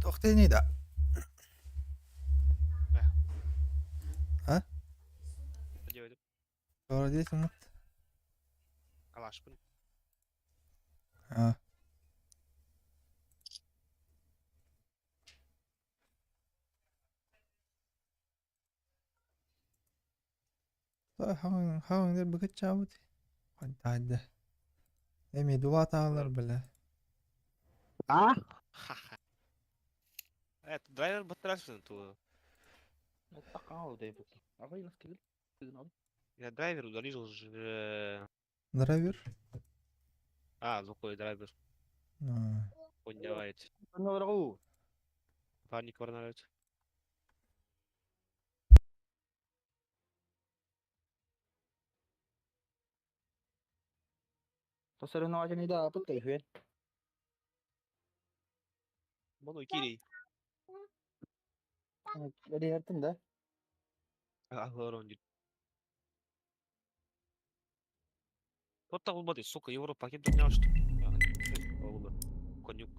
Туохтыный да? А? Doğru değil Umut. Калашпын. А. Хаҥ быгыччаабыт. Хантаайда. Эми дулаатаалар бile. А? Ха-ха. Это драйвер батарасın ту. Я драйвер удалил же. Драйвер? А, звуковой драйвер. А. Поднялает. Парник варнарает. Мону кирей. Аллорон Вот так вот, сука, Европа, кем ты что? Конюк.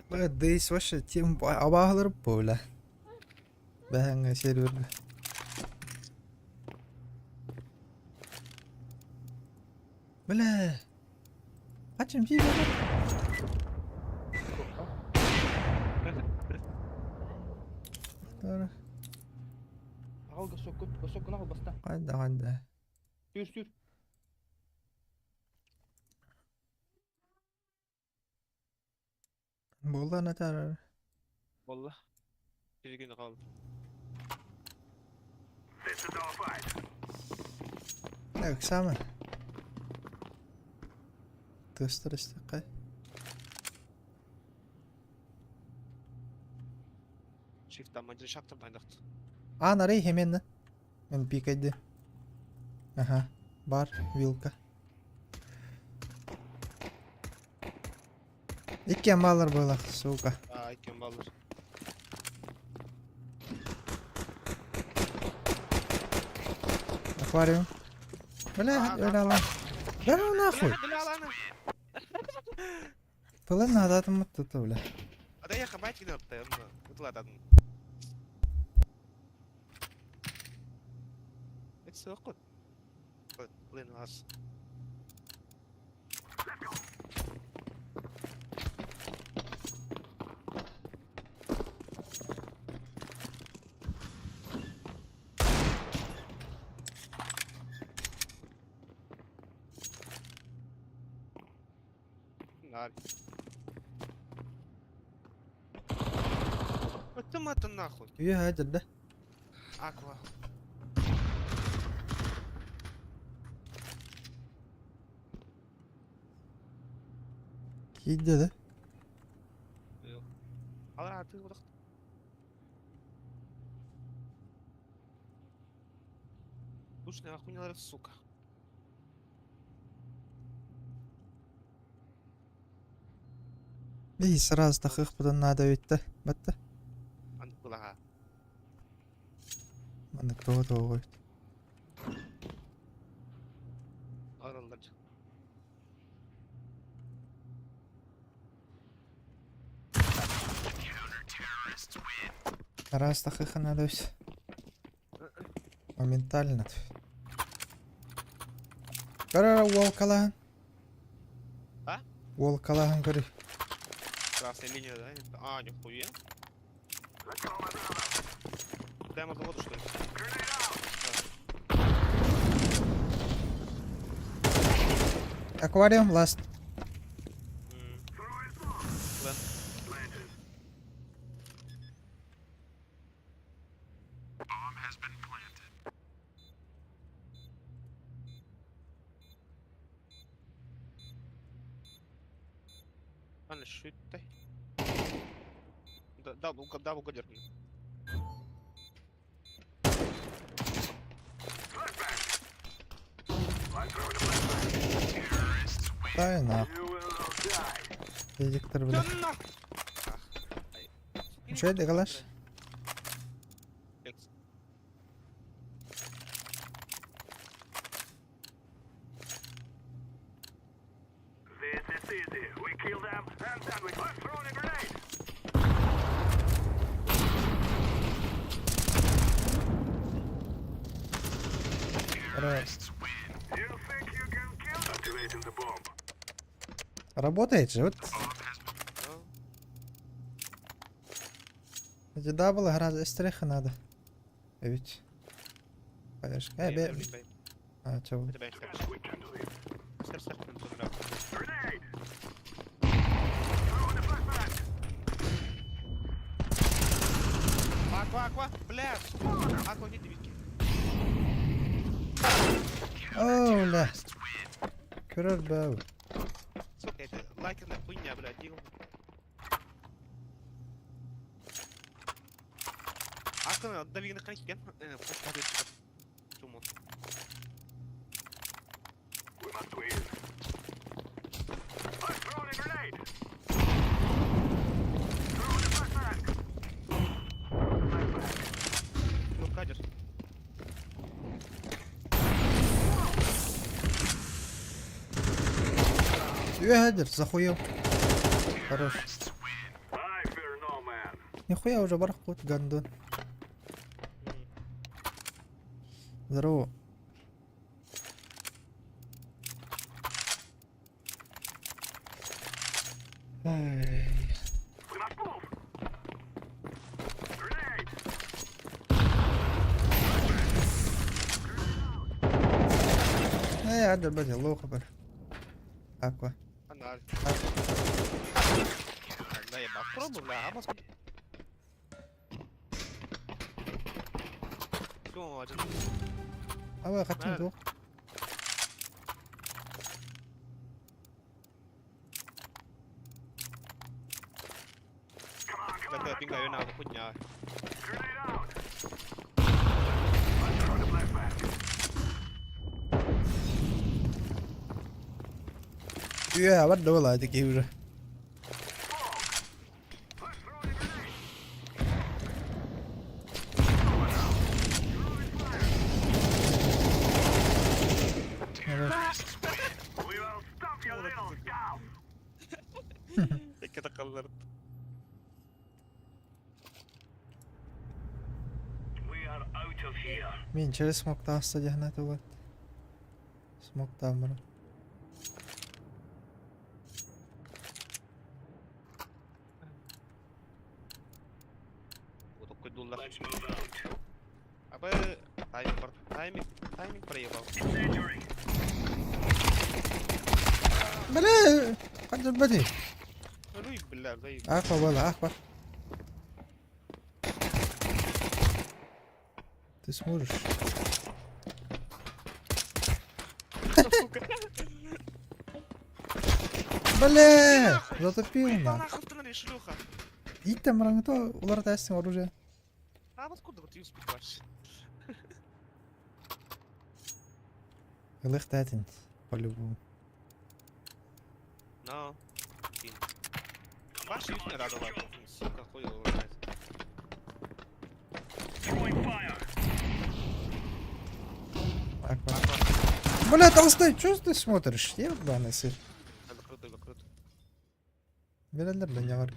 Бля, дейс вообще тем абаалар бля. Бэһэҥҥэ сервергэ. Бля. Ачым жей Қайда, қайда? Буолла натар. Wallah. Bir gün kaldı. Ыксама. Тыстыр истеккай. Shift amacını şaktım ben А, нарей хеменна. Мен пикайды. Ага. Бар, вилка. Икки амалар было, сука. А, iken balır. Аквариум. Бля, öyle алам. Да ну нахуй. Пылын надо тут, бля. А да я хабать кидал, ытлададым. Это все Блин, вас. Нар. Вот это нахуй. Үйе да. Аква. Кийди да. Алар аты удак. Душная охуела, сука. И сразу тахых бұдан надо өтті. Батты. Анкулага. Маннык того того қойды. Аралдар. Раз тахых надо өс. Моментально. Көр уол калаһын. А? Уол калаһын көрүй. Красная линия, да? А, нихуя. Прямо завода, что ли? Аквариум last. Лен. Аны шүттэй. Да, да, дабл держи. Дай нахуй. Дедиктер, бля. Да нахуй! Че это калаш? Лекс. Работает же, вот. Да. Эти дабл гораздо стреха надо. Ведь. Конечно. Бей, Э, бе. бей, бей. А, чё? Это бей, сэр. Сэр, сэр, сэр, сэр. Аква, аква, бля, сука. Аква, не дивики. О, бля. Көрөр бау. Сука, это лакерная хуйня, блядь, дигл. Аква, давигна храники, Чумот. Ну, кадр. Үөһэдир, захуел. Хорош. Нихуя уже барахкут, гандон. Здорово. Ай. Э, адыр бәде, лоха бар. Аква. Аналь. Тогда я попробую, бля, а может... Все, один. Аба, хотим двух. Такая пинга, на хуйня. Үө, бар да буолаа киһи уже. Это колор. Мин через смок таасса дьаһана тугат. Смок таамара. Вот такой дуллар. Абы тайминг, тайминг, тайминг проебал. Бля, қанжар бәде. Ну и бля, заебал. Аква бала, аква. Ты сможешь. Сука. Бля, затопил Да на. нахуй ты на шлюха. Иттем рангто улар тастың оружие. А откуда вот юспик ваш? Ылых тәтин, по-любому. Но. Блин. Ваш юз не радовал. Сука, хуй его знает. Аква. Аква. Бля, толстой, чё ты смотришь? Ебаный сыр. Закрытый, закрытый. Берелер да не бар.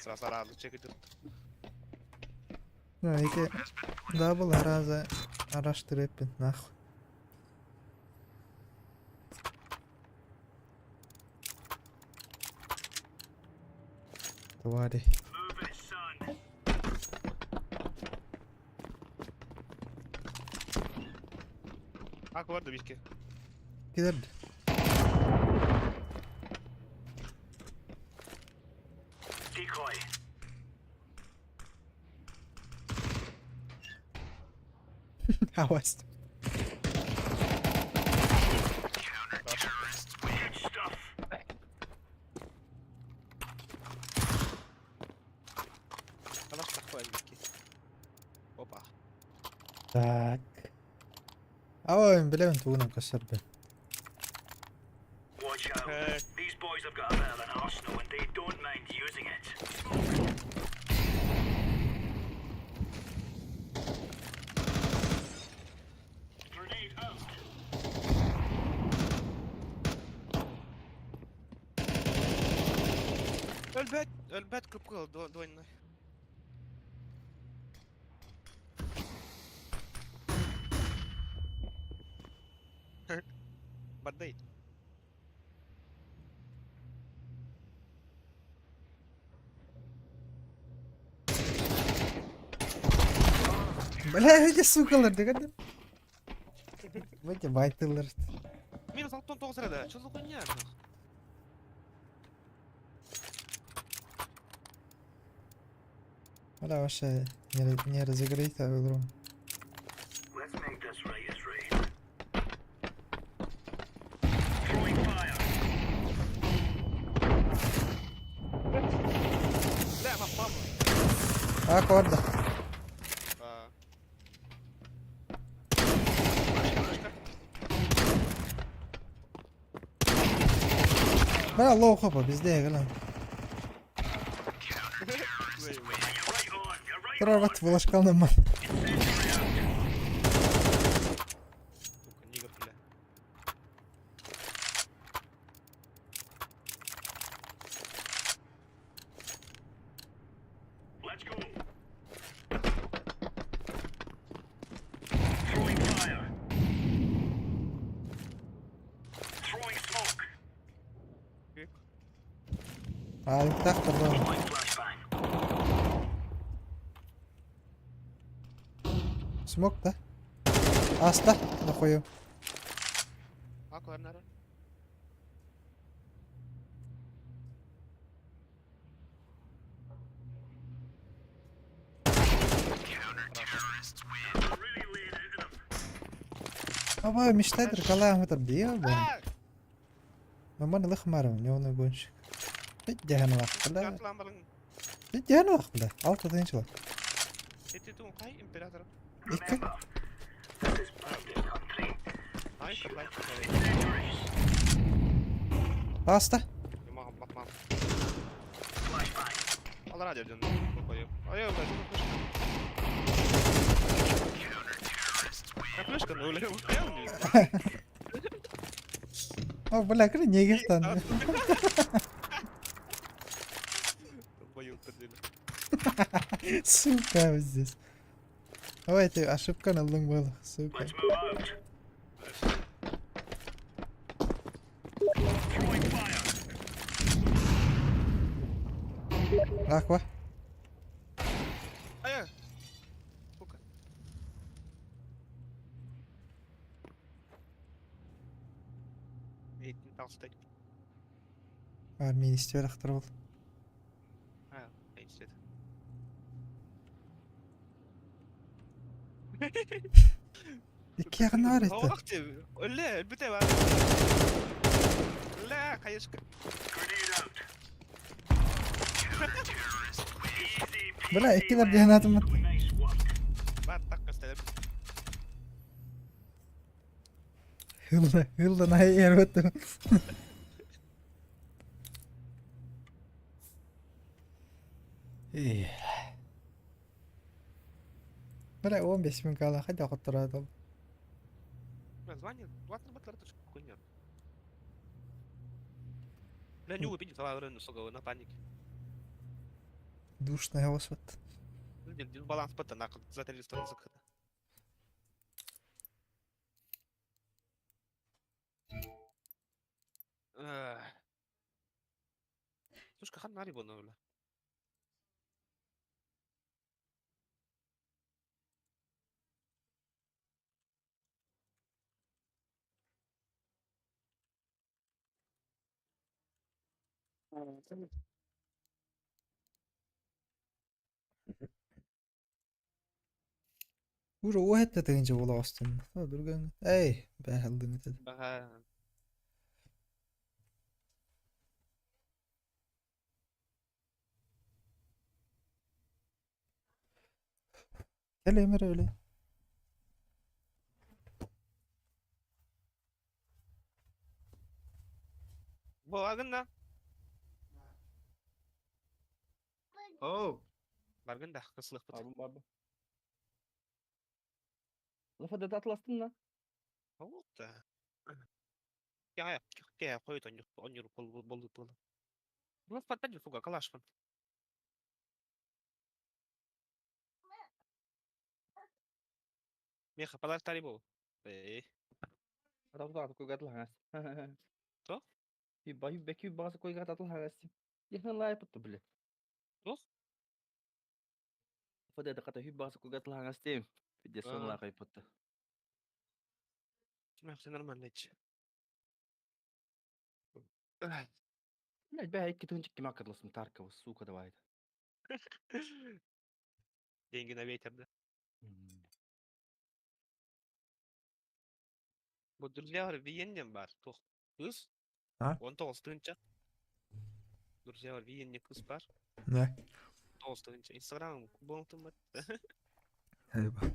Сразу сразу чек идет. Ну, ити double раза араштырыппын нахуй. Твари. Ак бар да бишке. Килерди. Аваст. Ханах тахпа бишке. Опа. Так. Ой, билэбин тугунан көрсөрбүн. Өлбөт, өлбөт кып-кыл дуоннай. Бардай. Бля, эти сукалар дегенде. Эти байтылар. Минус 69 ряда. Что за хуйня? Бля, вообще не, не разыграть игру. Бля, мам, А, корда. А. Бля, лоу хопа, везде игра. Трорват вылашкалны ман. Сука, нигер, бля. А, так пардон. Смог, да? Аста, нахуй. А, корнер. Абай, мечтает ркалаем это бьет, да. Нормально лых марым, не он гонщик. Бит дьэһэн лах, бля. Бит дьэһэн лах, бля. Алта тыһыынчалар. Император. Икки. Аста. Алара дедин. Флешка, ну О, бля, кри негертан. Сука, вот здесь. Ой, ты ошибка на лung был, сука. Аква. Ая. Сука. Толстой. А, министр был. А, министр. Икки ағынар это. Өле, бүте бар. Ля, конечно. Бля, иккилэр диһанатым. Бар, так кастайлар. Хылла, хылла най эрбеттим. Бля, 15 минут кала, хотя хотторадым. Название, 20 батлар, это хуйня. Бля, не увидит, а сука, на панике. Душно вот. Баланс баттан за 300 закыта. Слушай, хан нари бону бля. Уже 10 тыһыынча буола оҕустун. Түргэн. Эй, бэһэлдиҥ этэ. Баха. Кэл эмэр өле. Бу агын да. Оу, Баргын да кысылыкпыт. Бардым бардым. Лафа да атластın lan. Вот да. Я я қойт он он бол бол бол. Лаф паттан фуга калашман. Меха палар бол. Эй. Аталар koy gatıl hangas. Toch? Bir beki bazı koy gatıl hangas. Yahna lay puttu bile. Toch? Лафа да ката хү bazı koy gatıl hangas deyim. Bir de son la puttu. Ким нормально ич. Блядь, бә икки тынчык ким акырлысым Таркова, сука давай. Деньги на ветер, да? Бу друзья Виеннен бар. Тух. Кыз. А? 19 тыһынча. Друзья Виенне кыз бар. Не. 9 тыһынча. Инстаграм бонтум бар. Eyvah.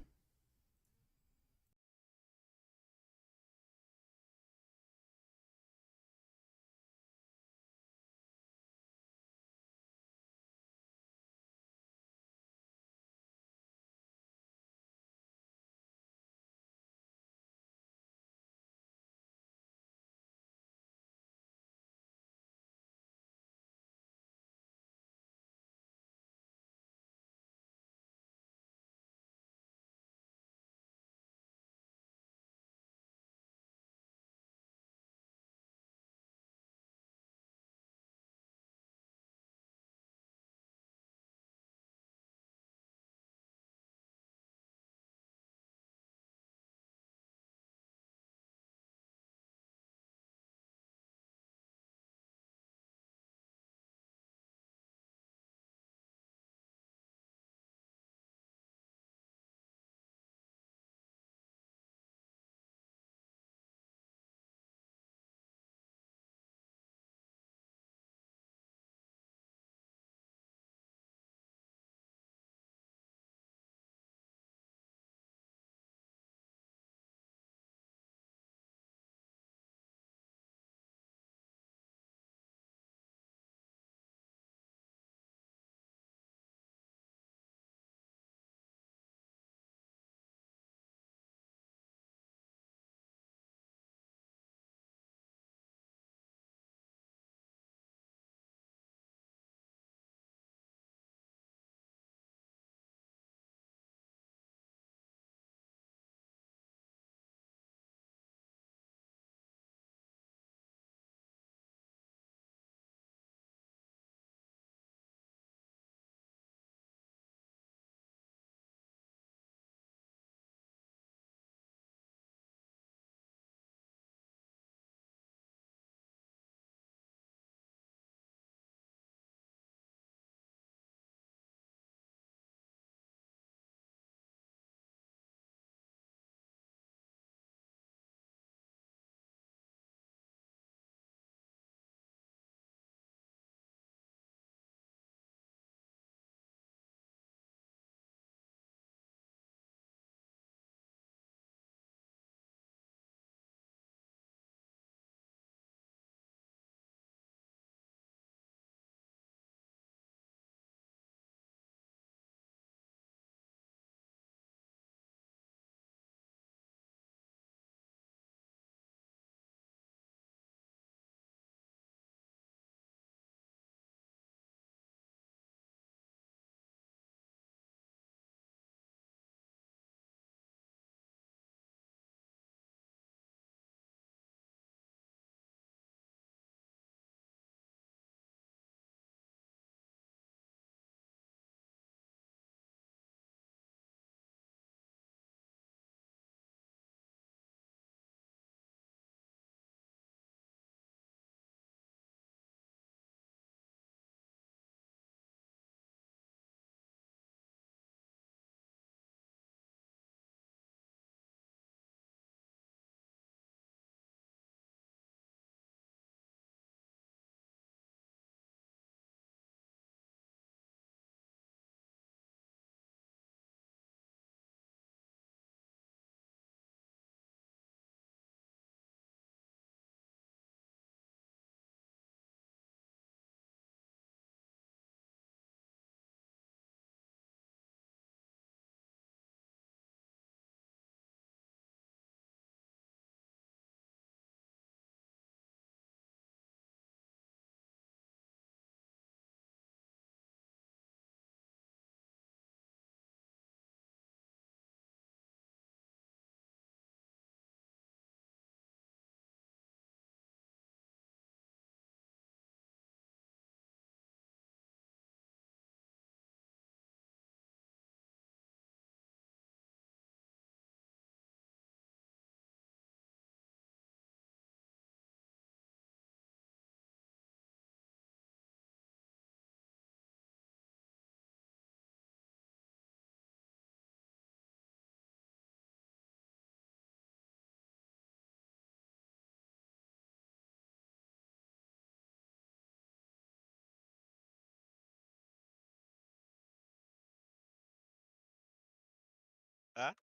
А?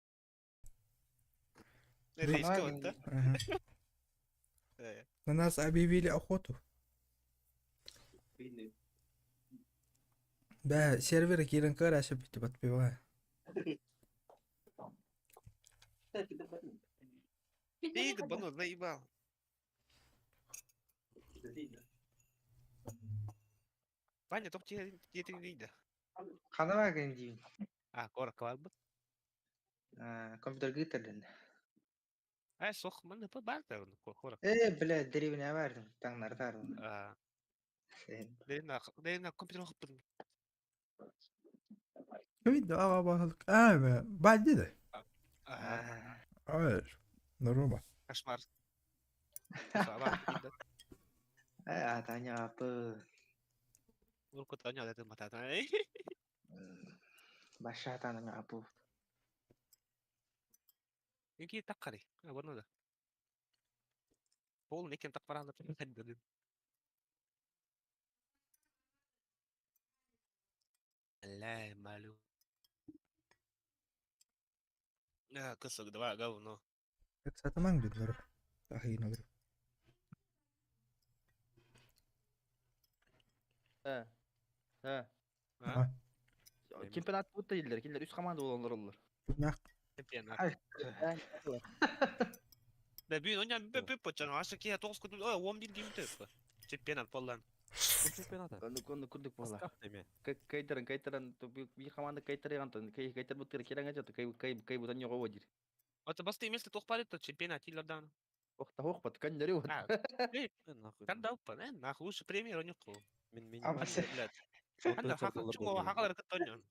Резко вот, да? Ага. На нас объявили охоту. Да, сервер киирэн кыарашы бүттү подпеваю. Ты ебану, заебал. Ваня, тоқ диэтиҥ да. Хана бааргын диибин. А, куоракка барбыт. Компьютерга ыытар Э, суох, манна баар да куоракка. Э, бля, дэриэбинэҕэ баардым, таҥнары таардым. Дэриэбинэ компьютер хоппутум. Аа, баадида. Аа, норма. Кошмар. Э, Таня апы. Урку Таня дэтин матата. Баша Таня апы. Инки таккари. Абонно да. Пол некен такпаранда дедим. Ля, малю. А, кысык два говно. Сатамаң дидлер. Ахин olur. He. He. А? Чемпионат бу değiller. Кинилер үс команда буолаллар оллар. Нах. Чемпионат. Да бүй, оня бе почан, аша ки тоғыз күн, ой, 11 дейм төп. Чемпионат боллан. Чемпионата. Оннук курдук буола. Бастап эме. Кайтаран кайтаран бир команда кайтарыган кай кайтар бутыр кереңе жата кай кай кай бутан його водир. Вот басты место тохпали то чемпионат тилердан. Охта хохпат кандери вот. А, Нахуй. Канда упа, э, нахуй лучше премьер онюку. Мин мин. Блядь. Анда хакал хакалар кытоньон.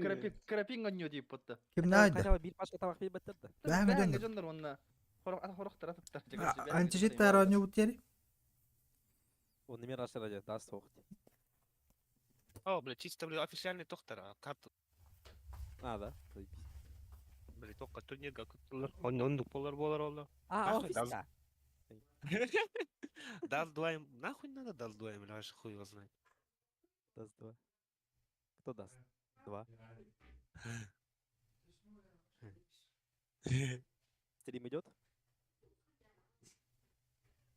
Крапи крапин онньо дип потта. Ким найда? Хотя бы бир пачка табак билбеттер да. Бәһ Бәһ доннор. дьоннор онна. Хорох хорохтар атыптар. Антижиттар оню бутери. Он неме рашара же даст сохт. О, блядь, чисто, блядь, официальный тохтар, карт, А, да. Заебись. блядь, только турнирга кыттылар. Он он полар болар олар. А, Нахуй офиска. Даст два им, нахуй надо даст два им, вообще хуй его знает. Даст два. Кто даст? Два. Стрим идет?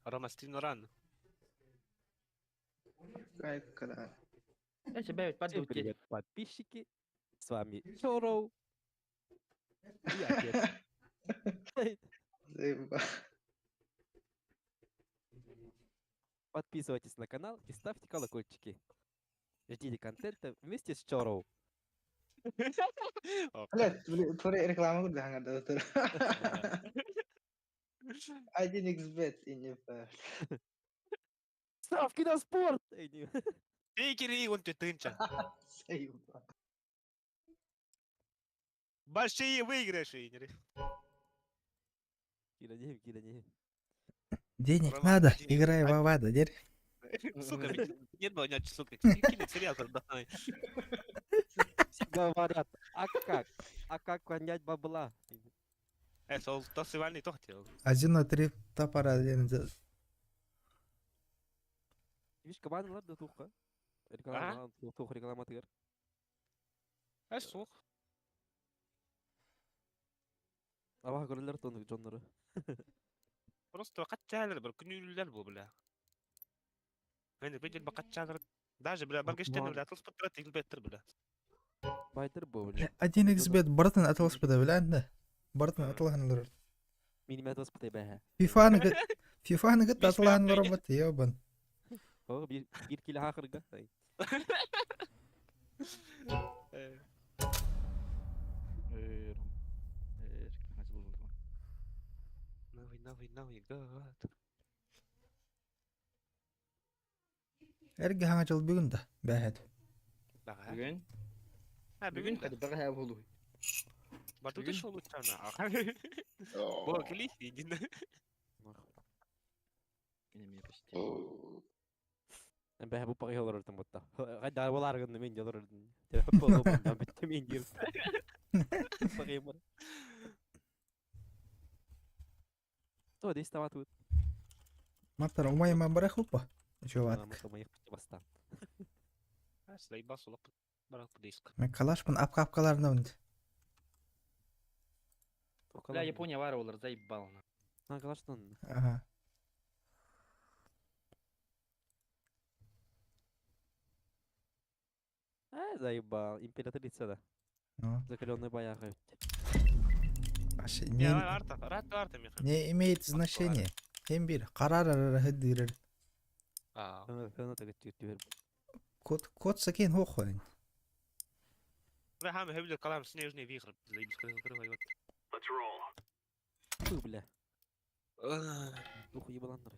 Рома, стрим рано. Всем привет, подписчики. С вами Чороу. И отец. Подписывайтесь на канал и ставьте колокольчики. Ждите контента вместе с Чороу. Блядь, туре реклама курдук хаҥарда тур. 1xbet и не Ставки на спорт! Эй, не- Тейкери, он ты тынча. Заебал. Большие выигрыши. Киданем, киданем. Денег Рома, надо, один- играй в Авада, дерь. Сука, нет, ну, сука, кинет сериал тогда. Все говорят, а как? А как поднять бабла? Э, сол тосывальный тохтел. 1 на 3 топора один. Видишь, команда ладно туха. Реклама, тух реклама тыгар. Э, сух. Аба көрөлөр тонук дьоннору. Просто катчалар бір күнүллер бу, бля. Мен видел ба катчалар. Даже, бля, Баргештен, бля, атылыс паттыра тигилбеттир, бля. Байтер бу, бля. 1xbet бартын атылыспыда биләнде. Бартын атылганлар. Минимум атылыспытай бәһә. FIFA-ны FIFA-ны гыт атылганлар бат, ебан. О, бир бир кило хахырга. Ай. Э, Новый, новый, новый год. Эрге хаңа жыл бүгүн да, бәһәт. Бага. Бүгүн. А, Бүгүн бүгүн. хadi бага болу. Бату бүгүн. шол учана. Бо, кели, иди. Нахуй. Мене почти. Бәһә бу пагы олор ботта. Гайда болар гын мен жолор. Телефон болду, битте мен дир. Пагы бар. То десь там тут. Мартар умайма барах упа. Чувак. Моих баста. Заебался лап. Барак диск. Мен калашпын апка-апкаларына. Бля, Япония бар олар, заебал. На калаштан. Ага. А, заебал. Императрица да. Ну, Закаленный баяғы. вообще Не, не, арта, арта, арта, Миха. не имеет значения. Hem bir karar arara hıdırır. А. Хана так түр. Кот кот сакен хохойн. Бля, хам хебдер калам снежный вихрь. Заебись, крыва, вот. Фу, бля. Дух ебаландар.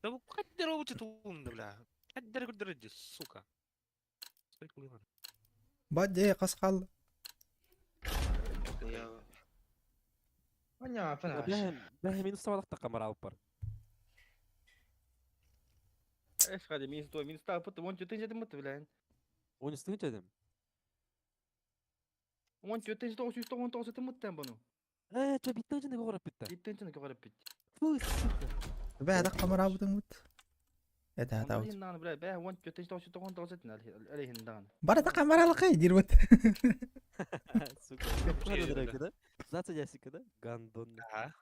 Да қаддер оучы туунда, бля. Қаддер күддер сука. Бадде қасқал. Оня, пана. Бля, бля, минус табалақта қамар алып бар. Эш, хади, минус 2, минус 2, пыты, 14 дедим мыты, бля. Он үстіңі дедім. 14 999 этим мыттан бұны. Э, ча биттен жіне қорап бітті. Биттен жіне қорап бітті. Фу, сука. Бә қамар абудың мыт. Это это вот. Ондан, бля, бә 14 999 этин алейхиндан. Бара да қамар алқай дир вот. Сука. Да? 15 ясика, да? Гандон. Ага.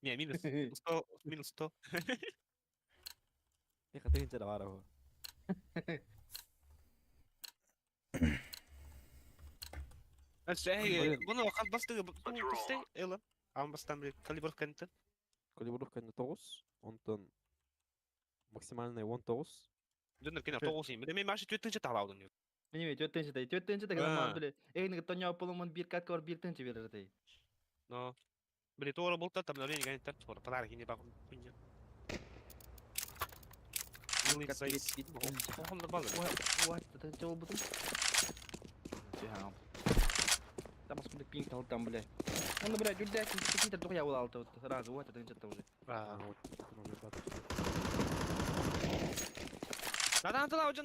Не, минус 100, минус 100. Меха тыгынча да бар ау. Эй, бұны вақат басты, басты, элы. Ан бастан бір калибровка нты. Калибровка 9, онтон максимальный 19. Дөнөр кене 9 юм. Мен маши төттүнче талаудын. Неме, төттүнче дай, төттүнче да ман биле. Эгниге тоня полумун бир катка бар бир тынчы берер дай. Но. Биле тора болта там на линии ганит тора. Подарок не багым. Там сколько пинг дал там, блядь. Он, блядь, юрдяк, какие-то только я улал вот сразу, вот это что-то уже. А, вот. Надо надо надо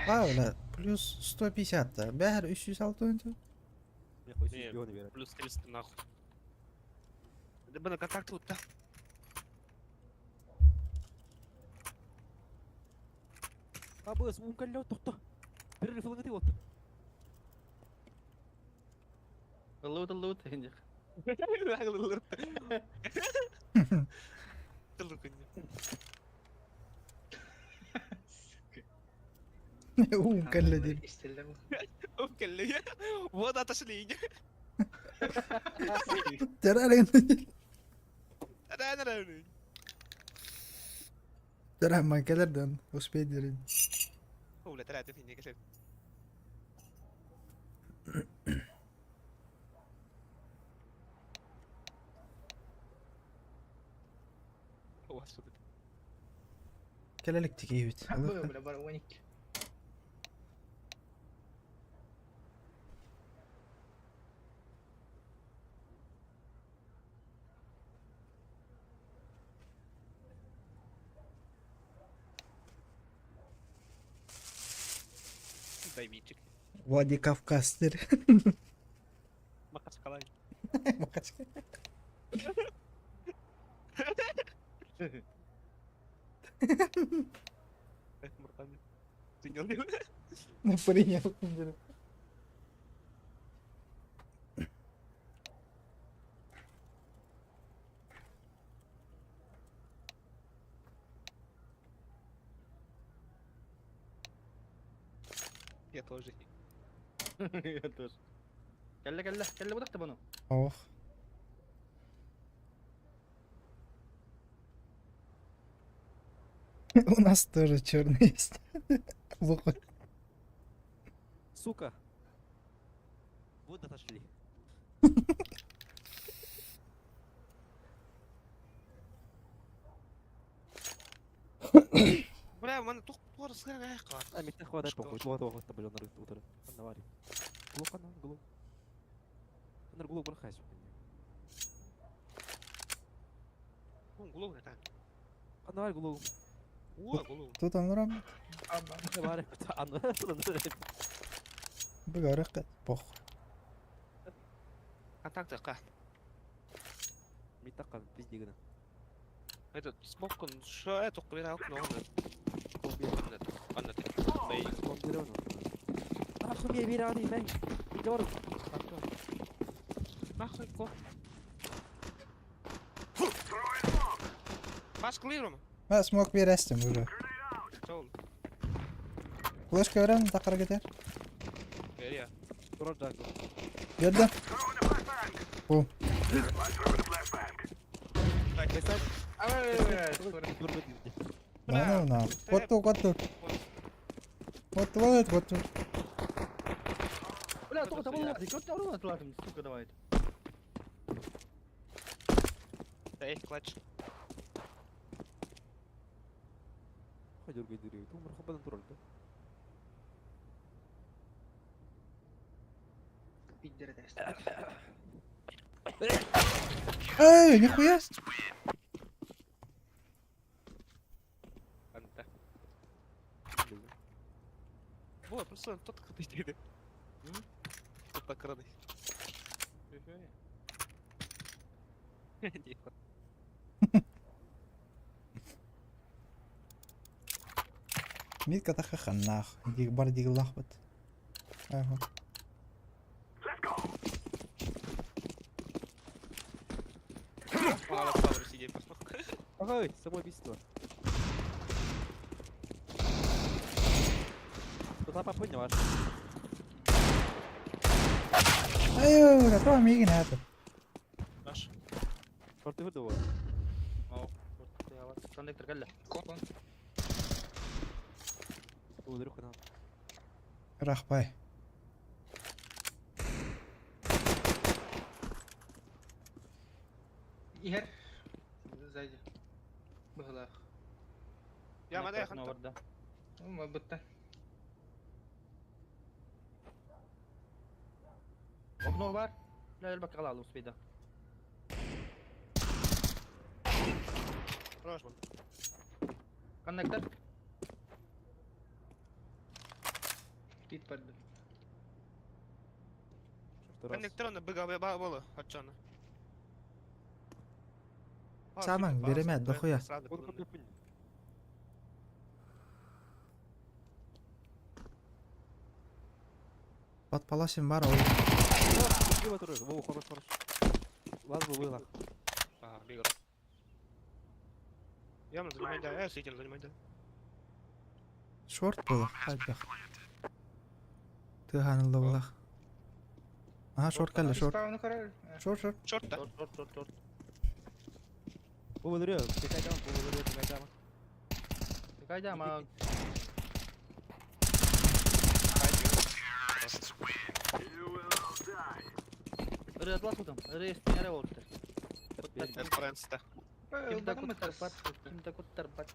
А, бля, плюс 150 да. Бәһәр 306 ойынчы. Плюс 300 нахуй. Да бына контакт тут, да. Абыс, умкаллау тоқта. Бір рифлыңы ти отыр. Лут, лут, индих. Умкалла дир. Умкалла. Вот отошли. Терарен. Ран-ран. Терарен манкалардан успей дирин. Оля, тәрәтіп инде кеше. Келелик тикейбит. Бля, бар 12. Даймичик. Владикавказ дир. Махачкала. Махачкала. Принял. Я тоже. Я тоже. Кэллэ, кэллэ, кэллэ будакта бұны. Ох. У нас тоже черный есть. Лука. Сука. Вот отошли. Бля, мана тух туар сыган аяқ қылар. А, мектен хватай похуй. Туға туға хуй, блин, нарык утыры. Навари. Глух ана, глух. Анар глух бар хайс. Глух не так. Навари глух. О, глух. Тут он рам. Навари. Аны. Быгары похуй. Контакты Митакка пизди гына. Этот смок он шо это кубина окно он. Анна ты. Нахуй мне бирани, мэн. Идор. Нахуй ко. Паш клиром. Ма смок берестим уже. Сол. Флешка берем, тақыр кетер. Берия. Турар джангл. Берді. Бу. На, на, на. Коту, коту. Коту, вот, коту. Бля, только того лапы, чё ты орал лапы, сука, давай. Эй, клатч. Ходюргай дыры. Тумар хабадан турар да. Пидер Эй, нихуя. Анта. Во, просто тот кыды дейді. Тот краны. Митка таха ханнах. Диг бар диг лахбат. Ага. Ага, самоубийство. Туда попынь ваш. Ай, готово мигин это. Наш. Шорты выдавал. Коннектор кэллэ. Кон. Удрюха на. Рахпай. Иһэр. Сзади. Быһылаах. Я мада ханта. Да. Ну, бытта. Окно бар. Бля, элбак калал успейда. Хорош. Коннектор. Пит барды. Коннекторны быга бала ачаны. Саман, береме, дохуя. Под паласем бар, ой. Во, хорош, хорош. Ладно, было. А, бигр. Я занимай, да, я с этим занимай, да. Шорт было, хайдах. Тыганылды булах. Ага, шорт кэллэ, шорт. Спауны көрөр. Шорт, шорт. Шорт, да. Шорт, шорт, шорт, шорт. Поводрю, пикай дам, поводрю, пикай дам. Пикай дам, а... Ры атлас утам, ры стенере болуптар. Эспранста. Ким да куттар бат, ким да куттар бат.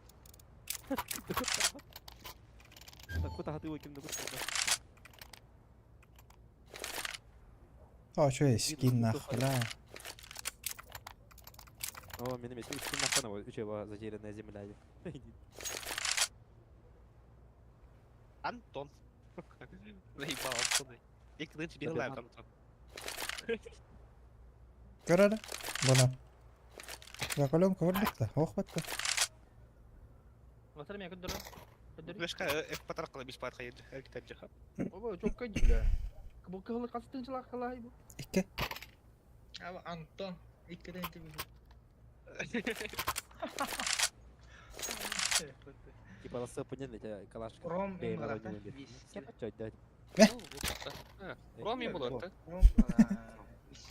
Кута хатылы ким да куттар бат. О, что есть, скин нахуй, бля. О, меня месте скин нахуй, учеба затерянная земля. Антон. Заебал Антон. Екі нынче бегала Антон. Көрөр. Бана. Заколем көрдүк да. Ох батта. Ватар меня көддөрө. Көддөрө. Флешка эк патаркала бис патха еді. Эрки таджиха. Оба, чок кайды, бля. Бу кылы кастын чылак калай бу. Икки. Аба Антон. Иккиден тиби. Типа ласы поняли, тебя калашка. Ром Бей, им Володя, балата. выбери. Вис. Чё, дядь? Роми болады. Ром бала. Вис.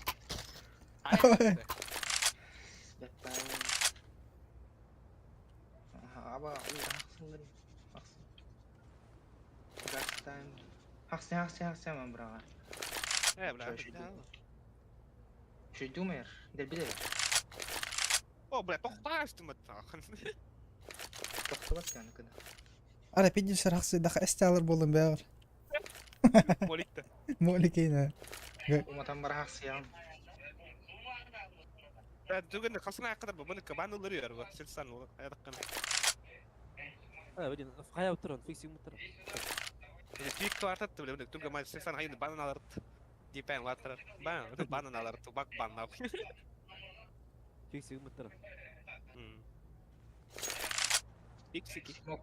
Аба, ахсынлар. Ахсын. Гастан. Ахсын, ахсын, ахсын мен браға. Э, бля. Что думаешь? Да билер. О, бля, тоқтайсың ба? Тоқтабат яны кыда. Ара пидди шарахсы даха эсталар болдum бәгыр. Моликті. Моликейна. Уматан бар ахсы ян. Түгін қасына қадар бұны кабанылар үйер бұл. Сілсан ол. Аяққан. А, блин, в хая утран, фиксинг утран. Пик вартат, бля, туга май сесан хайын банан аларт. Дипен ватар. Бан, банан аларт, бак бан нахуй. Фиксик мыттара. Фиксики. Смок.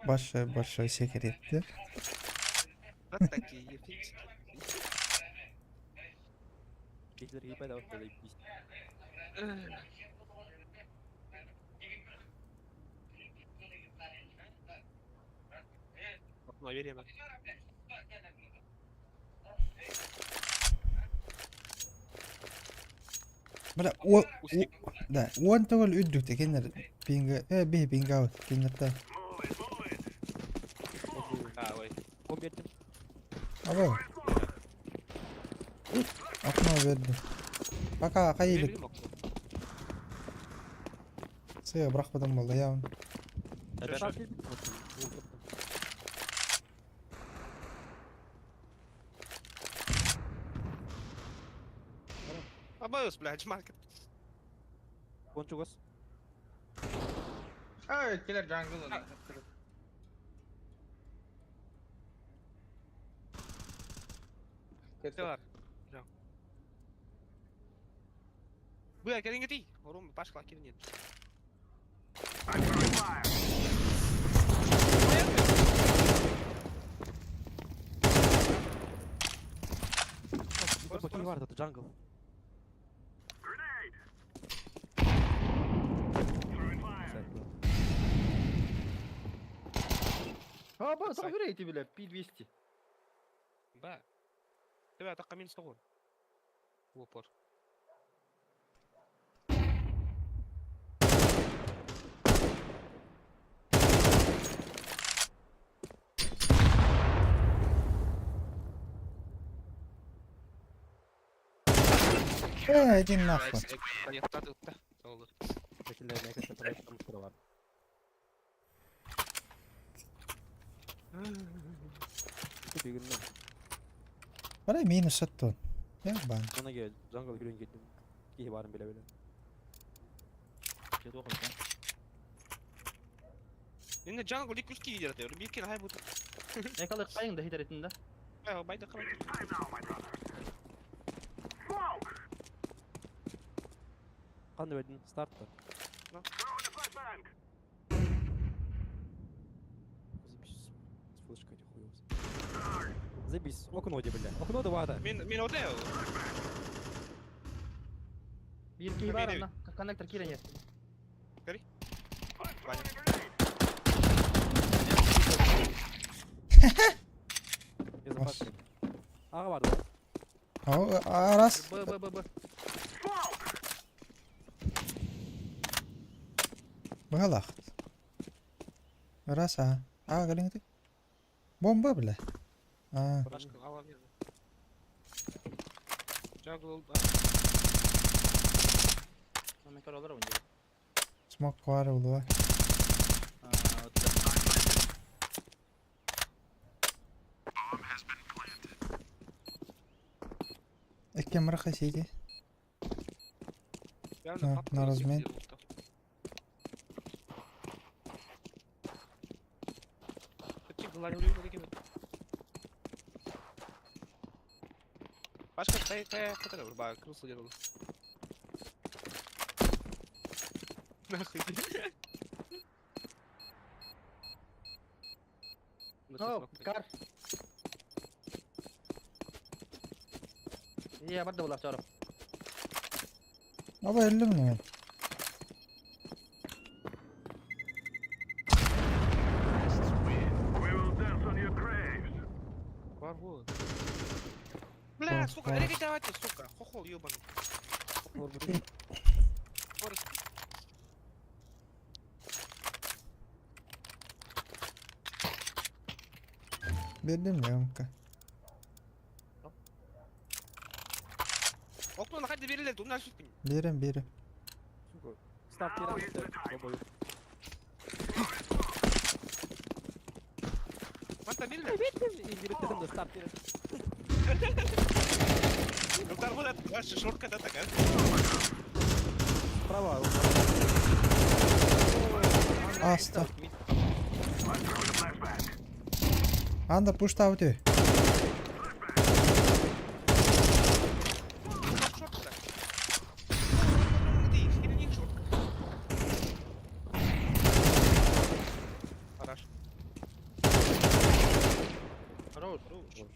Большой большой секреттер. Вот такие фиксики. Киһилэр киипэ да отта заебись. Окно верим. Бля, о, да, уон төгүл үрдүк текеннер пинга, би пинга киннерте. А, ой. Ком бердим. Абы. Окно берди. Пока кайылык. Сыя бырахпатым болду я. Абайус, блядь, маркет. Кончугас. Ай, килер джангл. Бар. Бля, кэлиҥҥитий? Орум башка кирнет. Бакин бар, это джангл. А, ба, тоҕо үрэй бile, P200. Ба. Тебе атаққа минус тоғыр. Упор. Иди нахуй. Бар. Бара минус саттон. Я бан. Она ге джангл күрен кеттим. Кихи барын биле биле. Инде джангл dik үс киги дерте. Bir kere hay bu. Экалы кайың да хитеретин да. Ай, байда калай. Кандай бердин? Стартта. Забись. С флешкой хуёвся. Забись. Окно де, бля. Окно да вата. Мен мен одео. Бир кихи бар анна. Коннектор кирене. Я запас. Ага бар да. А, раз. Б, Б, Б, Б. Быгалах. Раз, а. А, галиңти. Бомба, бля. А, Башка ала мен. Джангл. Мен көр олар. Смок бар булуа. А, вот. Эккен мыраха сиди. На размен. Башка тай тай катара урба крысу делал. Нахуй. О, кар. Я барда була втором. Аба эллим мен. Бля, сука, регай давайте, сука, хохол ебаный. Бердим лемка. Окно хайда берилер, думнар сүтпин. Берем, берем. Сука. Старт берем. Бобою. Манта берилер. Индиректен да старт берем. Удар будет, ваша шорка да такая. Справа. Аста. Анда пуштаабыт үһү. Хорош. Хорош. Хорош.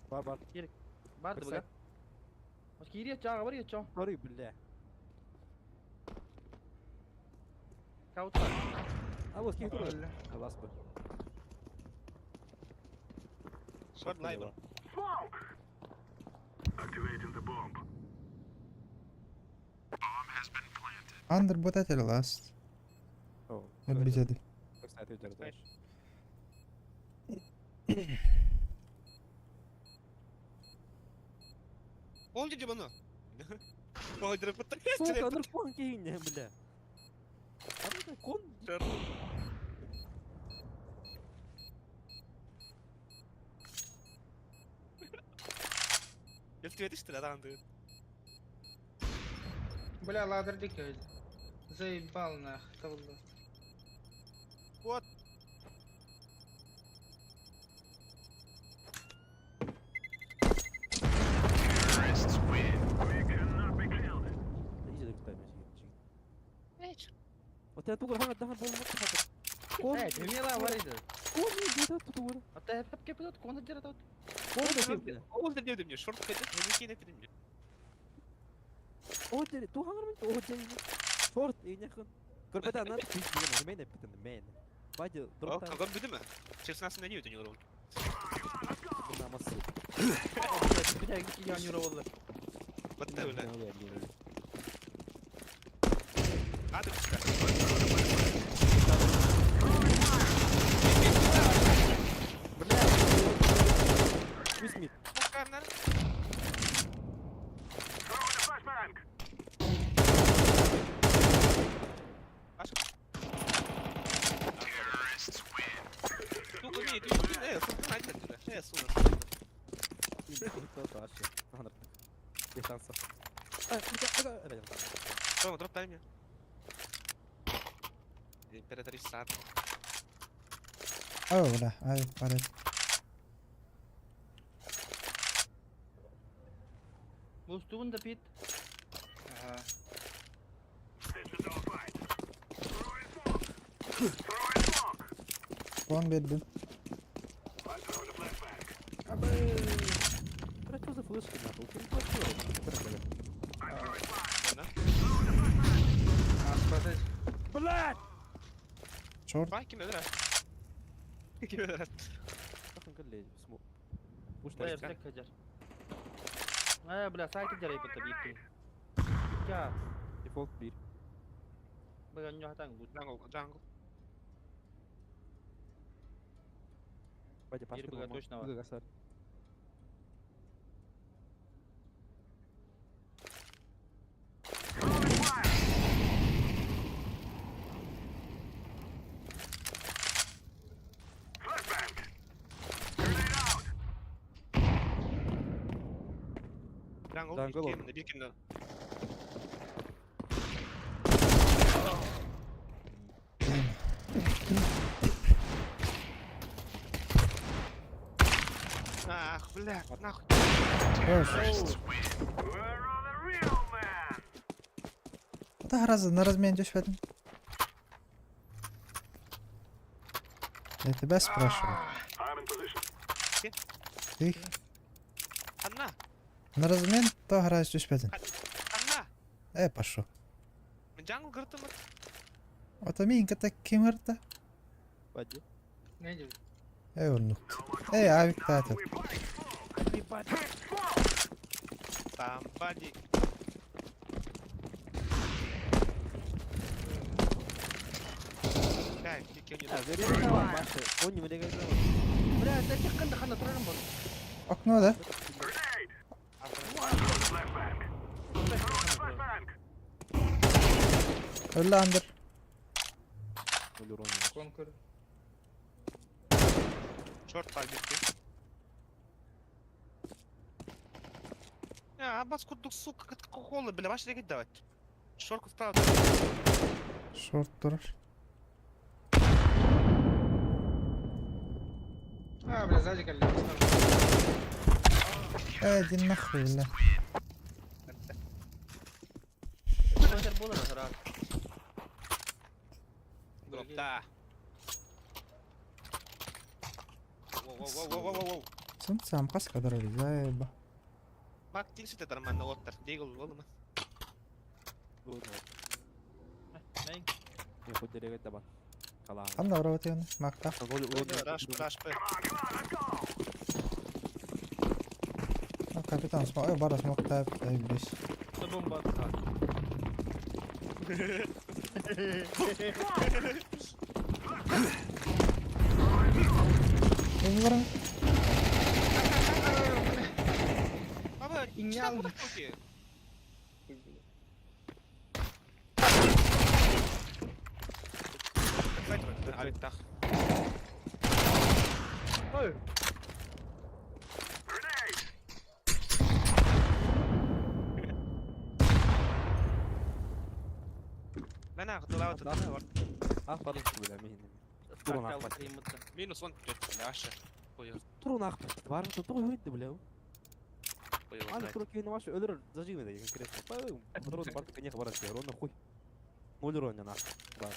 Бар бар. Барды бага. Кириэ чаҕа бар ечо. Sorry, бля. Каутар. А вот ких турар. Өллө. Алас бы. Шорт лайбер. Андер бут этэ last. О, Өлбүт эди. Кстати, өтөр Ол деді бұны. Ой, дырып Сука, нурфон кейин, бля. А ну кон. Елтібетішті адамды. Бля, ладер дик өлдү. Заебал нах, табылды. Вот. Иди до китайма. Вот я тугар хана дахан болмак хата. Кон. Э, эмне бар иди. Кон не тугар. Ата хеп кепет кон жер атат. Кон бля. Ол деді мне, шорт кетет, мен кейін мне. О, дери, ту хангар мен, о, дери. Шорт, и нахуй. Көрбөтө анан мен мен эптен мен. Бади, О, дроп каган бүді ме? Чеснасын не өтін ол. намасы. Бля, я не болду. Батта бля. Ады түшті. Бля. Үсмит. Канар. Ашып. Туку не, туку не, сука, айтты. Э, сука. Дистанция. Тома, дроп дай мне. Императрица. О, бля, ай, бар эди. Бустугун да пит. Ага. Кон бердим. Бля, что за флешки нахуй? Ты не платил. Аспады. Блядь! Шорт. Бай, ким öldürer? Ким öldürer? Нахуй калле, смок. Пуш Бля, стек хажар. Э, бля, сайт жер айпыта битти. Я, Дефолт бир. бага ньо хатан гут. Джангл, джангл. Бадя, пашка. бага точно бар. Гасар. Джангл, Джангл. bir kimdi, bir kimdi? Ах, бля, нахуй. Хорош. Да, разы на размен түспедим. Я тебя спрашиваю. Ты Анна, на размен то раз түспедин. Анна. Э, пошел. Мен джангл кыртым. Ото минка так кимырта. Бадя. Не дип? Э, оннук. Э, авик таатыр. Там, бади. Так, кем А, верю, Маша. Он не млегает. Бля, это чыкканда кана турарым бар. Окно, да? Өллө андыр. Өлөр он. Кон көр. Шорт бар битти. Я, абас курдук, сука, как холы, бля, баш регет давать. Шорку вправо. Шорт турар. А, бля, сзади кэллэ. Э, иди нахуй, бля. Көтөр буолар ыраах. Дропта. Воу-воу-воу-воу-воу. Сымсам хас кадар заеба. Мак тилсите нормально оттар. Дигл болма. Мэн. Я хоть деревья табан. Калаан. Ханна барабат Макта. Раш, раш, п. Капитан смог. Ой, бара смог тайп, заебись. Да бомба атса. Баран. Баба, Инял. Аликтах. Ой. Мен ағытылау тұтты. Ах, барын бля, мен. Турун ахпат. Минус он бля, аша. Ой, Турун ахпат. Бар, тут ой, бля. ой, Аны туруп кийин башы өлөр зажигмеде конкретно. Патрон бар конечно барат ровно хуй. Ноль роня нахуй. Бар.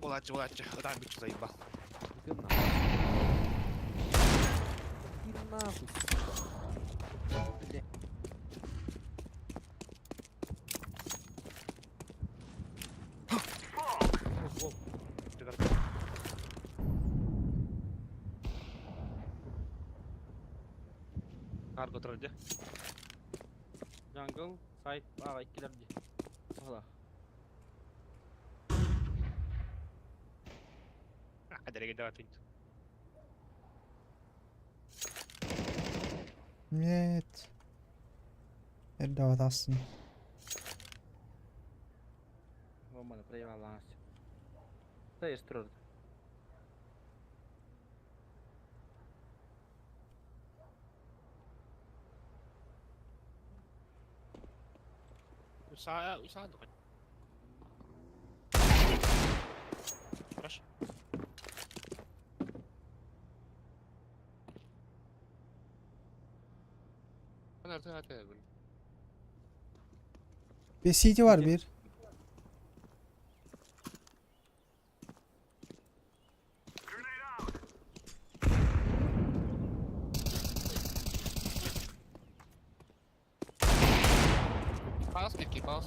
Болачы, болачы. Ыдан күчі заебал. Иди нахуй. Иди нахуй, сука. Бля. Карго троллде. Jungle, сайт, ага, иккилер ди. Ала. Адереге дават инт. Нет. Эрдават астын. Бомбаны проебал аңас. Да, есть трор. Уса, уса доход. Хорошо. Bir CT var bir. Паус, кипки, паус.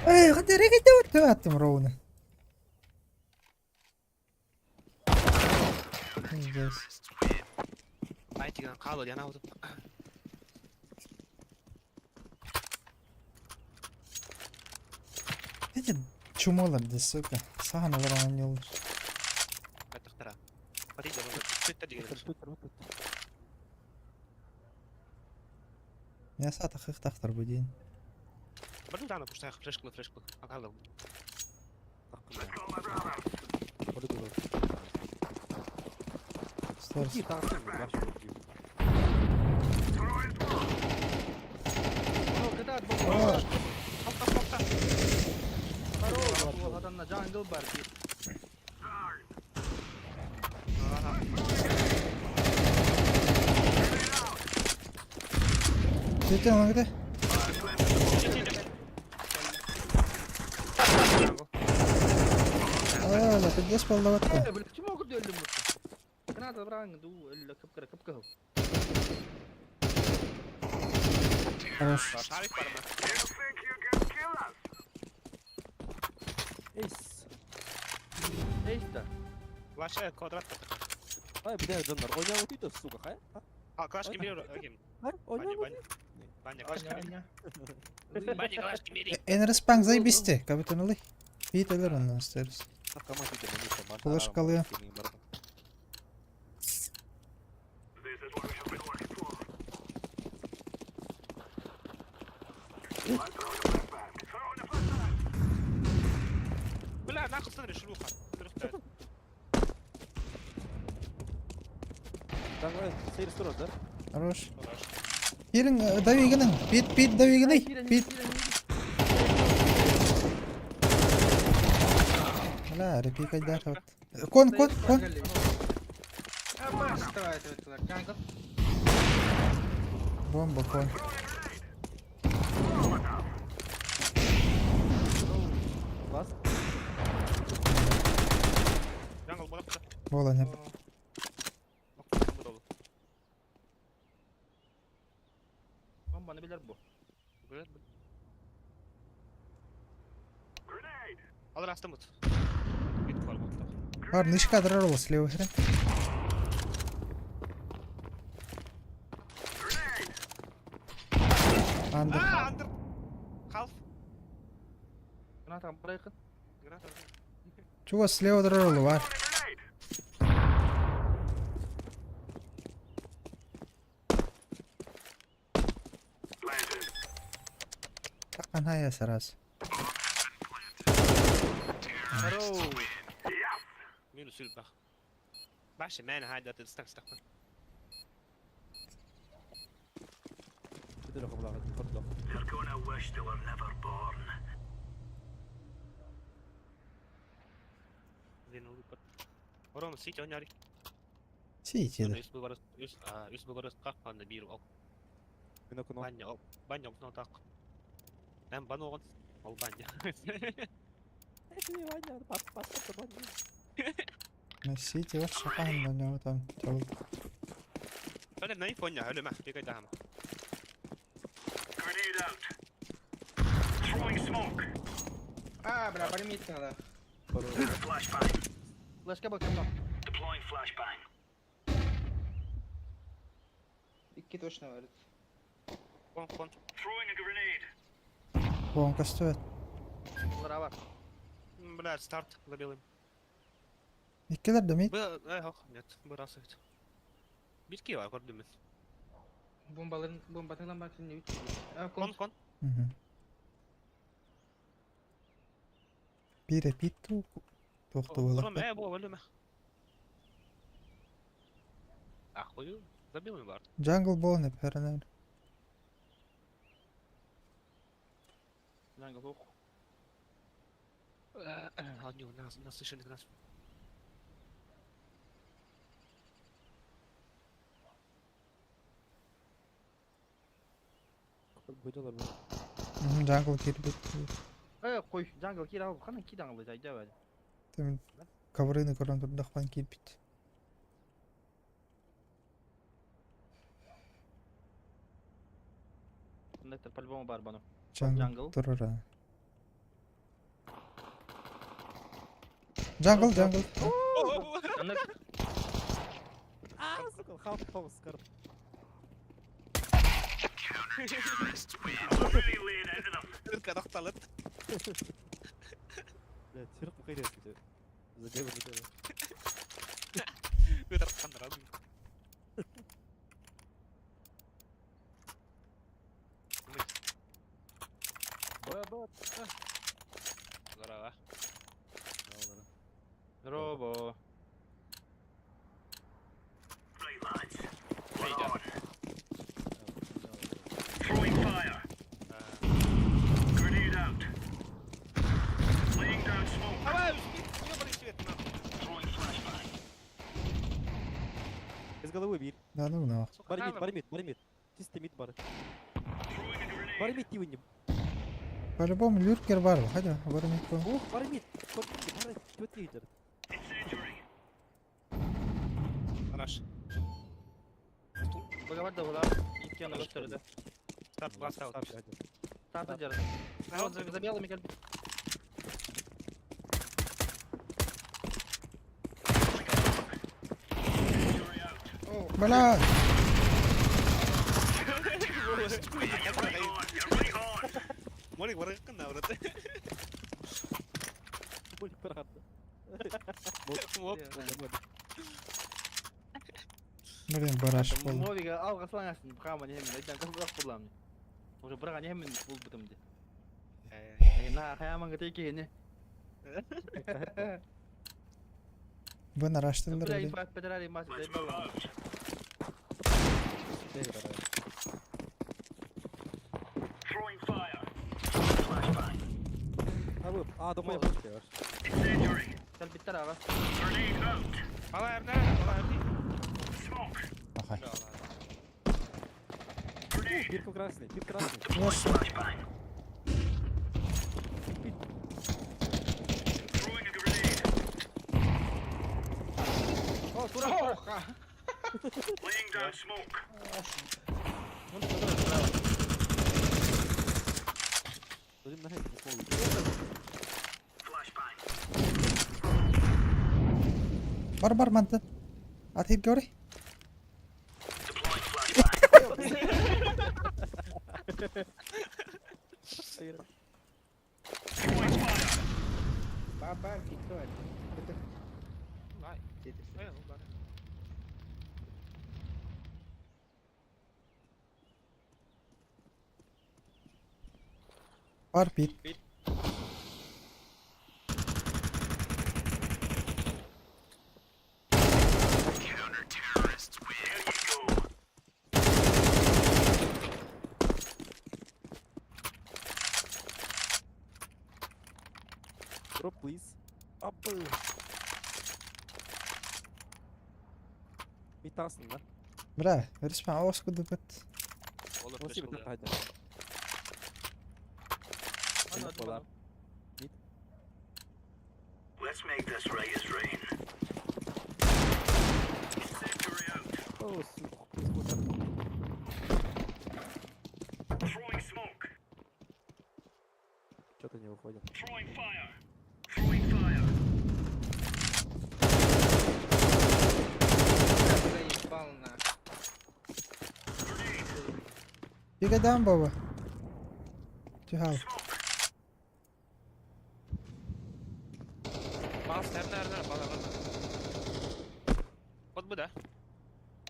Эй, хадерege дават аттым ровно. Пиздец. Айтиган кало, я наудым. Эти чумалар да, сука. Сахан олар ойнолар. Баттахтара. Смотрите, чуть деген. Я сата хых тахтар будин. Бір дана пуштайх флешку, флешку. Акалды. Сторс. Ну, когда от бомба? Тоқта, тоқта. Хорош, адамна jungle бар. Жетен ана где? А, ла, пиздец полдаватка. Э, бля, почему могут өлдүм бу? Граната браң, ду, өллө кыпкыра, кыпкы. Хорош. Шарик бар ма? Эйс. Эйста. Клаш квадрат. Ай, бля, донор, ойнап өтөйт, сука, хай? А, клаш кемери кем? Хай, Баня, ойнап баня. Баня, клаш кемери. Баня, клаш кемери. Энерс панк заебисте, капитан Uli. Бит элер ондан стерс. Флешкалы. Бля, нахуй смотри, шлюха. Хорош. Кириҥ, давигының. Пит, пит, давигыный. Пит. Бля, репикайдар вот. Кон, кон, кон. Бомба, кон. Буолан Бомбаны билэр бу. Бар, нычка дророл слева хрен. Андер. Андер. Халф. Граната бырайкын. Граната. Чего слева дророл бар. Такана сразу. Здорово. Минус үлбэх. Баша мэн хайда тыстак стак. Рома, сити оняри. Сити, да. Үс бу үс үс бу барыс капканда бир ол. Баня ол. Баня ол так. Мен бан оғын. Ол баня. На сити вот шакан на него там. Öyle naif onya öyle meh. Bir daha. А, бля, бармит надо. Флешка бак там. Икки точно варит. Кон кон. Бомка стоит. Лара бар. Бля, старт забил им. Иккилер да мид. Б, эх, нет, бырасывать. Битки var gördüm ben. Bombaların bombatından bak şimdi üç. А, Кон кон. кон. Бире питу. Тохту было. Ром, э, бо, өлеме. Ахую, забил им бар. Джангл бол не перенер. Джангл ох. А, не, нас, насыщенный нас. Джангл кирбит. Э, кой, джангл кир ал. Кана ки джангл жайда бәді. Там коврыны көрөн турдахпан кирбит. Нектор по-любому бар баны. Джангл Джангл. турара. Джангл, джангл. Аннак Kadaktalıt. Ötür kandırar. Б, Б. Здорово. Здорово. Вейда. Давай, ёбаный свет, нахуй. Из головы бир. Да ну нах. Сука, Бар мид, тавр. бар мид, бар мид. Чисто мид бар. Бар мид тивни. По-любому люркер бар. Хотя, бар мид был. Ух, бар мид. Бар чё ты Хорош. Бага да була. Икки аны gösterdi. Старт баста. Старта держит. Вот за белыми кельби. Бля! Молик барык на брат. Оп. Блин, бараш был. Мовига алга слаңасын. Хама не хемин. Айтан кыз булак булам. Уже бирага не хемин бул бутым ди. На хаяманга тейке не. Вы нараштылар, Бля, блин. инфа педрали мас заебал. А, думаю, я Кэлбиттэр аҕа. Балай эрнэ, балай эрди. Ахай. Пирк красный, пирк красный. Нос. О, тура, тура. Оха! Вон тура, справа. Зачем нахер не Бар бар мантан. Атып говори. Баба, Виктория. Это Ай, теперь. ай, ну, бары. Бар бит. Drop, please. Апы. Митасын, да? Бра, өрүспен ауыз күдіп бит. Олар Осы флешка бит да. қайда. Ана, Болар. О, сука. Что-то не выходит. Заебал нах. Бигадам баба. Тюхал. Бал, эрнэ, эрнэ, бала, бала. Вот бы, да.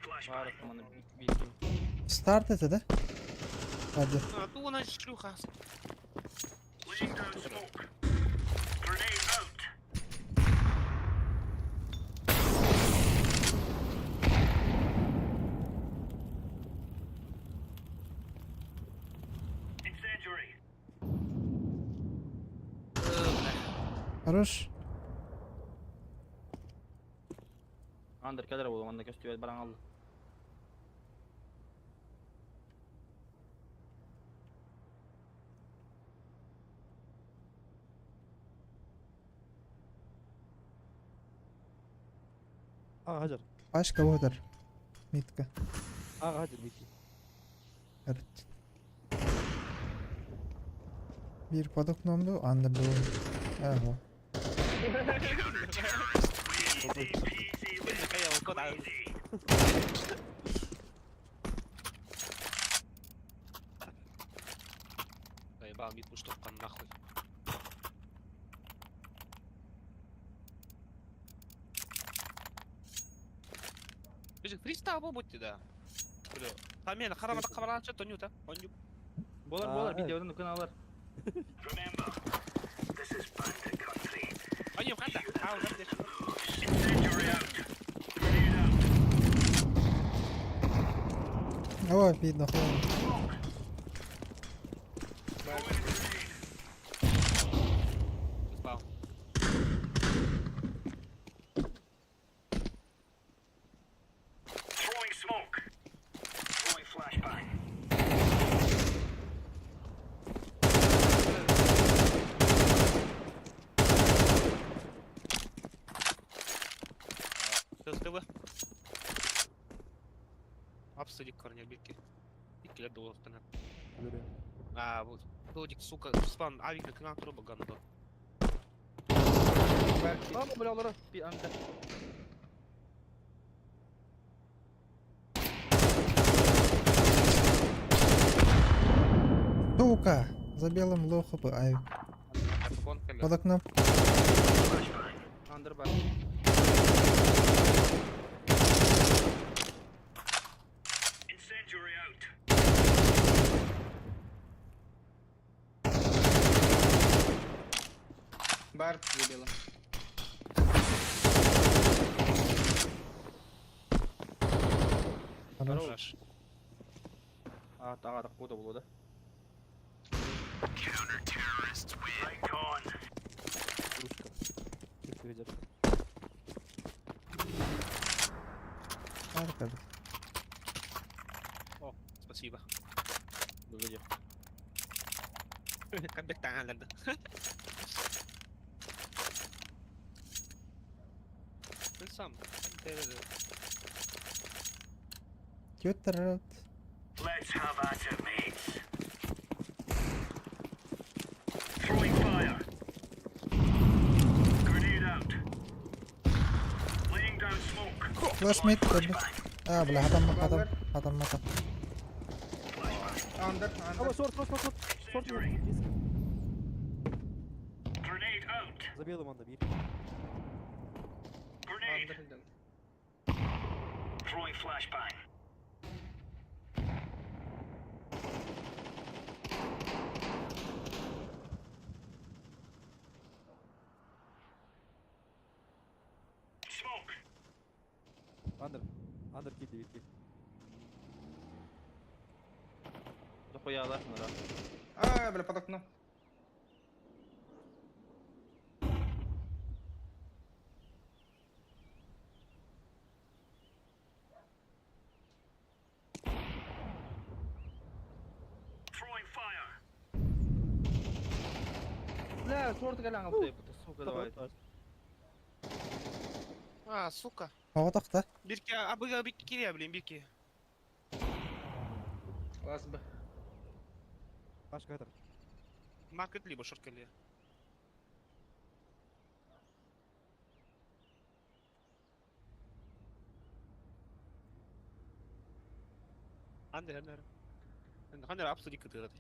Баар, маны бит. Старт это, да? Ладно. А, ту она шлюха. Хорош. Андер кэлэр буолуо, манна көстүбэт баран алды. А, Хажар. Пашка бодыр. Митка. А, Хажар, Митки. Evet. Bir под окном ду, анда был. Ага. Кая, куда? Заебал, мид пуштовкан нахуй. Бежик, фристайл будьте, да. Бля. Тамена, харамата хабаранча, то нюта. Он ню. Болар, А, болар, э. видеодан үкін алар. Они хата. А, уже здесь. О, видно, хуй. Спал. Все, Апсадик корня битки. Икки лет долларов А, вот. Додик, сука, спам, авик на канал труба гандон. Бар Баба, бля, олар. Би анда. Сука! За белым лохо бы, ай. Под окном. Андер бар. Бар за белым. Хорош. Хорош. А, таға кода було, да? Ручка. Кирпич. Арка, бля. О, спасибо. Выгляди. Камбек таҥааларды. Сам. Тютер. Флеш мид, бля. А, бля, хатам, хатам, хатам, хатам. Андер, Аба, андер. шорт, шорт, шорт, шорт. Шорт, За белым анда бир. Андер идем. Андер. Андер килди бир кил. Дохуя аласың, да. А, бля, под окном. Бля, шорт галан алды, сука, давай. А, сука. Ого, тохта. Бирки, абыга бир кирия, блин, бирки. Лас Б. Пашка катар. Маркет либо шорт кэллиэ. Андер, андер. Андер абсолютно кытырат.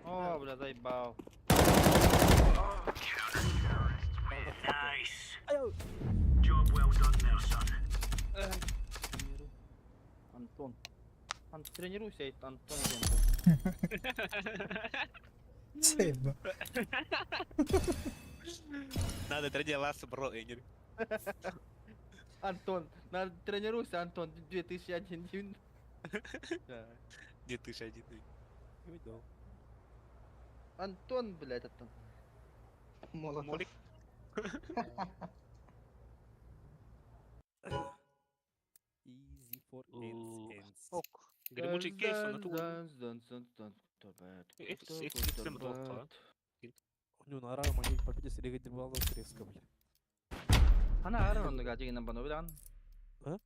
О, бля, заебал. Антон. Тренируйся, это Антон Генко. Сейба. Надо тренироваться, бро, Энер. Антон, надо тренируйся, Антон, 2001. Да. 2001. Видел. Антон, блядь, Антон. Молотов. Молик. Easy for ends, ends. Ок. Гремучий кейс, он тут. Ну, на рама не попитесь, регадибалов резко, бля. Ана арын онда гажигинен бано билан. А?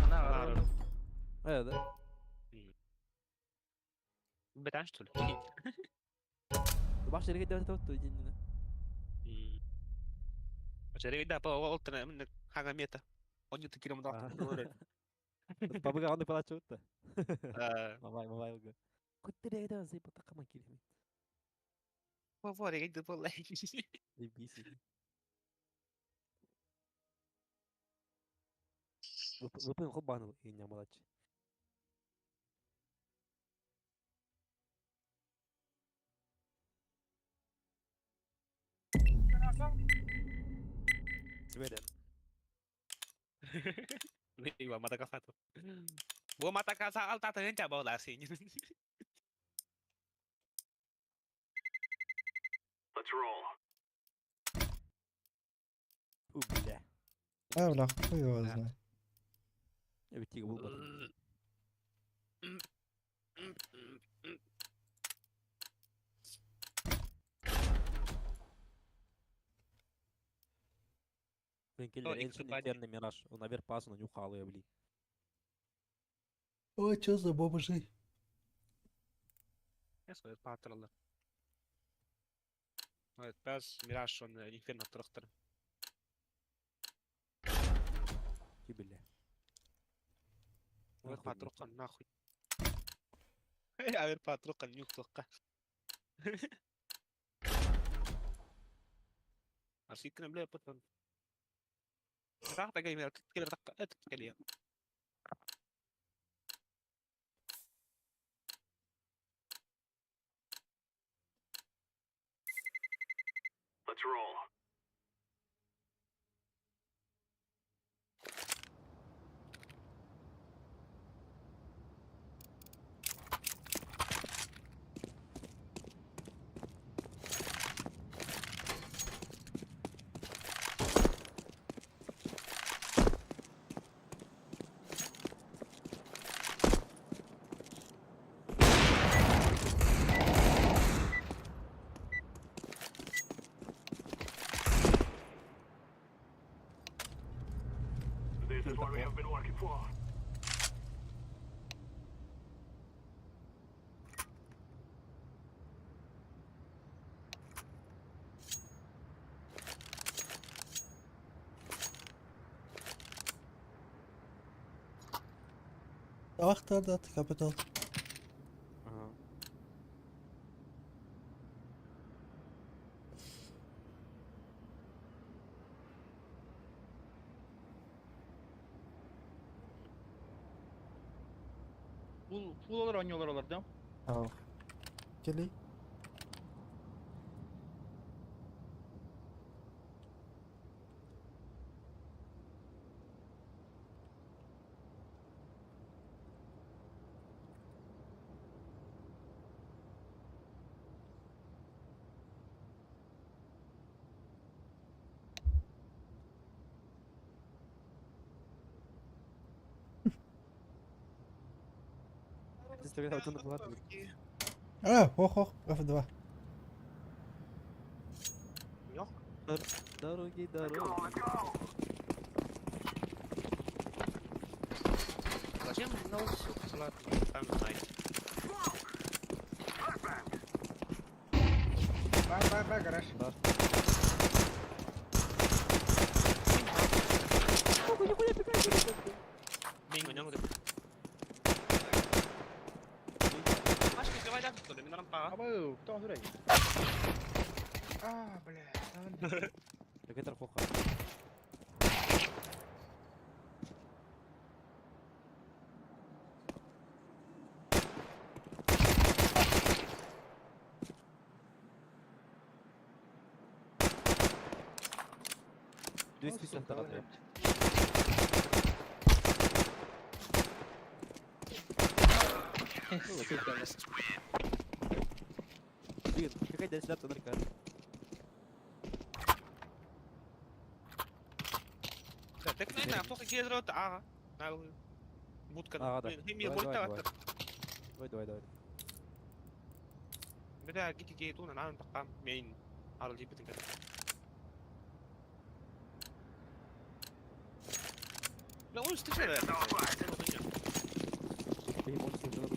Ана арын. Э, да. Бетан, что ли? Баш регадибалов то день, Регада, хага мета. Он не таким дал. Бабыга аны палачы өттө. Э, Мамай, мамай уга. Кут регадибалов зай потакама килми. Во, регадибалов. Заебись. Выпын хобаныл и не малач. Сведен. Iba mata casa. Gua mata casa alta tanya coba lah sih. У, бля. А, бля, хуй его знает. Я ведь тига был Блин, киллер О, Ancient X Inferno Mirage. Он наверх пасу нанюхал ее, блин. Ой, чё за бомжи? Я свой патрол. Пес Мираж, он Инферно трохтер. Ти, бля. Вот Нахуй патрука нахуй. А патрука нюх тоққа. Арсикна бля потом. Рахта геймер, ткелер таққа, ткелер. Achter dat capital. Ага. Пул пул олар ойнолор олар да. Ау. Кели. А, ох, ох, F2. Дороги, дороги. Зачем на улицу посылать? Сам знаете. Ба, ба, ба, гараж. Минго, не могу. Машка, давай дальше, что ли? Мне надо пора. Абы, кто он А, бля. Локатор хоха. Двести пятьдесят второй. Блин, какая дальше шляпа на река? Так, не знаю, только гедрот, ага. Будка. Ага, да. Химия Давай, давай, больта. Давай, давай, давай. Бля, гити гейтуна, надо такам мейн. Арли битинг. Бля, он стреляет. Ты не можешь уже надо.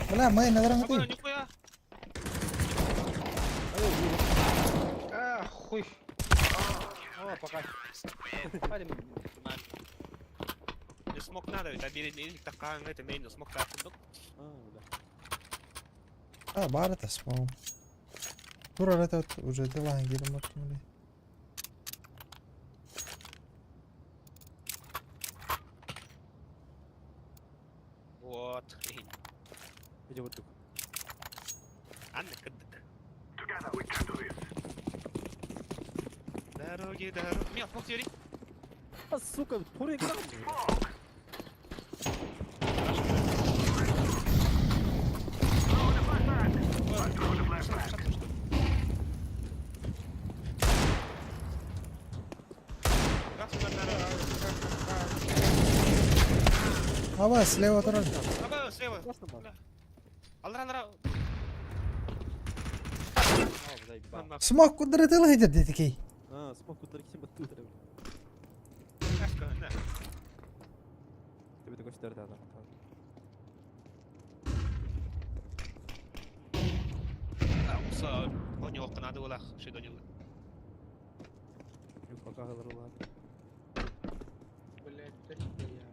Бля, мы на Абы, ты. нихуя. А, хуй. О, пока. Парень. Не смог надо, ведь оберегли такая, это мейн, смог так. А, да. А, бар это смол. Тура этот уже дела гирмот. Вот, хрень. Иди вот тут. Анна, кадык. Дороги, дороги. Мел, смог теории. А, сука, поры экран. Аба, слева турар. Аба, слева. Классно, man. Алра, алра. О, заебал. Смок кудары ты лидер дедикей. А, смог ударить всем оттуда. Тебе такой четвертый, да, да. Пока говорю, ладно. Блядь, да я.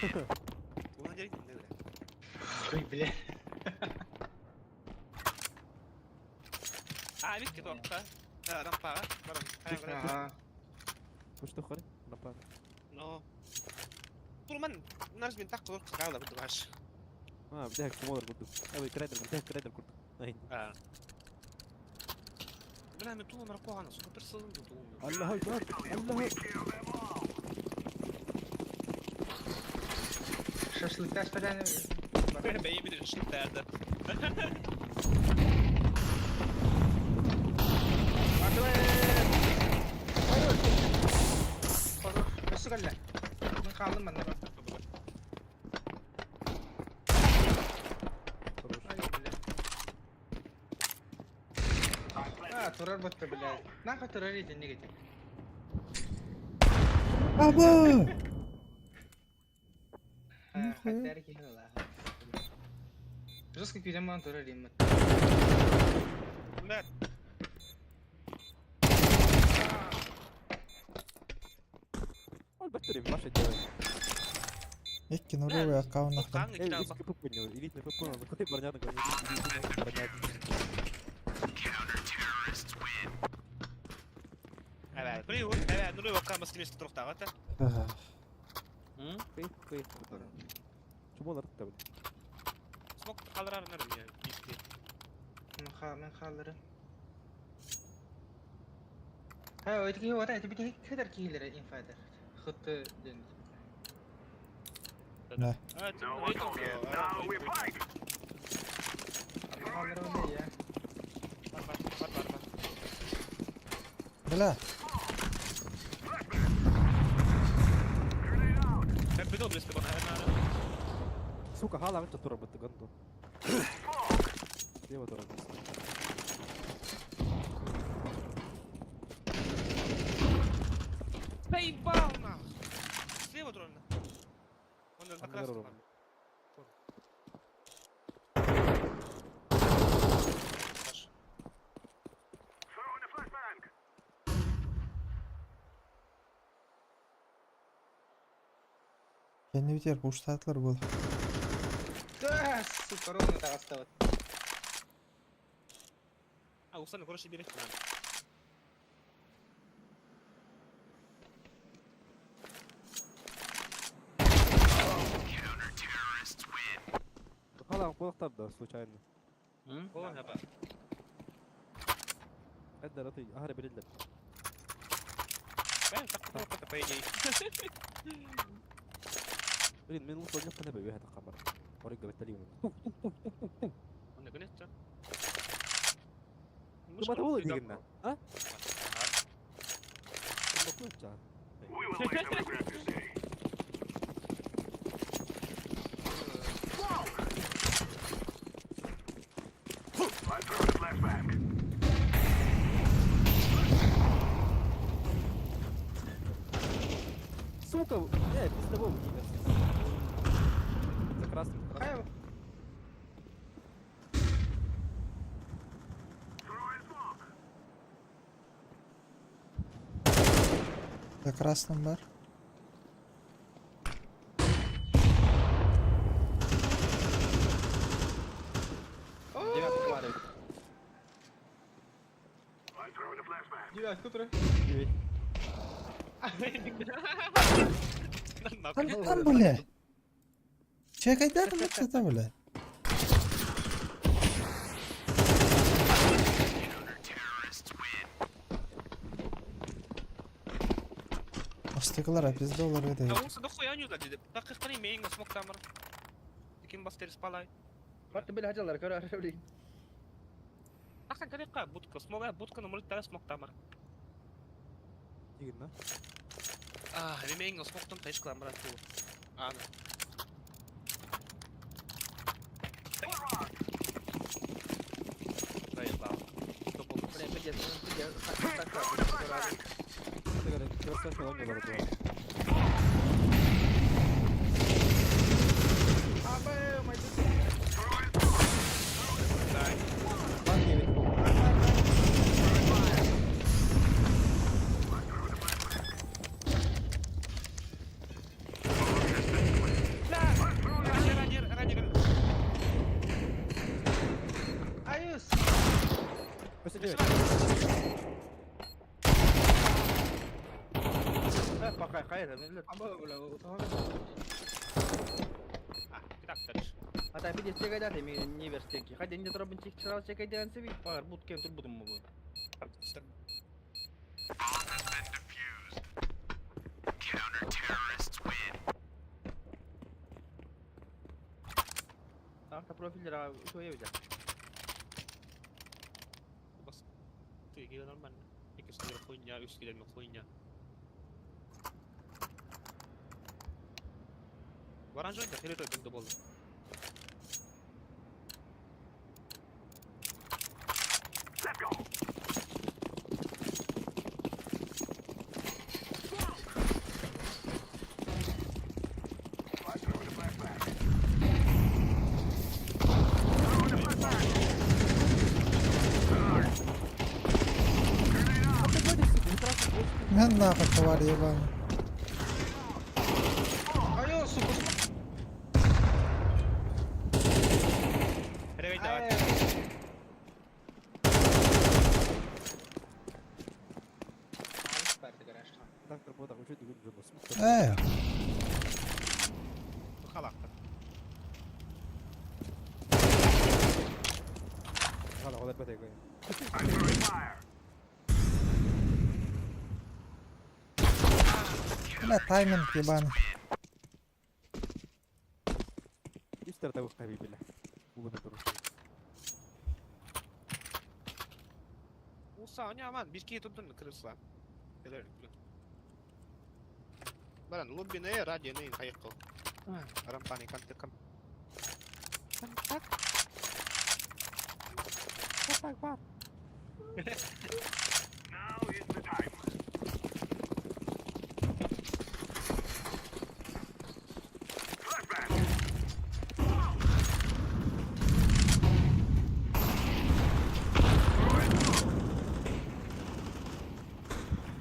Ага. Ой, бля. А, видите, то, Рампа, Ага. Вы что, хорь? Рампа. Но. Турман, наш бин так курк кала бу даш. А, бля, кумодер курдук. Эй, крайдер, бля, крайдер курдук. Ай. А. Бля, мен тула наркогана, сука, персылын ду тула. Аллах акбар! Аллах! Шашлыкташ поляны. Бэйи бир шашлыктарды. Өссө кэллэ. Мин хааллым манна. Хорош. Ай, бля. А, турар батта, блядь. Нахуй турар итинник этим. Аба! Нахуй. Хаттар киһи ла. Жестко күйден маған турар деймін. Бля, Албетте, маша делает. Икки нулевой аккаунт нахрен. Канга Эй, кидал. элитный ПП у него, элитный ПП, он такой броня, такой, элитный броня. Эбэ, при эбэ, нулевой аккаунт баскилес турухтагата. Ага. Кый, кый. Чому народ там? Смок калырар нер я. Битти. Мен хаалларым. Ха, өтки ота эти бити хедер киилер инфайдер. Хытты ден. Да. Хаалларым не я. Бар бар бар бар бар. Бля, Ben bir de bana hemen. Сука, хала, анча тура бытты ганду. Слева тура. Заебал нах. Слева дрон. Он на Там красном. здорово. Саш. Kendi biter буштатлар был. Да, сука, ровно так осталось. А, Усана, короче, бери. Хала, кулактар да, случайно. О, наба. Это раты, ахара бередлер. Ben так вот по идее. Блин, мен лучше не бебе это камера. Ориг беттали. Он наконец-то. Ну, батабол дегенне. А? Сука, пиздобол За красным, за красным. Хай, За красным бар. Девятка варит. девятку тура. Девять. Там, там, бля. Чекай, да, там это, бля. Астыкылар пиздолар это. Да он дохуя не удали. Так их мейн смок тамар. Ким бастер спалай. Барты били хажалар, көрө арабли. Аха гарека будка, смога будка на муль тара смок тамар. Дегенне. А, ремейн смок там тайш кламра ту. А. Заебал. Бля, пиздец, пиздец. Так, так, так. Это говорит, красавчик, он не баратуа. Абэ, мой дух. Бар девять. Ранее, ранее, Аюс. Просто девять. Пока, хайра, мен Абэ, бля, утоҕа. А, так, дальше. Ата пиздец, чекай да, мен не верстенки. Хотя не турабын чек сразу чекай да, ансеби. Пар, будкен турбудум могу. Карта профиль үчүгэй эбит. Бас. Тиги нормально. Икки сылдьар хуйня, үс килэмэ хуйня. Баран жойда, хеле той болду. На нахуй, тварь ебаный. Алло, сука. Давай. Ээ. Халахта. Бля, тайминг ебаный. Уса, не аман, бишки тут крыса. Баран, лоббине, радио, не хайкал. Рампани, канты, кам. Так, бар.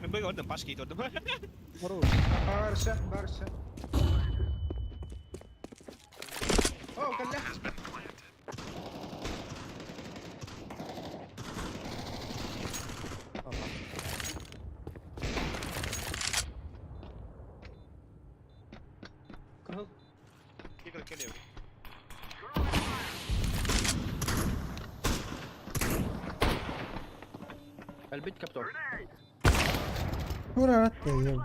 Мен бой ордым, пашки ордым. Хорош. Барша, барша. О, калля. Ага. Кыл. Игр келе. Альбит каптор. Ура, ты еб.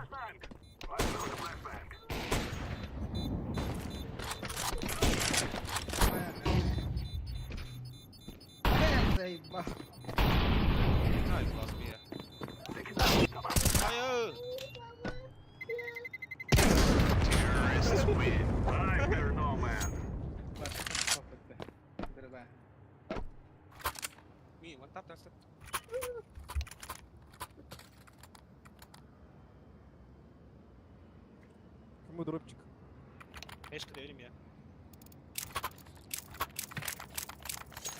Заебал. Nice last beer. Айы! Барша, Дорогая. Ми, вот так, так. Кому дропчик? Эшка доверим я.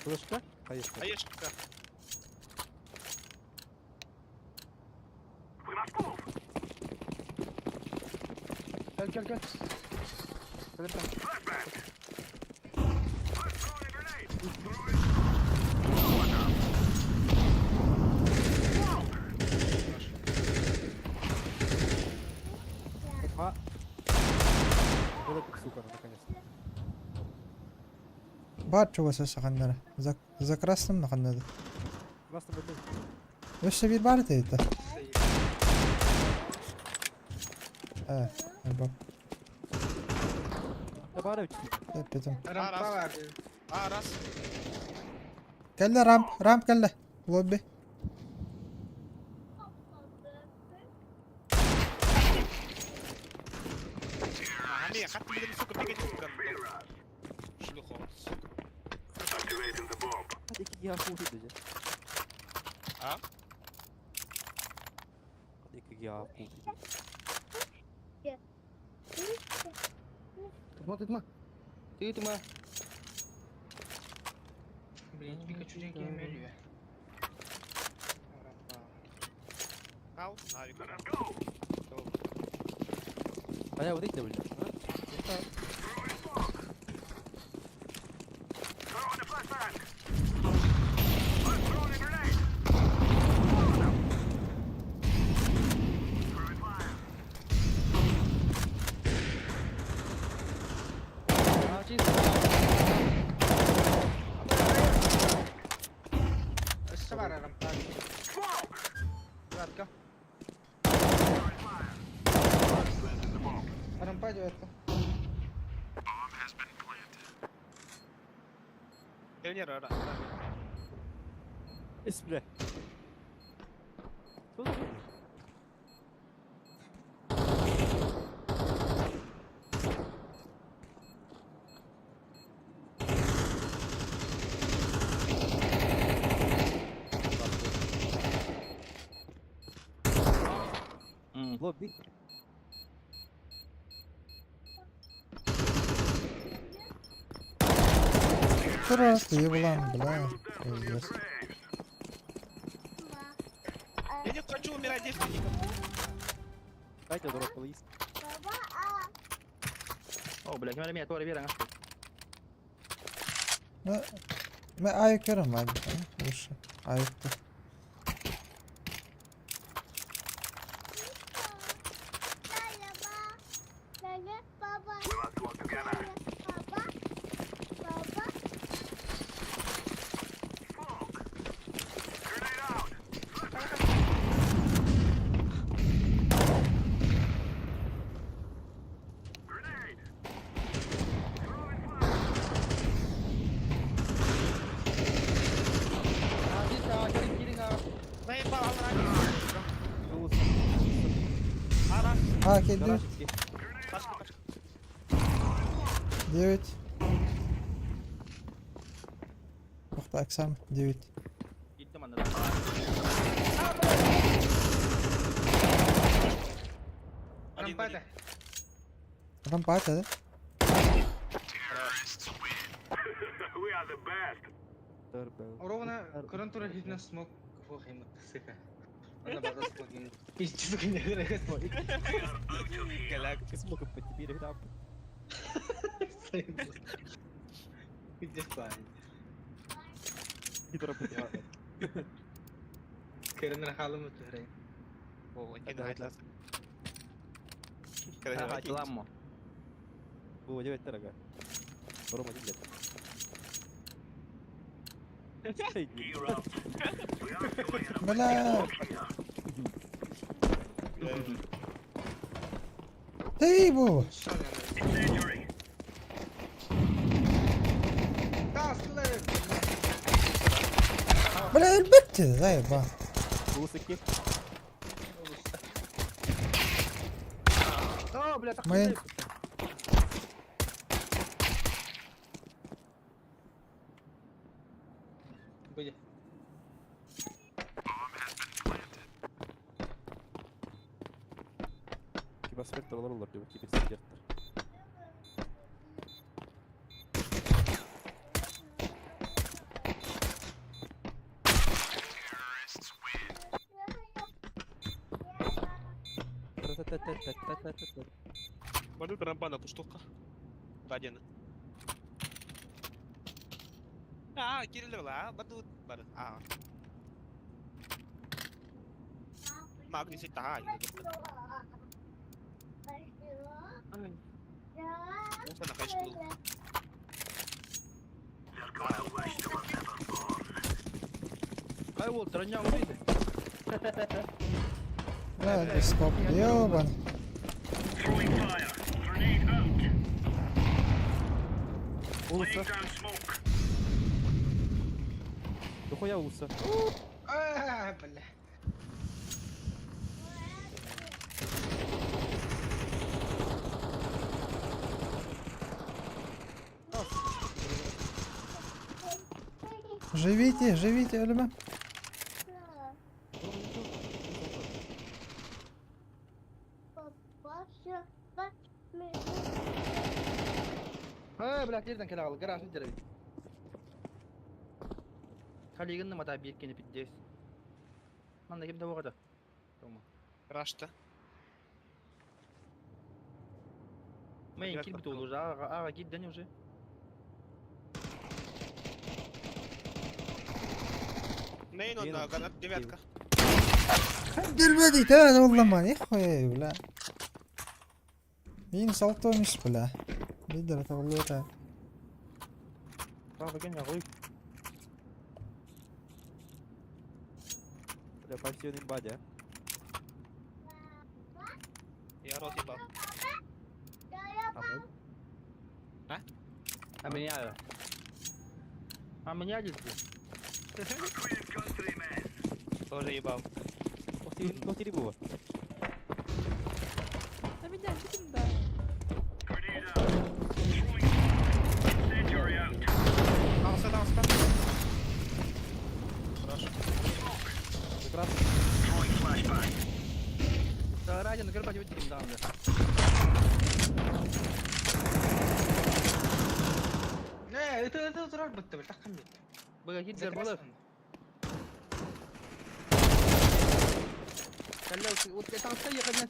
Флешка? Поехали. Аешка. Кел, кел, кел. Два. Вот это сука, наконец-то. Бар чугас саханнара. За за красным наханнада. Красный один. Өссө бир бар это. Э, бак. Да бар Эпетим. Рампа бар. А, раз. Кэллэ рамп, рамп кэллэ. Лобби. А, не, хат билем, сука, бегать, сука. Шлюха, сука. Hadi iki ya kuvvet edeceğim. А? Hadi iki ya kuvvet Тытма, тытма. Тытма. Блин, Пикачу деньги ölüyor. Рампа. Ал, навик. А я вот эти были. А, чисто. Өссө бар рампа. Кратко. Эс бля. Что за хуйня? Лобби. Просто еблан, бля. Пиздец. Я не хочу умирать девственником. Катя дропала из. О, бля, ким эмиэ туора биэрэн Ну, мы аю көрөм, лучше. Аюкты. Заебал, алрани. Арас. А, кэлдэ. Гараж икки. Пашка, пашка. 9. Охта, Оксам, 9. Иттим анна. Один, Рампата. Рампата, да? Ровно көрөн турар хитнэ смок фохимут сыка. Она база смок. Пиздец, не смок. Галактика. Смоком по тебе, ребята. Пиздец, парень. Не дропать. Көрөн халым өтөрэй. О, Да, да. Ламмо. Было 9 дорога. Рома, один лет. Бля. Ты бу. Бля, элбетте, заеба. Улусыки. О, бля, так Мы- Были. Киберспектр олар олар деп киберспектр. Барду рампана куштука. Бадена. А, кирилл ла, баду бар. А. Магни сита. Муса на хайшкул. Ай, вот, троня убиты. Бля, скоп, ёбан. Улуса. Дохуя улуса. А, бля. Живите, живите, өлүмэ. Ай, бля, жерден келе калды, гараж жерде. Халигин мата биркени пиздец. Манда ким да болгода. Тома. Рашта. Мен кирбит ол уже, ага, ага, кирден уже. Нейн он ганат девятка. Gelmedi, тән оллама, нихуя, бля. Минус алты эмес, бля. Лидер это это. Право кен я Бля, пассивный бадя. Я рот ебал. А меня. А меня здесь. Тоже ебал. Тоқтири була. Алса, алса. Хорошо. Прекрасно. Да, Радин, горбать выйти да, да. Не, это турар бытты, бил тахкан бит. Быга гиддер болар. Калля, вот это стоит, конечно,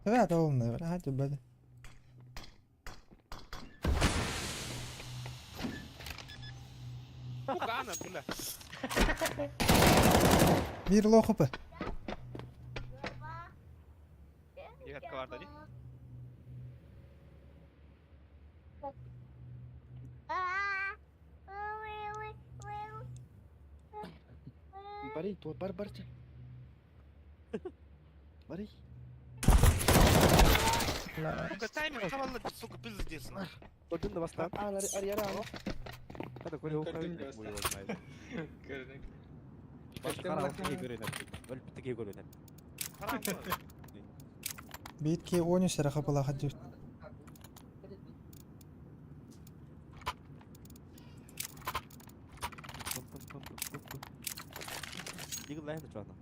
تبعت أول هاتوا بدل. Сука, бля. Bir лохупы. Девятка варда, не? Бери, тут бар бар. Бери. Сука, таймер, хавалла, сука, пиздец. Көрдүм да бастан. А, арьяра. Хата көрө Көрдүм да окуй. бастан. Көрдүк. Өлбүттү көрүнөт. Харам. Битки онюс рахапала хадют. Дигил лайын чуана.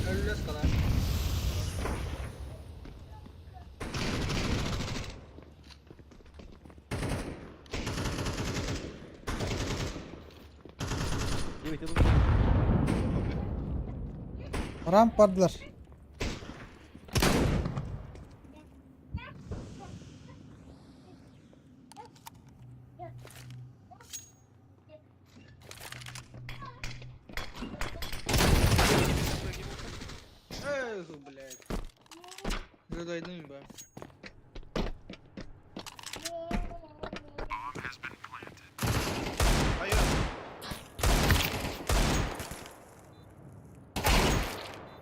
Өллөс кала. Дебет едім. Рамп бардылар. Эх, блядь. Задайдым ба.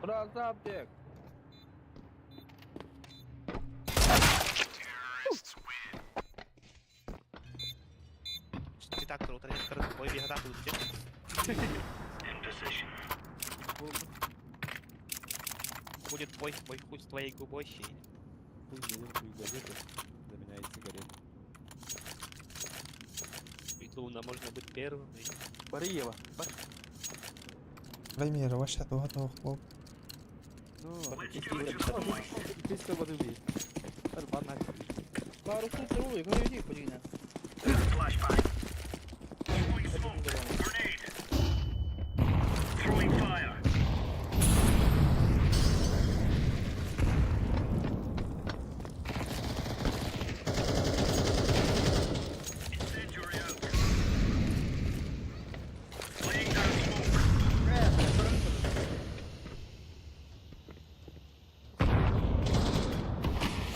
Красавчик. Детектор, вот они ой, бегата тут, где? Будет бой, бой, хуй с твоей губой. Хуй хуй газеты. Заменяет сигареты. Ведь луна можно быть первым. Бариева. Ваймира, ваша туга туга хлоп. Ну, если буду бить. Арбан Пару суток, ой, говори, подвина.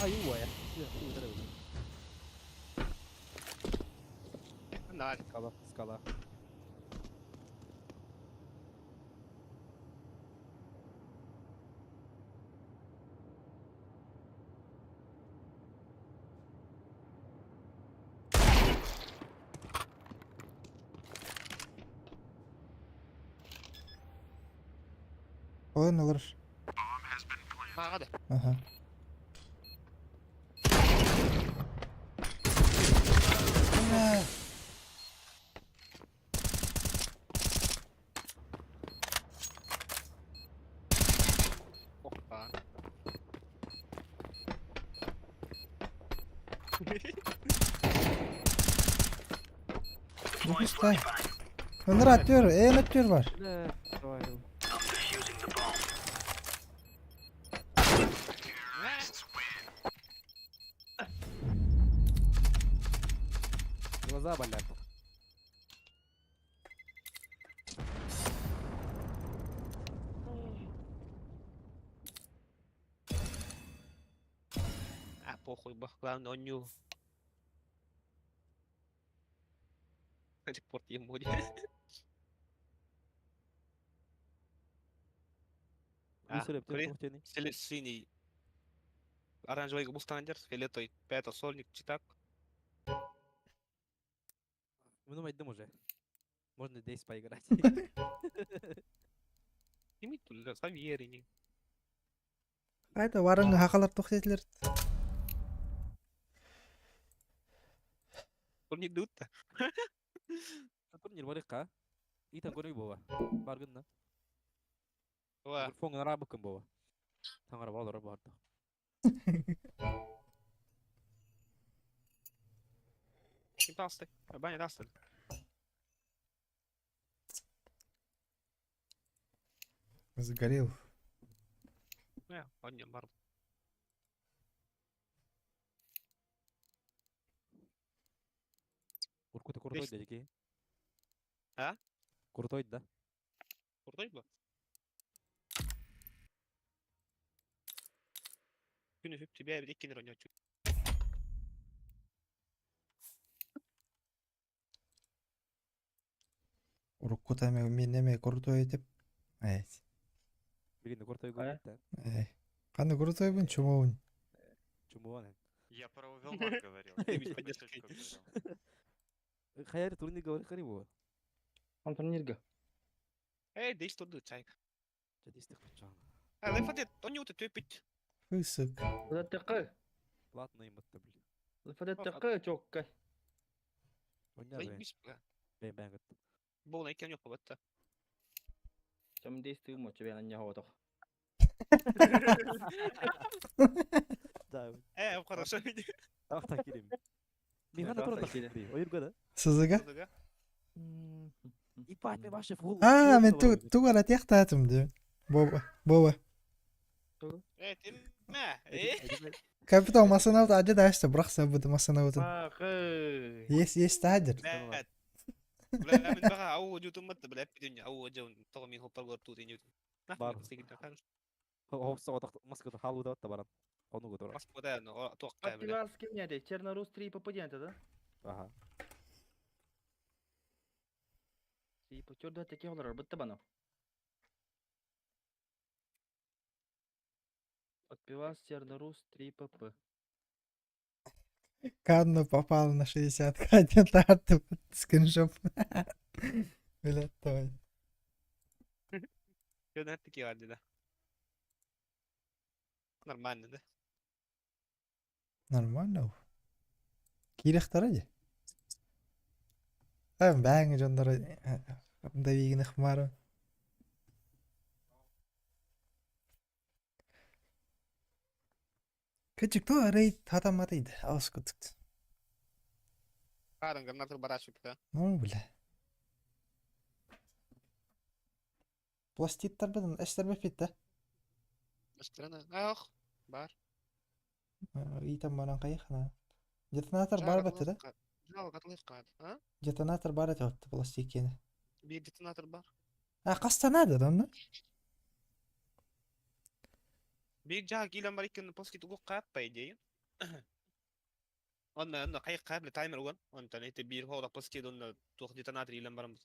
А, юа я. На, Скала, скала. Oyun alır. Мага да. Ага. Бля. Опа. Не пустай. Өнөр atıyor, en atıyor var. Не, давай. Глаза болят. А, похуй, бах, главное, он не. Репорт ему. А, Кори. Синий. Оранжевый губустандер, фиолетовый пятый сольник, читак. Ну, найдем уже. Можно здесь поиграть. Кими туlla, саверини. Хайда варыңы хакалар тохтетлер. Турнир дутта. Турнир барыкка. Итан көрөй бова. Баргынна. Ва. Фонган рабыкын бова. Таңара балары барды. Ким тасты? Баня тасты. Загорел. Не, он бар. Куркута крутой дядьки. А? Крутой, да? Крутой был? Күнү хүп тебе бир эккенер ойночу. Уруккута мен неме крутой деп. Эй. Билин крутой көрдүк да. Эй. Кандай крутой чумоун. Чумуан. Я про Увелман говорил. Ты я ведь про поддержкой. Качечку говорил. Хайар турнир говори хари бова. Он турнирга. Эй, дейс турду чай. Жадистик качан. А, лефате, он төпүт. Фысык. Латыкы. Платный мытты бил. Латыкы чокка. Ойнар бен. Бен бен гыт. Бул экен жок болот. Чам действий мо тебе на не готов. Да. Э, хорошо. Ахта кирим. Михана Да, турда. кирим. Ойырга да. Сызыга? Ипать мен вообще фул. А, мен тугара тияктатым деп. Боба. Боба. Э, тимме. Э. Капитал масанаут ажы да ашты, бірақ сабыды масанаутын. Ахы. Есть, есть тадыр. Бля. Бля, мен бага ау жутум бля, пидүн ау жон того мен хоппар көрүп тут инют. Бар. Хопса маскада халуда да баран. Кону готора. Москвада, но тоққа бля. Активарский не де, Чернорус 3 попадет, да? Ага. 3 по чёрду такие олар бітті бана. Отпивас Чернорус 3 ПП. Канна попал на 60 один тарты скриншоп. Бля, давай. Жөн такие барды да. Нормально, да? Нормально. Кирехтар же. Эм бәңі жондары давигин хмары. Кычык то рейд татаматыйды. Алыс күтүк. Каран гранатыр барашып, да. Ну, бля. Пластиттар беден эштер бепит да. Страна. Ах, бар. Итам баран кайхана. Детонатор бар баты да? Жал катлык кад, а? Детонатор бар этip пластик кени. Бир детонатор бар. А кастанады да онда? Бир жаа килен бар экен пластик угук кап по идее. Онна онна кайык кап таймер уган. Онтан эти бир хода пластик онна тух детонатор илен барам.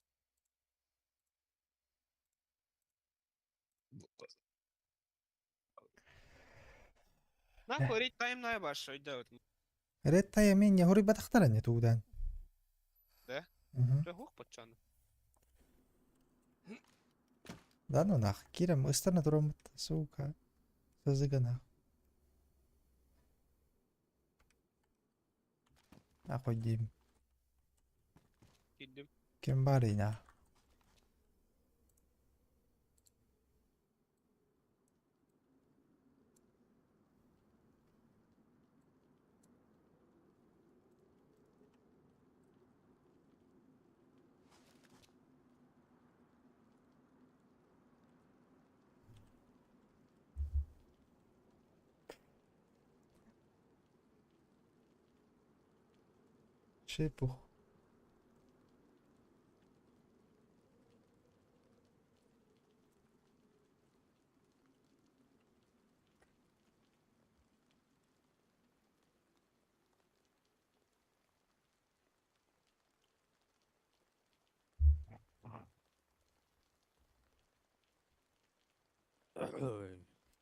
На рейд тайм на баш, ойда. Ред тая мен я хури батахтара не тугдан. Да? Угу. Хук почан. Да ну нах, кирам ыстарна турам, сука. Сызыга нах. Ахуй дим. Кидим. Кем барина. Шипух.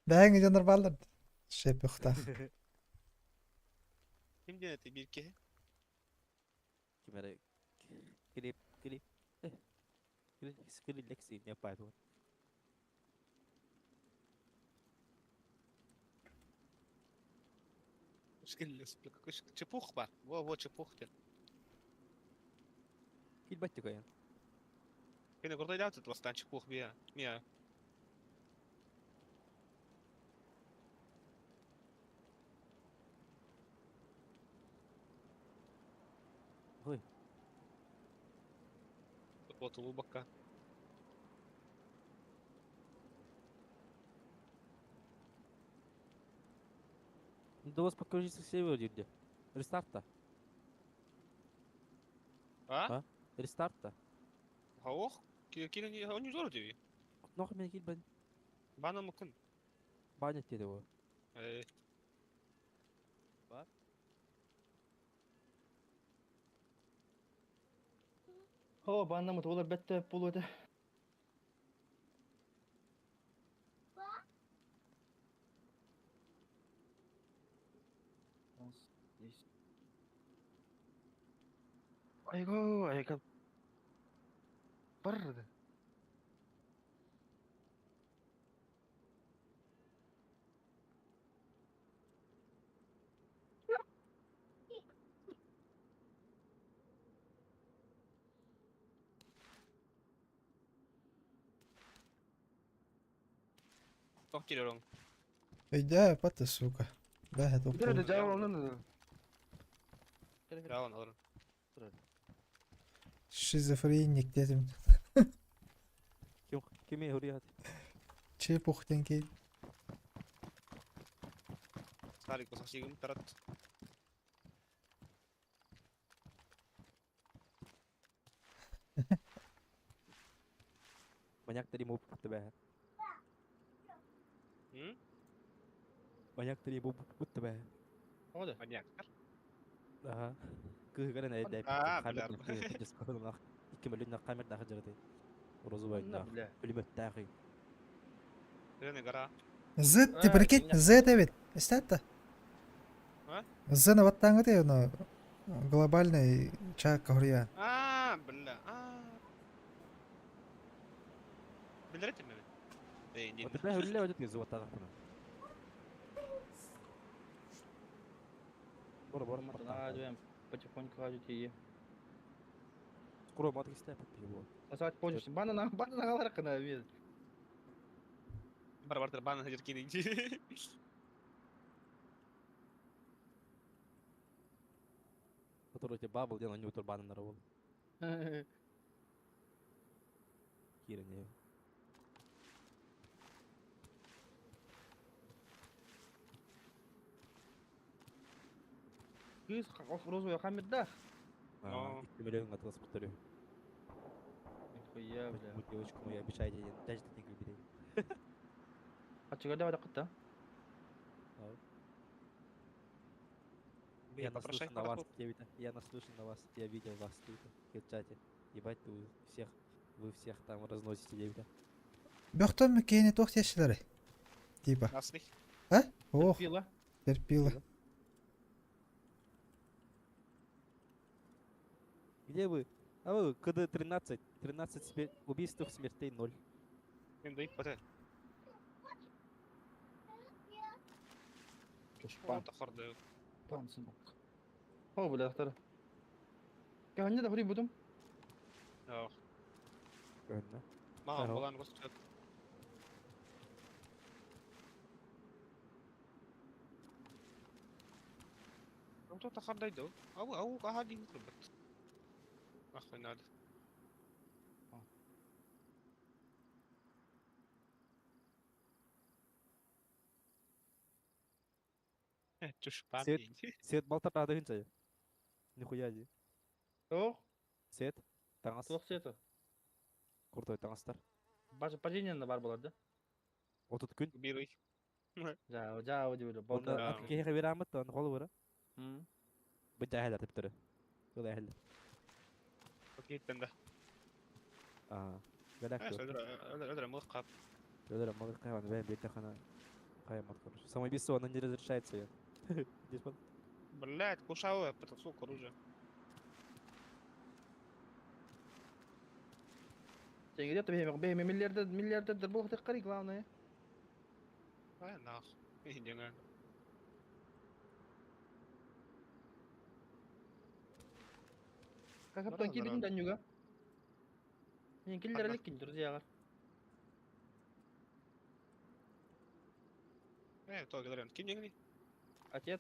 Бэйэҥ дьоннор бааллар. Шепөхтаах. Ким диэн этэй биир киһи? Ким эрэ Клип, клип, клип лекции не пойду. Чепух бар. Во, во, чепух диэн. Килбэт тикайан. Кини курдайдаат бастаан чепух бия. Мия. Ой. Вот улубакка. Да у вас покажите сервер где. Рестарт-то. А? А? Рестарт-то. Ох, кини он зор диви. Нох мен килбен. Бана мукун. Баня теде его. Э, Бар. О, баннамыт олар бәтті бұл өте. Айго, айга. Бар. Тох кирерон. Өйдөө, пата, сука. Бэхэ Бир топ. де жаап алынды. Жалан алыр. Шизофреник дедим. Ким кими хурият. Чепух диэн кей. Старик басасигым тарат. Маньяк три муб тебя. М? Маньяк три муб тебя. Ода. Маньяк. Ага. Кыгы на эдэ. А, Камер бля. на 2 миллион камер на хаджарты. Розовый на. Бля. Пулемет тахи. Зеленая гора. Z ты прикинь, Z эбит. Истэтта. А? Z на баттаңы те, но глобальный чак хория. А, бля. А. Билерете ми? Эй, не. Вот это хүлле өтөт кези вот так. Бор бор Надо, потихоньку хажу тие. Скоро мат кисте пиво. Асат позже. Бана на бана на галар кына бир. Бар бар бана хажыр кини. Который тебе бабл ден они турбаны на работу. Кира не. Кыз розовый хаммер да. Но. 2 миллион атылас повторю. Нихуя, бля. Будь девочку мою обещайте, даже ты не бери. А чего давай кытта? Я наслышан на вас, Кевита. Я наслышан на вас. Я видел вас, Кевита, в чате. Ебать, ты всех, вы всех там разносите, Девита. Бөхтөн кейни тох тешилери. Типа. Красный. А? Ох, Пила. терпила. Где вы? А вы, КД 13. 13 убийств, смертей 0. Им дают поте. Пан, Тахарды. пан сынок. О, бля, второй. Каханья да хури будем. Ох. Правильно. Мага Здорово. булан государство. Кто тахардайды? Ау, ау, кахади кырбат. Нахуй надо. Чушпан. Свет. Свет балтар рады хинча. Нихуя ди. Ох, Свет. Таңас. туох сето. Крутой таңастар. Бажа падение на бар булар да. Отут күн. Бирый. Жа, жа, дип Онда болта. ат кеhe берамыт, аны холы бара. М. Бу жаһалар дип төрө. Бұл әһел. Окей, тенде. А, галак. Öldür, öldür, öldür, мылық қап. Федор, малы хайван, бэйэм биэрдэххинэ хайаммат короче. Самоубийство, оно не разрешается я. Здесь вот. Блядь, кушал я, это, сука, оружие. Сен где-то бэйэм миллиардер миллиардер буолуох кари главное. Ай, нахуй. Иди на. Как Здорово, потом кибин здорово. данюга. Мен киллер Ага. элеккин друзья. То говорю, ким не Отец.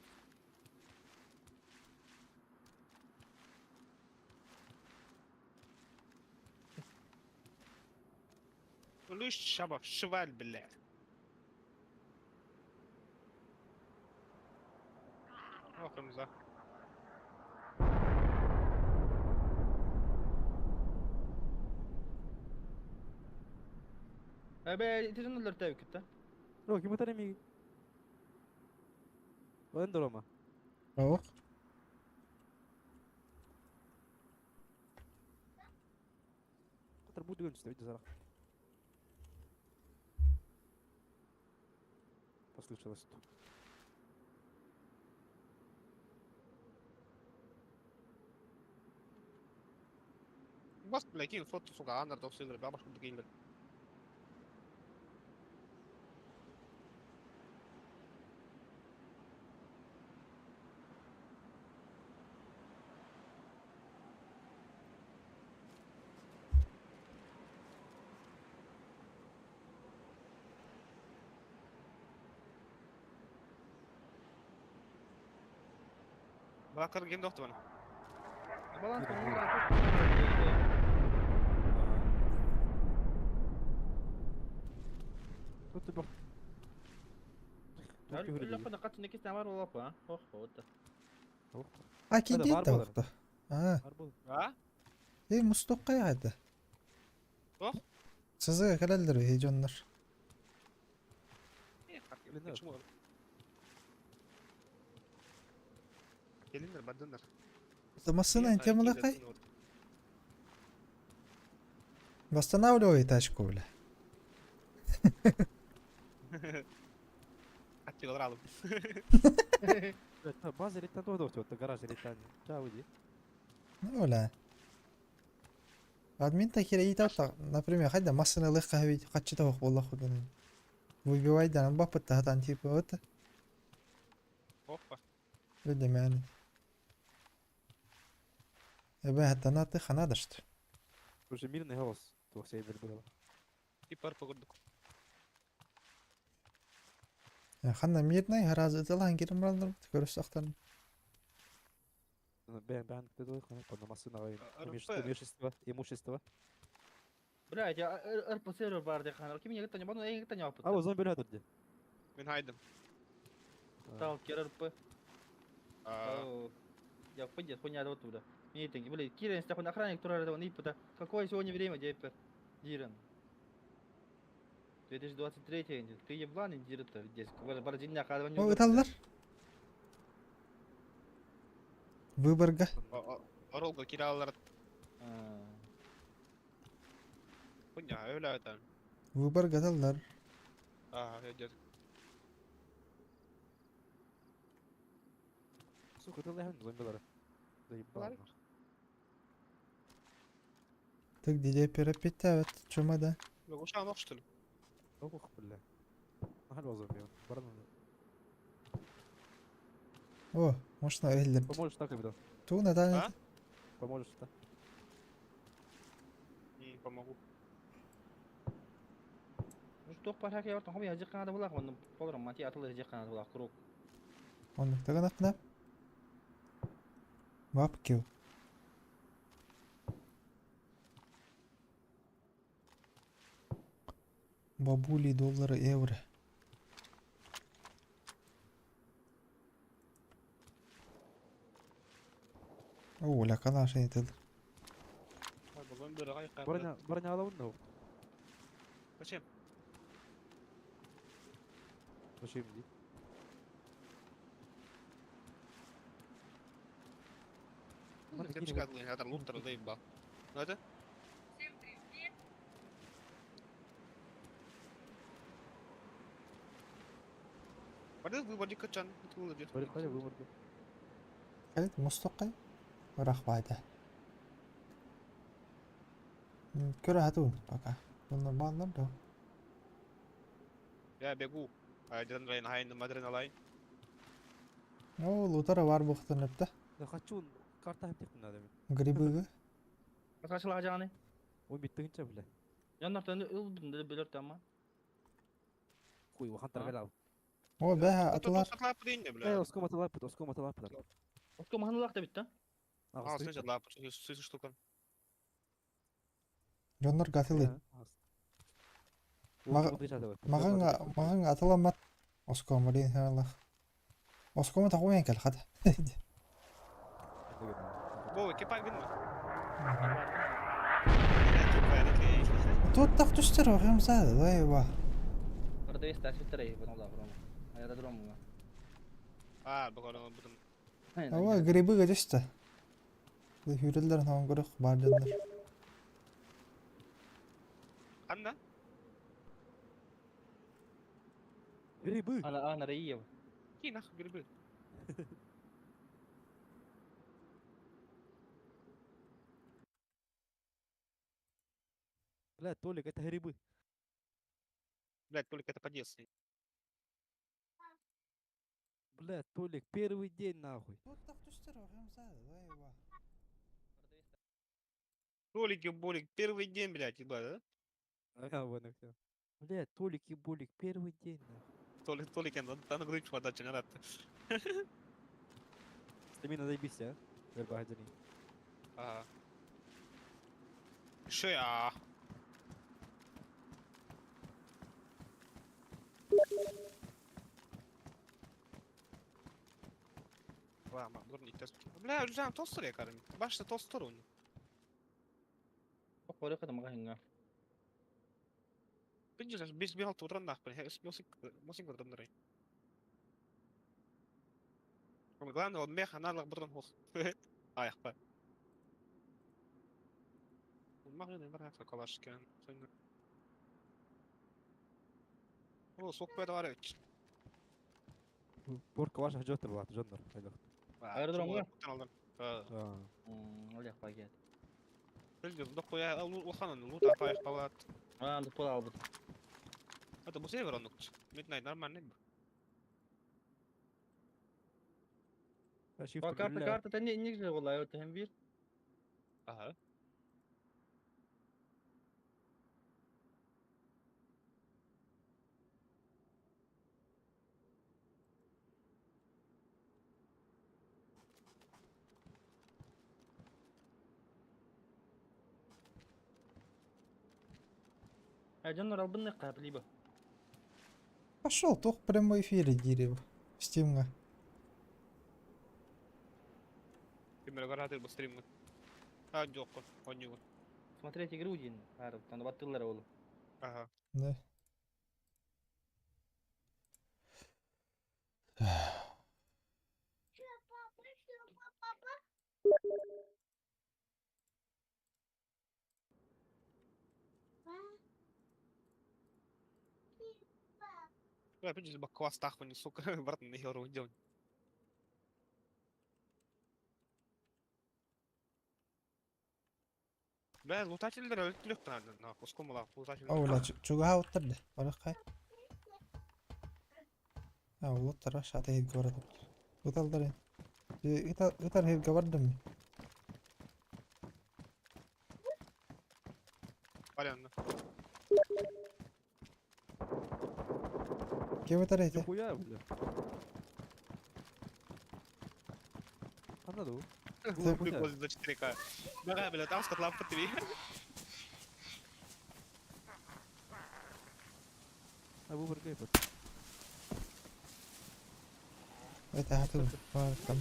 Лишь шаба, шваль, блядь. Ох, за. Эбэ, ити жоннолор тәбикит да. Ро, ким утар эми? Оен дорома. Ох. Катар бу дүгөн үстэ зарах. Послышалось тут. Бас, блядь, кин фото, сука, андар досылыр, бабашка дигилер. Бакыр ким доктор бана? Баланс Тут ты бах. Тут ты Үлләп кына качын ике тамар болап, а? Ох, вот. А Hadi, кидет бар болар. да. А, Бар бол. А? ey мусток кайгады. Ох. Сызыга келелер хейжоннор. Блин, да. Почему? Келиндер, бадындар. Машина темалы кай. Восстанавливай тачку, бля. Аттилар алып. База реттен тоғда өтті, гараж реттен. Ча уйди. Ну, бля. Админ та кире ит атта, например, хайда машина лыхка хабит качы та болла худан. Выбивай да, бапыт та типа вот. Опа. Люди мен. Эбе хатта наты ханадышт. Уже мирный голос. Тух сейвер было. И пар погоддук. Ханна мирный харазы тылан кирим рандыр көрүс сактан. Бэн бэн кто хана машина РП. имущество, имущество. Бля, я РП сервер бар дек ханар. Ким егет таня, баны егет таня апыт. А, зомби рядом где? Мен хайдым. Сталкер РП. А, Я пойдет, хуйня вот туда. Митинги, блин, Кирен, стахун охранник, который он ипота. Какое сегодня время, депер? Дирен. 2023, ты еблан, дирен-то здесь. Бородиня, О, ыталлар. Выборга. Оролго киралар. Хуйня, öyle это. Выборга ыталлар. А, идет. Сука, ты леген зомбилары. Заебал. Ларик. нахуй. Так диде перепетя, чума да. Ушан ох, что ли? Ох, бля. Нахаль зомби. Баран. О, можно эллер. Поможешь так, ребята? Ту на А? Поможешь так? Не помогу. Ну что, парак я вартан, хом я жеккана булак, он полром мати атылы жеккана булак круг. Он таган акна. Бабки. Бабули, доллары, евро. О, ля калаш это. Броня, броня алабын Зачем? Зачем иди? Кепчик адлы, это лутер заебал. Ну это? Барды выборди качан тулы Бары хайа выборды. Кэлит мустуккай. Ырах баайда. Көрө хатуун пока. Bunlar bağlar да. Я бегу. Айдан райын мадрен алай. О, лутара бар буқтан өпті. Да хочу карта хеп тек надо. Грибыгы. Kaçla canı. Ой биттигинче бля. Yanlar ыл билер тама. Хуй, вахан таргал. О, бәһә атылар. Атлап дин Э, бля. оском аталап, оском аталап. Отко маханалак да битти. А, слышь, атлап, слышь штука. Жоннор гатылы. Мағаңа, мағаңа атыламат. Оскома дин ханалах. Оскома тақуен кел хата. Бо, кепа гын. Тут так түстер оғым зады, лай ба. Orada bir stas bitti bunu da vurum. Aerodrom mu? А, богорон будем. Ава грибыга түсті. Хүрелер науын көрік бар жоннор. Анна? Грибы. Ana ana iyi. Ки нахуй грибы. Бля, Толик, это грибы. Блядь, только это по-детски. Бля, Толик, первый день нахуй. Тут так түстер оғым зады, лай ба. Толик и Болик, первый день, блядь, ебать, да? Ага, вон и всё. Бля, Толик и Болик, первый день нахуй. Толик, Толик, я на грудь хватать, не надо. Стамина заебись, а? Верба гаджини. Ага. Шея. Ладно, Бля, жам тостер я карым. Башта тостер он. Bak oraya kadar mağahinga. Бинжер бес бир алты утран нахуй. Мосин көрдüm. Главное, он мех аналог бурдан хох. Аяқпа. Мағын бар калашкен. О, сок бәді бар ет. Борка ваша жотыр болады, жондар. Айдақ. Аэродромға? А. Ол жаққа кет. Білді, қоя, улханын лут апайық балат. А, анда пол албыт. Это bu сервер онук. Midnight нормальный. Bak karta karta da ne ne güzel olay öte hem bir. Ага. Ha canlar albın ne kapli bu. Пошел, только в прямой эфире дерево. Стимга. Кемер гараты bu стримга. А, жоқ, он Смотреть игру din. Har, tanda battırlar oğlum. Ага. Да. Бля, опять же, квас тахвани, сука, брат, на евро делать. Бля, лутательдер өлтүлүк надо, на кускомала, лутательдер. О, бля, чуга уттарды. Барах кай. А, улуттар шата хит говорят. Уталдар. Итар итар хит говордым. Понятно. Кем итар эти? Нихуя, бля. Анна ду. Прикол за 4К. Бля, бля, там скотла по 3. А выбор гейпот. Это хату. Там.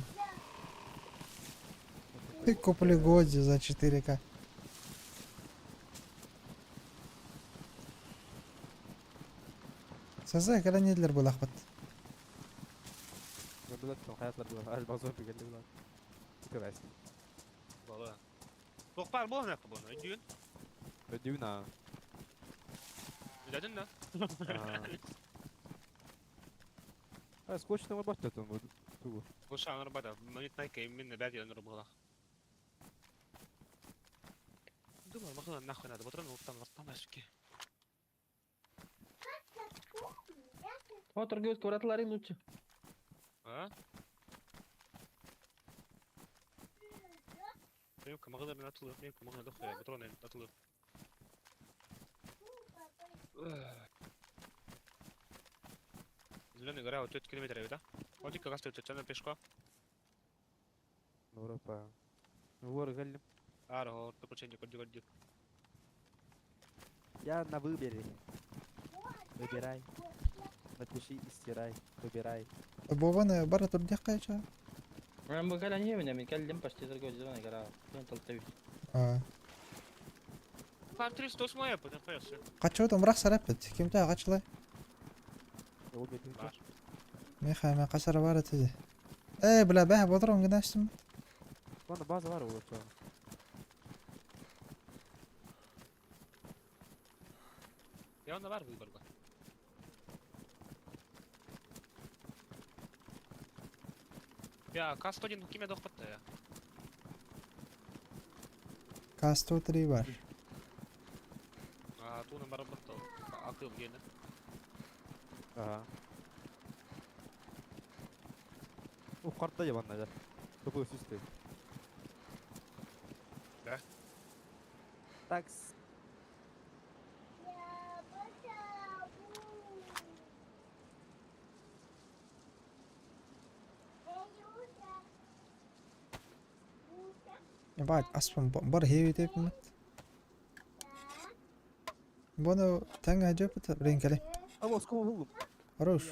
Ты купли годи за 4К. СЗ когда недлер был ахпат. Бөгөлөт, хаятлар булар. Аль базор бигелли булар. Тикебес. Бала. Тохпар бол нахуй был, өйдүүн. Өдүүн а. Өйдәдүн да. Скотч там бат там тугу. Слушай, он работает. Монит найка именно бәт яныр була. Думаю, махна нахуй надо. Патрон вот там там ашки. О, торгуют квадрат лучше. А? يمكن مغنى من اطلب يمكن مغنى دخل بطرون اطلب. Зеленый гора, вот 4 километра, да? Вот как раз тут на пешко. Европа. Вор галлим. Аро, приключение, куди куди. Я на выборе. Выбирай. Напиши и стирай. Выбирай. Бованы бара турдях кайча. أنا بقول أنا من يكلم почти торгуют зеленый гора. Ну, толтовик. А. Там 308 потом пояс. Качуу мрах сарапет. Кимте качлай? Ол бетин. Бар. Миха мен касара бар этиди. Эй, бля, бә, бодрон гынаштым. Ладно, база бар ол чоң. Я он бар выборга. Я К101 киме дохпатта я. К-103 бар. А туна бар батта. Акыл гене. Ага. У карта ябанна да. Тупой сүстө. Да. Такс. Ебать, аспан бар хеви деп мат. Бону таңга жөпөт ренкеле. А вот скома булдум. Хорош.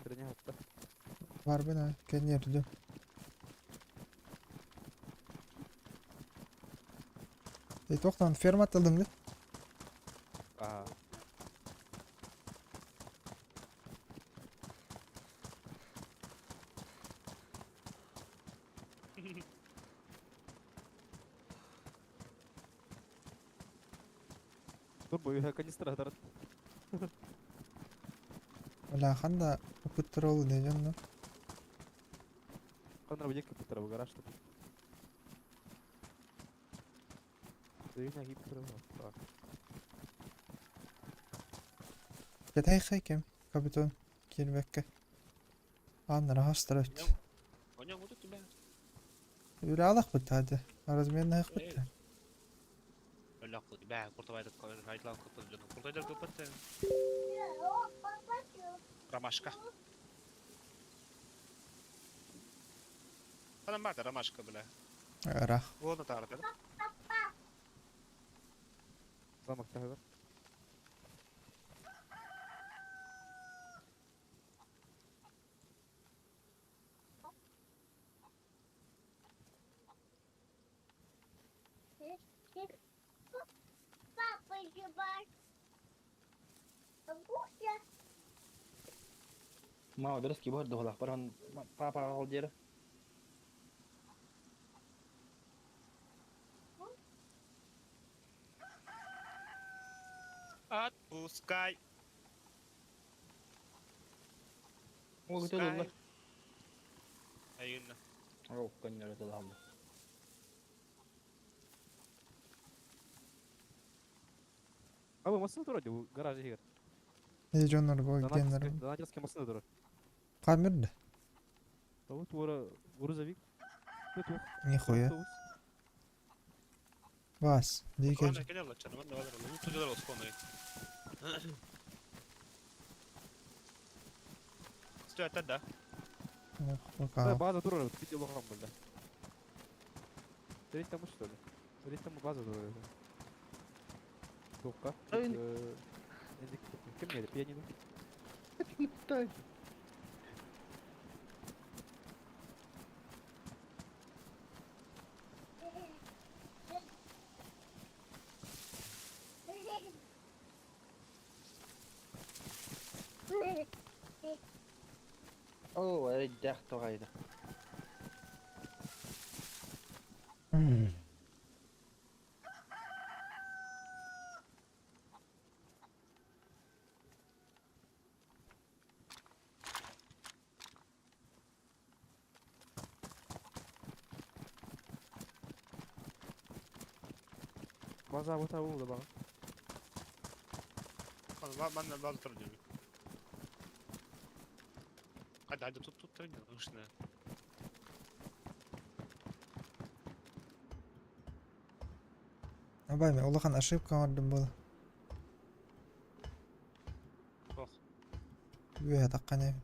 Херня хатта. Бар бина кенерди. Эй, тоқтан ферма тылдың да? Ага. Турбо канистра тарат. Бля, ханда опыттыролу дежем да. Кандра бу кыптыра бу гараж тут. Дүйнә киптыра. Кетей хайкем, капитан кирбекке. Аннара хастырыт. Оня вот тебя. Үралах бит хады. Разменных бит. Өлө кыл. Бә, куртабайды айтылан көпөт жана. Куртайдар көпөт. Ромашка. Адам бар ромашка бля. Рах. Вот тарды. Замок тагы. ما درس كيبورد هو الأخبار بابا غالدير. Отпускай. هو قلت له والله. Айына. أو كنا رضا الله. Абы машина турат бу гараж егер. Не жоннор бу геннер. Донатерский машина турат. Камерде. Вот ура грузовик. Это Нихуя. автобус. Вас. Дикер. Ладно, келе лача, мен давай. Ну тут делал сконы. Стой, да. Да, база турат, видео лохам бля. Треть тому что ли? Треть тому база турат. Тоққа. Ким не пианино? طيب. Оо, эрэйдээх тоҕайда. База бу табыл да баҕа. Манна база тұр деймін. Қайда, қайда, тут, тут тұр, ышны. Абай, мен улахан ошибка оҥордум буолла. Ох. Үөһэ таххан эбит.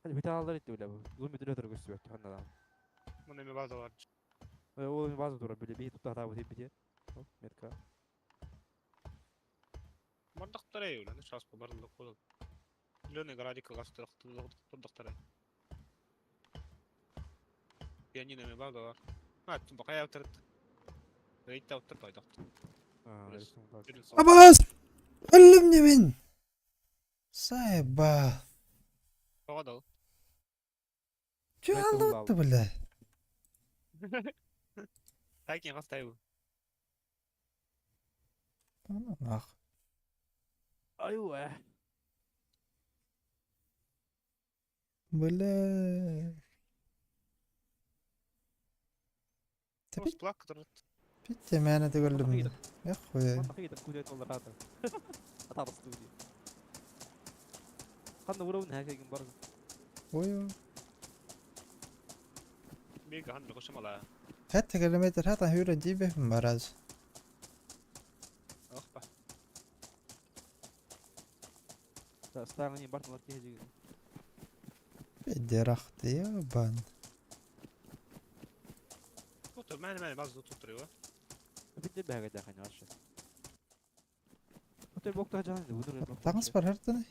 Hadi bir tane etti bile bu. Uzun bir süre gösteriyor. Ханна да. Мына эме база бар. Ол база тура бile bir tuttu hata bu tip bitiyor. Hop метка. Мардақтар ей, уланы шас барлық қол. Зеленый градик гастыр турдықтар. Пианино эме база бар. А, тум бақая отырды. Рейтте отырды айдақ. Аа, Абас! Өллүм мен! Сайба. Тоғадал. Чё алды бля? Тәкен қастай бұл. Нах. Айуа. Бля. Тепи Плак тұрды. Питте мені де көрдім. Я хуя. Қанда уровень хакеген бар. Ой. Бег хан қошамала. Хәтта километр хата хүрен дибе мараз. Ох па. Стағын бар талар кеhe Бедерахты ебан. Отыр, мәне мәне база тұтыр. Битте бәгә дә хань ашы. Отыр бокта жан ду. Таңыз бар хартаны.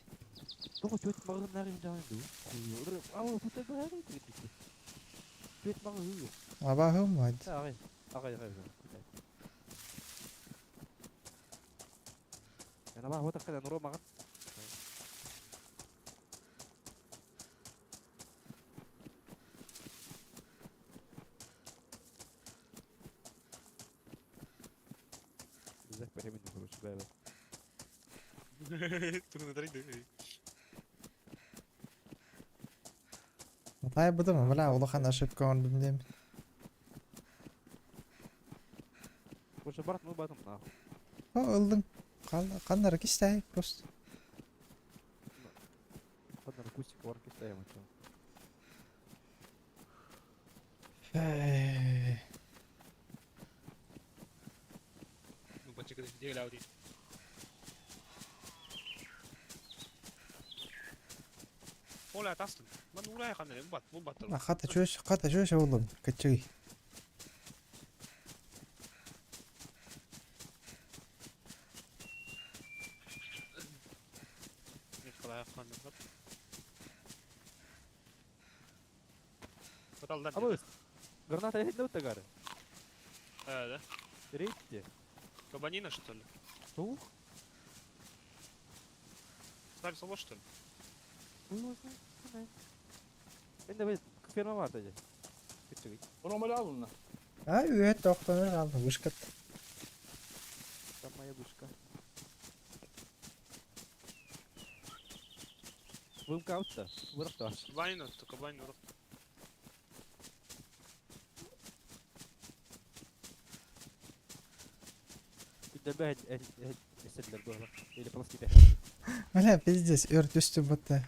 Тоғы чөт мағын нағын жан ду. Отыр ау отыр бәгә ду. Чөт мағын ду. Аба хумад. Агай. Агай агай. Яна ба отыр када нуро маған. Зак бәһемен короче бәбә. Түгін отырайды. Тай бұдым, бля, улахан ошибка ондым дейм. Короче барат ну батым нахуй. О, ылдың. Қаннары кистай просто. Қаннары кустик бар кистай ма. Эй. Ну, бачык дегел ауди. Ола тастын. Ман урай қандай бат, бу бат. Хата чөш, хата чөш oğlum. Качуй. Николай қандай бат. Баталдар. Абы. Граната ехет тагары. Да. Рейтте. Кабанина, что ли? Тух. Ставь соло, что ли? Енді біз ферма бар деді. Күтті Ромал алынна. А, үйет тоқтаныр қалды, вышкат. Там моя вышка. Вымка аутта. Вырықта. Кабанина, то кабанина. Күтті бәд эседлер бұғыла. Или пластик. Бля, пиздец, өрт үсті бұтты.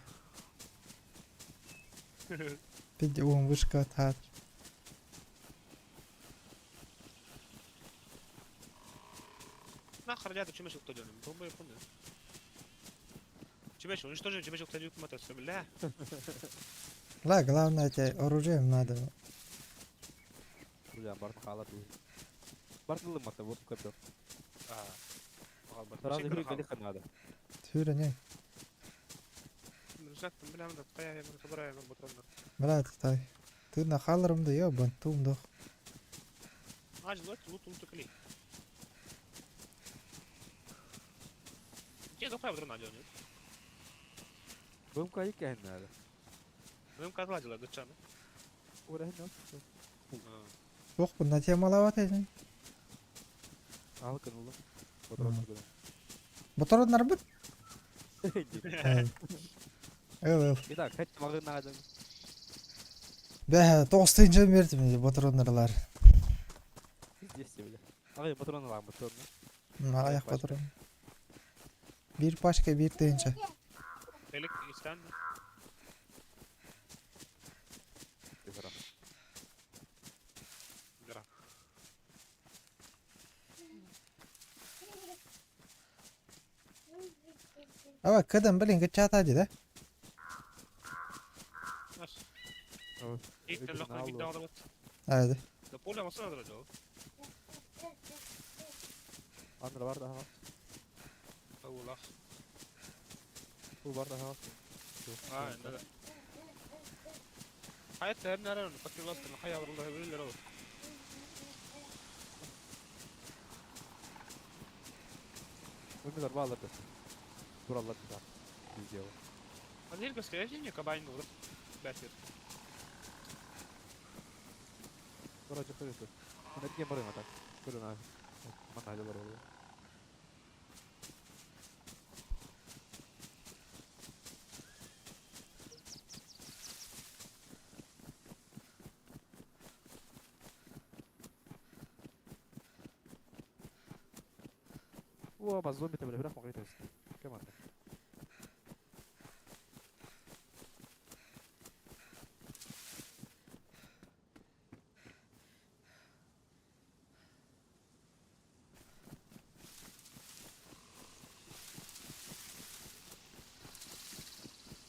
Пиздец, уым вышка тат. Нахер рядом чемеш уктадён. Долбоеб он. Чемеш, уничтожим чемеш уктадён кумата, бля. Ла, главное, тебе оружие надо. Бля, барт қалады. Барт лымата, вот көпті. А. Сразу хүрі кәлі надо. Түрі не? Блядь, тай. Ты нахаларым да ёбан, тумдох. Ох, на темалават этин. Моторун нарбыт? Эл, эл. Бә, тоғыз бердім батроннарлар. Аяқ патрон. Bir пачка bir тыһыынча. Ава, кыдым блин, гычата да? Hadi.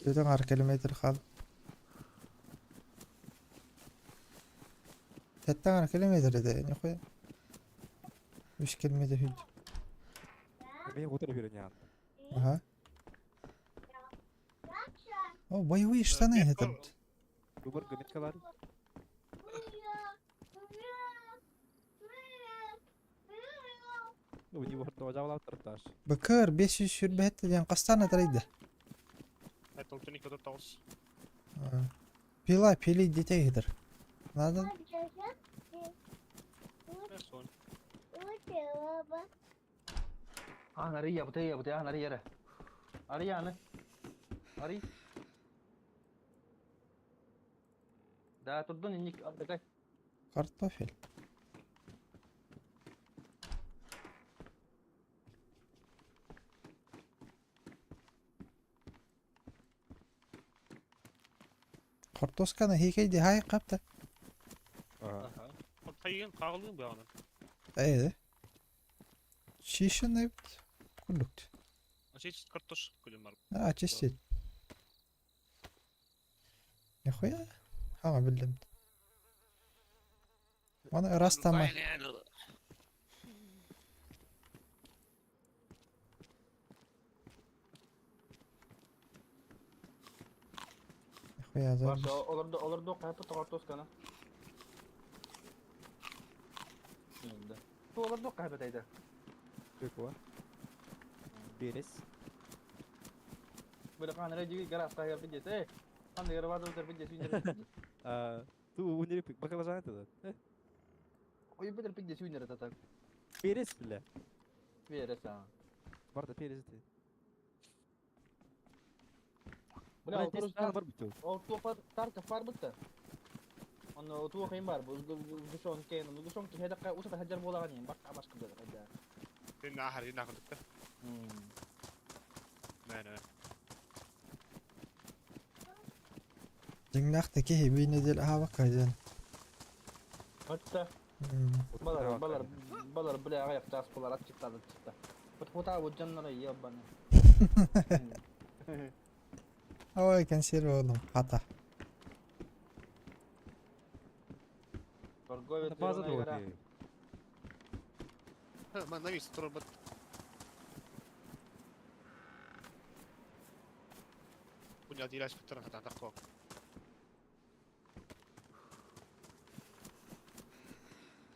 Өтөн ар километр хал. Тэттэн ар километр эде, нихуя. 3 километр хүд. Ага. О, боевые штаны это. Бакыр 500 сүрбэт диэн кастан атарайды. Пила пилить детей хитер. Надо. Картофель. Картошканы хикейди хай капта. Эйде. Шишин куллукт. А, чистить. Нихуя? Хама билдим. Оны растама. Нихуя за. Дьиҥнээх киһи биир нэдиэлэ аһаабакка диэн. Ой, консервы оном хата. Хуйня диляш быттаран хатаатах куок.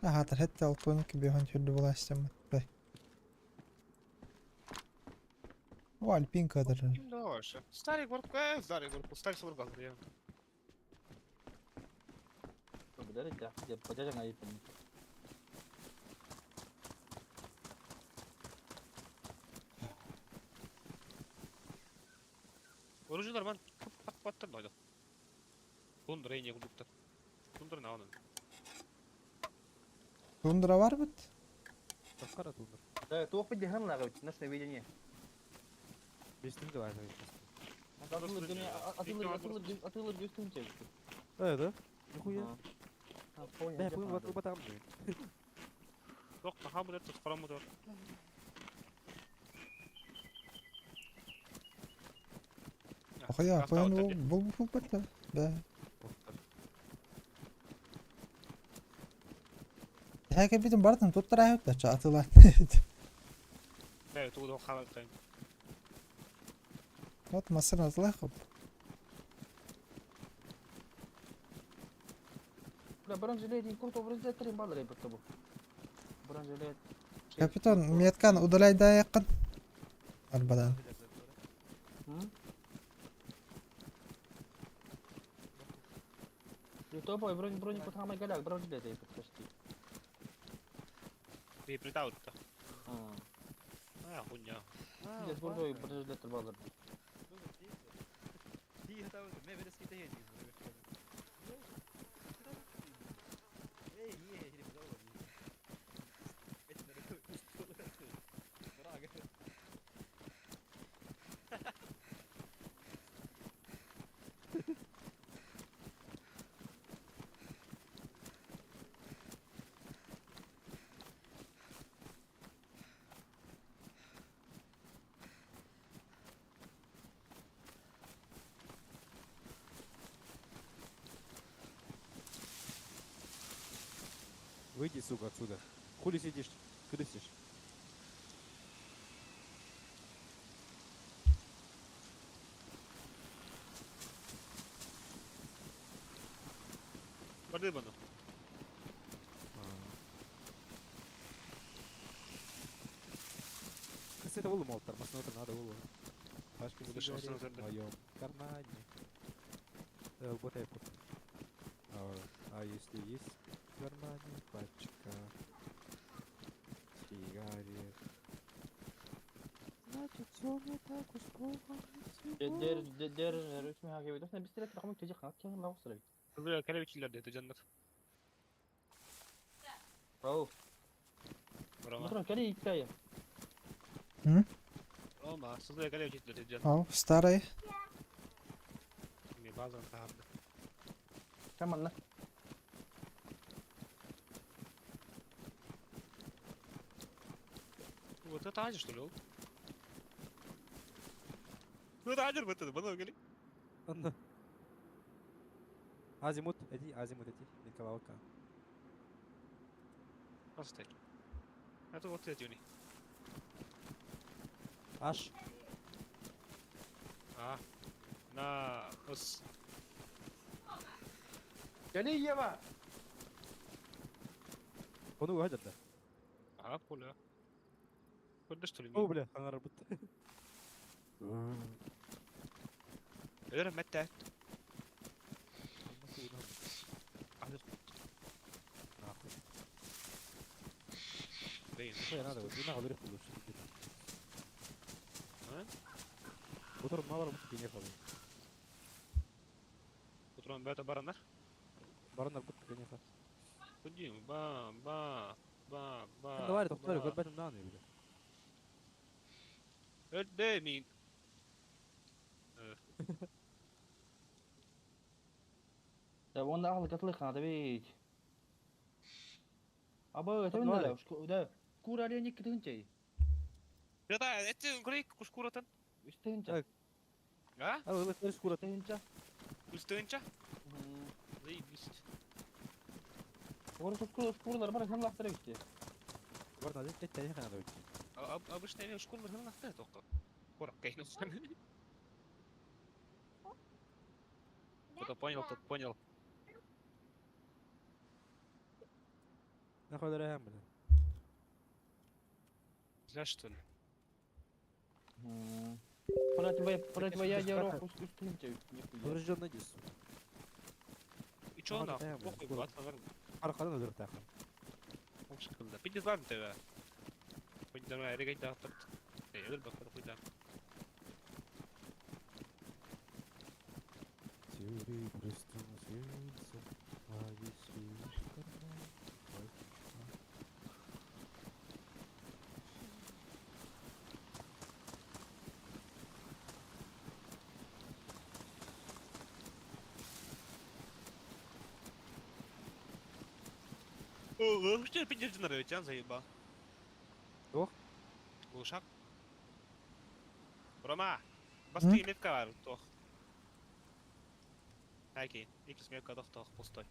Аха, хетте алтуон кибихон түрдү буластым. Бай. О, альпинка даже. Ким да вообще? Старый горку, старый горку, старый соргал, я. Билер да. Бажажан айыппын. Оружиялар ман пак паттар дойду. Тундра ине кудуктар. Тундра наонын. Тундра бар бит? Таққара тундра. Да, туох бит дехен лагы бит, наш видение. Бестин де бар. Атылыр атылыр атылыр атылыр бестин чек. Э, да? Нихуя. Да, Да, понял, вот батам. Yok, daha bu da tut karamı da. Охуя, понял, бул бул бит. Да. Хәкә битен бартын туттыра хәтта чатыла. Evet, o da халат. Вот масыр атыла хоп. Да, бронежилет, курту бронежилет трин баллар бит бу. Бронежилет. Капитан, меткан удаляй да якын. Арбадан. Тобой бронь бронь кутамай галяк бронежилет эй почти. Bir притаутта. А. А, хуйня. Здесь бурдой бронежилет баллар. Выйди, сука, отсюда. Хули сидишь? Крысишь. Барды баны. Кстати, это было молотар, машину это надо было. Пачка Буду сигарет шанс в моем кармане. Вот это. А если есть в кармане пачка сигарет, значит, все не так уж плохо. Дер дер үч миң хагы бит. Бистер ракам төҗе хат кем лау сыры. Кызы калевичилер dedi canlar. Рауф. Bravo. Мутран кали иккая. Olma, сызы калевичилер dedi canlar. Ау, старый. Mi bazen tahardı. Tamam lan. Вот это Азия, что ли? ол? Ну это Азер бытыды, баны келе. Анна. Азимут, иди, азимут, иди. Николаука. Просто. Это вот это юни. Аш. А. На ос. Кали ева. Оны угадят, да? А, поля. Көрді, что ли? О, бля, аңар бутты. Өрі мәтті. Нахуй. Дейін. Хуя надо, вот на говорю, лучше. А? Утром мало работы не было. Утром бәті баранар. Баранар бутты, конечно. Күндейм, ба, ба, ба, ба. Давай, тоқтар, көрбәтім наны, бля. Өтті мен. Да, онда ағыл катылы қанады бит. Аба, Давай. өтемін да. Кур әле ник тыгынчай. Да, это көрейік кушкуратын. Үш тыгынча. Так. А? А, вы слышишь, кура. Тыгынча. Үстігінші? Заебись. Орыс шкурлар бар, һәм лақтыра битте. Бар надо, это не надо. Обычно мен шкурлар нақты тоққа. Қорық кайын. Кто понял, тот понял. Нахуй дорогая, бля. Зря что ли? Противоядие рох устуньте, нихуя. Поврежденный диск. И чё Ага, нахуй? да, Похуй, бля. брат, наверное. Аркадан өлөрүп таах. Пиди ладно тебя. Хоть давай, регай да, так. Эй, өлөр бак, хуй да. Серебристым сердцем, а висишь карман. Ой. О, что пиди нарывать, заебал. Ох. Глушак. Рома, басты метка бар, тох. Окей, икс метка тох тох пустой.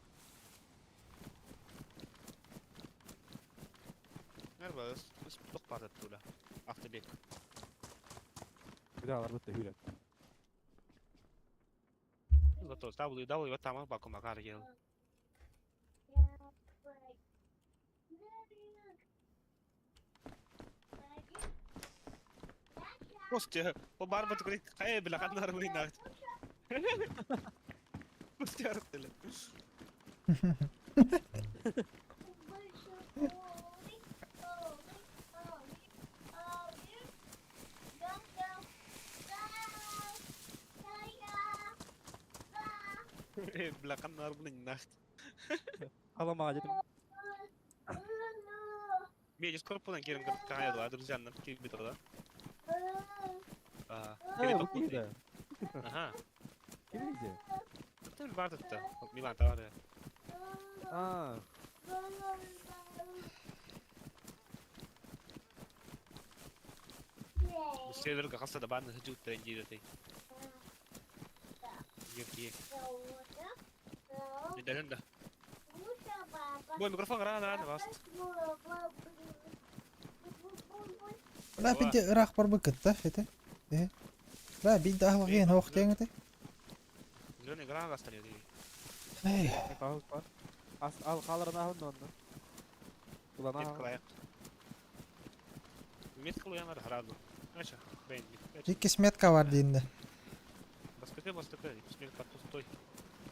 Merhaba, тох бар тула. Автобек. Бля, алар бітті хүрет. Зато W W там баку макар ел. Костя, по барба такой, хай, бля, ханар война. Костя, артели. Бля, ханар война. Алама дедим. Мен скоро керім кіріп қаяды, друзья, нам келіп да? Э, Келіп bu кийде. Ага. Ким где? Ты бар тут Милан товары. А, Серверге қалса да барын жігіттер дейді. Ерке. Не дәлін да. Бой микрофон рано рано бас. Бля, бидде ыраах бар быкыт да, эти. Э. Бля, бидде ахлыгын хоох диэҥ эти. Зеленый гран бастар еді. Эй, кахыл бар. Ас ал халарына ахын онна. Улана Мет ахын. қылайық. Мет қылуянар хараду. Аша, бейн. иккис метка бар диинде. Бастыкы бастыкы, смет пустой.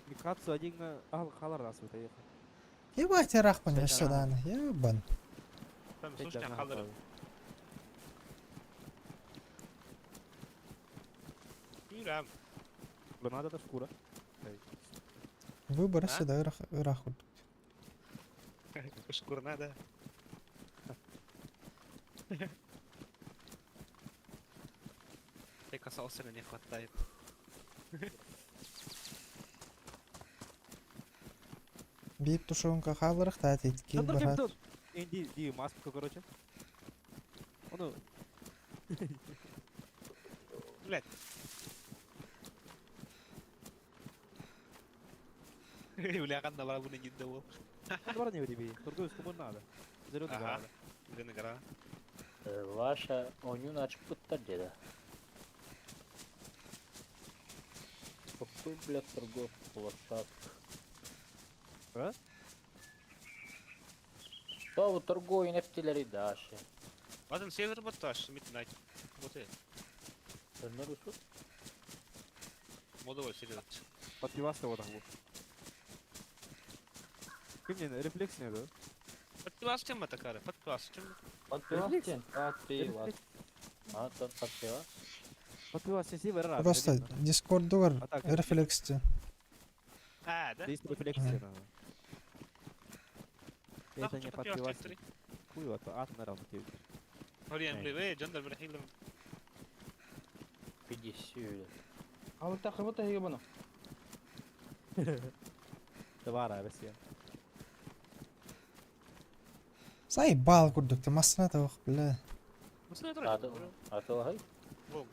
Микацу один ал халар асы өте. Ебать, ыраахпын өссө дааны. Ебан. Там слушай, халар. Юрам. Лунада да шкура. Выбор А? өссө да ыраах ыраах курдук. Шкура надо. Ты касался не хватает. Бип тушенка халарах та тит кил Тандыр кем барат. тут? Инди ди маска короче. Оны Блять. Бля, қанда бара бұны не ол. бар не береби. Тургуз кому надо. Зеленый Ага. гора. Зеленый гора. Ваша ойун ачык деди. Какой, блядь, торгов лошадка? А? Что вы торговые нефтелери даши? Ладно, север батташ, миднайт. Вот и. Өнөр усут? Модовой север. Подпивас его там. Ким не рефлекс не да? Подпивас тема такая, подпивас тема. Подпивас? Подпивас. А, тот подпивас. Подпивас север раз. Просто Дискорд дугар А так, рефлексте. А, да? Здесь рефлекс. Это не подпивас. Хуй вот, ат на раунд. Блин, блин, эй, джандar bir хилим. 50. Алта хыбыта ебану. Давара, Россия. Заебал курдук, ты масына тавах, бля. А то хай? Волга.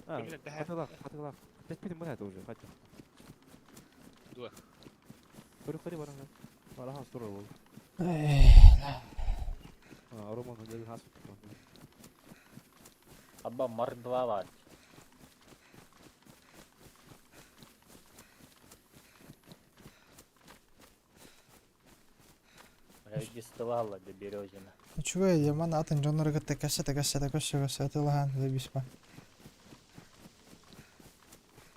А, Блин, да. хатылах, хатылах. Опять пить мы это уже, хватит. Дуа. Көрі көрі бараңа. Барахан сұр ол. Эй, А, Роман деді хас. Аба мордвовать. Атылаһаллар да Березина. Үчүгэй дии, манна атын дьоннору кытта кэпсэтэ-кэпсэтэ көрсө-көрсө атыылаһан заебись па.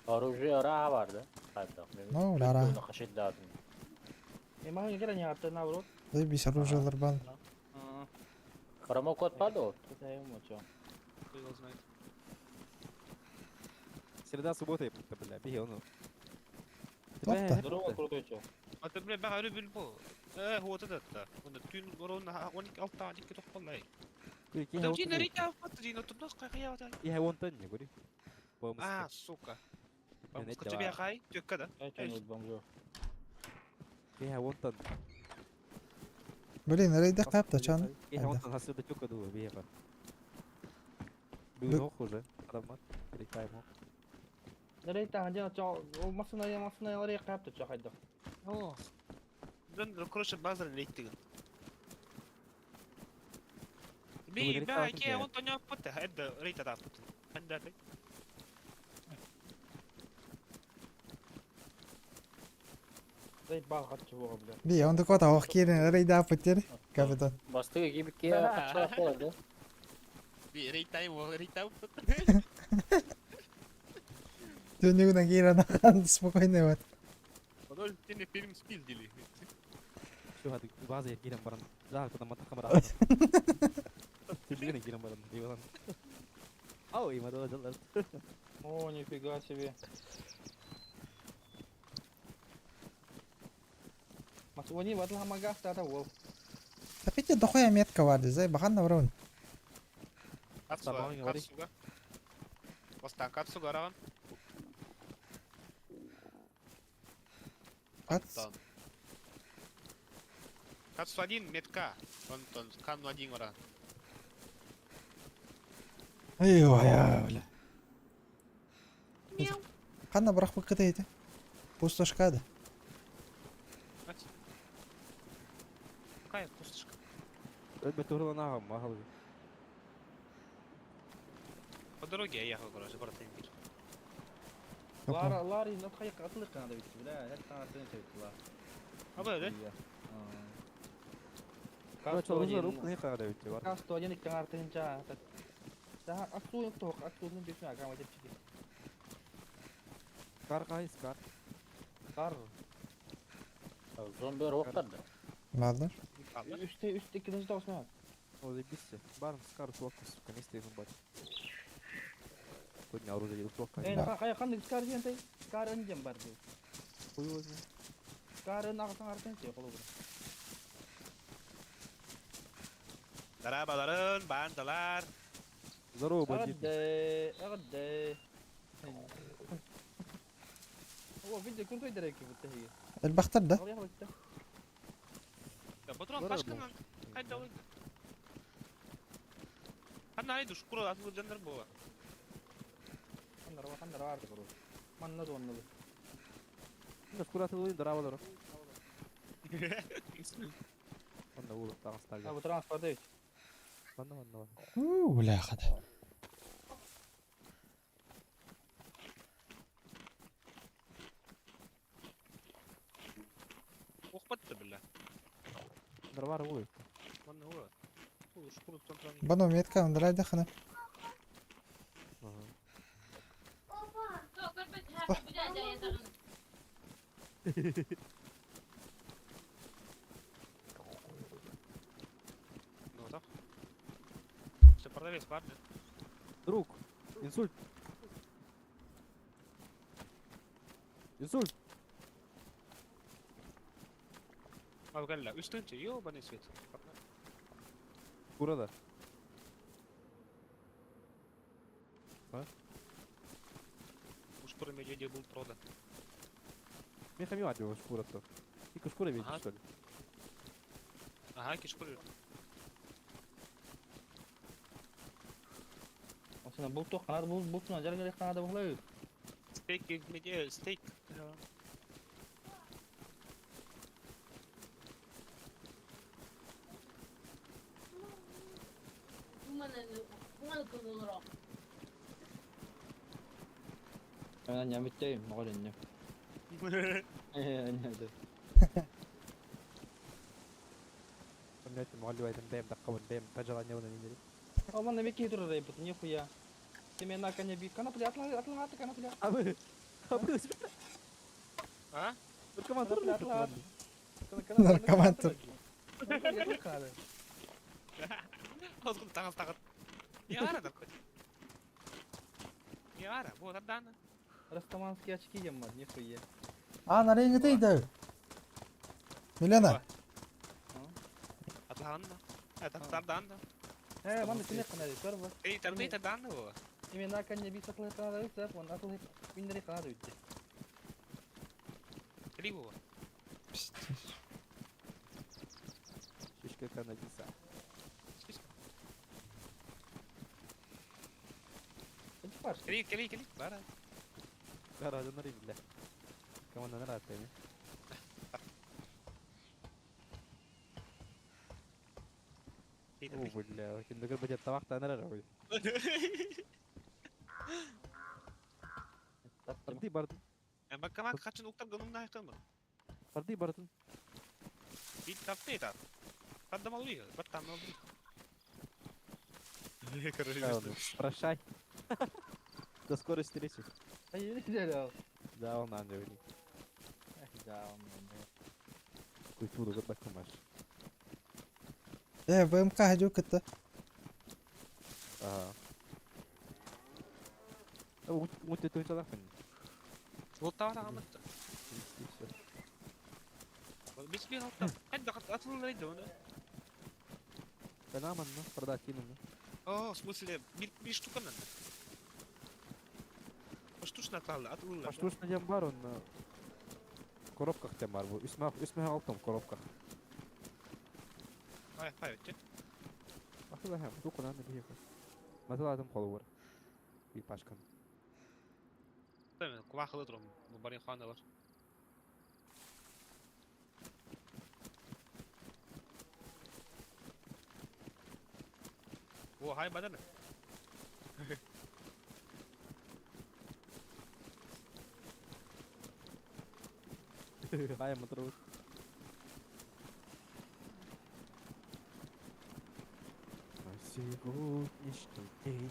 Оружие арааһа бар да? Хайдах? Ну, арааһа. Хашиддаатын. Э, маһын кэлэн яҕатта наоборот. Заебись оружиелар баар. Аа, Промокод падал? кытайым очо. Кто его знает. Среда, суббота, епта, бля, беги, он. Тоқта. Здорово, крутой чё. А ты, бля, баҕа өрөбүл бу. Э, вот этот да. Оны түүн орон 12 алта 12 тохполлай. Киһи Дин рейта фото дин отурнос кайя. Киһи онтон не говори. А, сука. Тебе хай, тёкка да. Я что-нибудь бомжу. Киһи онтон. Блин, рейде капта чан. Киһи онтон хасыда тёкка дула бега. Был уже, адамат, перекаем. Нэрэй таһан чо, ол масына масына лары капты чо хайдах. О. Дөн, короче, базар рейттигин. Би, ба, ке, он тоня пута, эдда рейта да пута. Ханда ты. Дай бал хатчы буга, бля. Би, он такой ох кирин рейде апытер. Капитан. Бастыгы кибикке кача болады. Би, рейтай, рейта пута. Түнүгүнө кирин ахан спокойно вот. Подожди, ты фильм спиздили. Şu hadi bazı yer giren baran. Daha kadar mata kamera. Tilgene giren baran. Eyvallah. Ау, има да жалар. О, нифига себе. Масуани батла хамага тата вол. Опять дохуя метка варды, зай бахан наврун. Капсуга, капсуга. Бастан капсуга араган. Кац. Капсу один метка. Он канну один ора. Ой, бля. Ханна бірақ быққыта еді. Пустошка да. Какая пустошка? Ölбе турланагам, махал. По дороге я ехал, короче, брат, бир. Лара Лари нот хайык атлык кана бит, бля. Это таңартын чөйт ла. А бу, да? Короче, оружие рук не хада ведь, бар. Касто один таңартын ча. Та асу ток асу ну бисна кама чепчи. Кар кайс кар. Кар. Зомбилер оқтарды. Ладно. Үстэ үстэ киден тосна. О, заебись. Барм скар суак, сука, не стоит бать. Кодня оружие суак. Э, хай кандай скар ден тай. Скарын дем бар ди. Хуй его знает. Скарын ага таңартын чө колу. Дарабаларын, бандалар. Здорово, бандит. Агадэ, агадэ. О, видео крутой дреки вот такие. Элбахтар да. Да, патрон пашканан. Кайда ой. Ханна айду шкура атылып жандар була. Ханнар ханнар барды короче. Манна донны. Ну, шкура атылып дарабалар. Онда улы тагыстар. А, бу транспорт дейт. Манна манна. У, бля, хада. Охпатты бля. Дарвар улы. Манна ула. Улы шкура тонтран. Бано метка андырайды хана. Ага. Ну так. Все, продавец, парни. Друг, инсульт. Инсульт. Ал галла, үстүнче, ёбаный свет. Burada. Шкура медведя был продан. Меха мима шкура то. И шкура видишь, Ага. что ли? Ага, кишкура. Осына бул тох канады бул бул туна жаргы канады булай. Стейк медведя, стейк. Мен нямиттейм, моголенне. Э, не. У Молю, бэм таккабын, бэм пожелание нинери. А вон на веки турар бут, нихуя. Ты меня на коне бит. Конопля, атла, атла, атла, конопля. Абы. Абы. А? Наркоман тур. Атла, Наркоман тур. Озгун таңыз тагыт. Не ара наркотик. Не ара, бу тарданы. Растаманские очки ем, нихуя. А, на рейне ты иди. Милена, Атлаганна. Это тарданна. Э, вон ты не канали, первый. Эй, тарды тарданна бу. Именно коне бит атлы канада, вон атлы миндери канада үтте. Три бу. Пиздец. Шишка канадиса. Кели, кели, кели. Бара. Гара, нари бля. Команда нара теми. О, бля, киндегер бәҗә табак та нара рой. Барды барды. Бакама качын уктар гынымна айкымы. Барды барды. Бит тапты та. Тардамалы, баттамалы. Короче, Прощай. До скорой встречи. Да, Да, он нам говорит. Да, он. Культуру вот так маш. Э, ВМК ходю это. Ага. Вот это вот так. Болтава тагамытты. Бис бир алта. Хәдді атылыр иде оны. Канаман, ну, продать именно. О, в смысле, бир бир штуканан. Штучно атылды, атылыр. А что ж на ямбар он на коробках темар бу. Үсмә үсмә алтын коробках. Ай, ай, өтте. Ахы һәм тукынан бир. Маталадым холур. Bir başkan. Кулахылы турам. Бу барин ханы бар. О, хай бадан. Хай мотору. На сегодняшний день.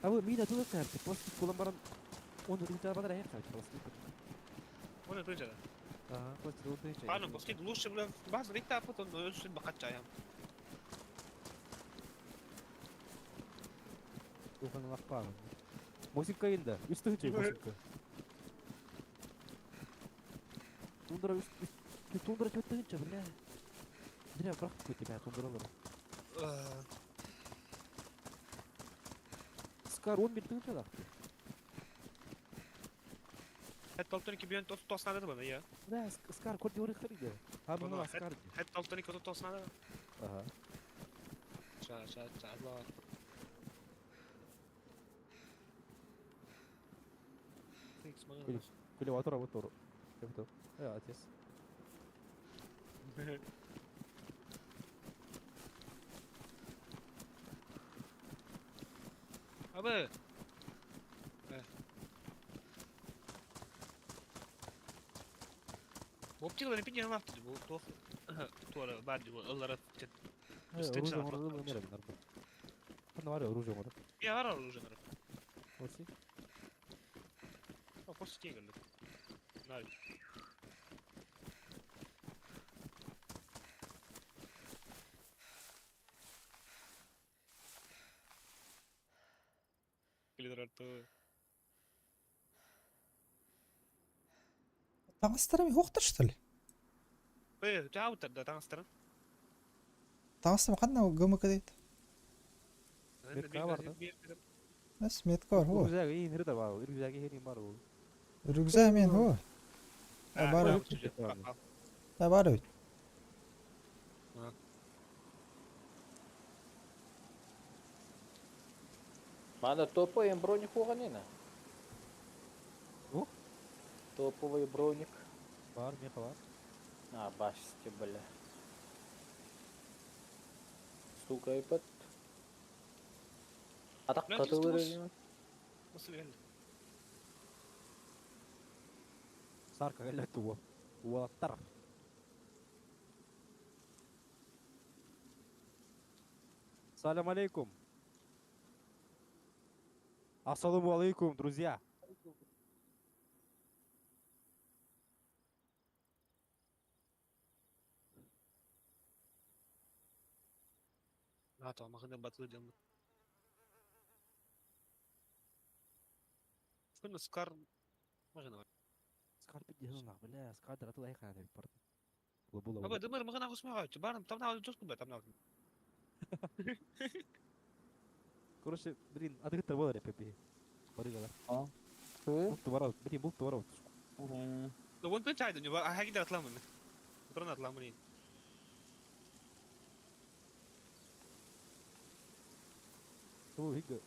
Абы мина тулы карты, просто кулан баран он рынча бадар аяк карты, просто. Оны тунча. Ага, просто рынча. Пану, бости лучше бля, баз рита потом өсүн бакача ям. Тухан лаппа. Музыка инде, үстү чей музыка. Тундра үст тундра чөттүнчө, бля. Зря брак тебя тундралар. Скар 11 тынча да. Хәтта алтын бiyон тос тоснады бана я. Да, скар код диори хариде. Ha bunu скар. Хәтта алтын ике тоснады. Ага. Ча ча ча Allah. Куле ватура ватуру. Кем Я, отец. Абы. Оптикалар пиден лафты бу тох туара бар бу ыллара Оружие оңорду бу мере нар. Кандай бар оружие оңорду? Я бар оружие нар. Оси. Кос тегелди. Нар. Клидер Таңыстырым жоқтыр, что ли? Э, жаутар да таңыстырын. Таңыстырым қандай ГМК дейді? Метка бар да? Нас метка бар, хо. Рюкзак и нерде бар? Рюкзак и бар бу. Рюкзак мен, хо. Бар. Бар. Мана топовый броник уганина. О? Топовый броник. Бар, меха бар. А, башти, бля. Сука, ипот. А так Бля, катылыр. Nasıl geldi? Сарка келет туа. Уаттар. Салям алейкум. Ассаламу алейкум, друзья. Ато, махына батыл дьоммут. Күн скар махына. Скар бит бля, скар дратыл айхана деп барды. Була Аба дымыр махына кусмага. Барым там на жоску бе там на. Короче, блин, адыгыттар болар эпи. Барыгалар. А? Булт барау, блин, булт барау. Да вон пен чайды, не а хаги да атламын. Утран атламын. Ту хига.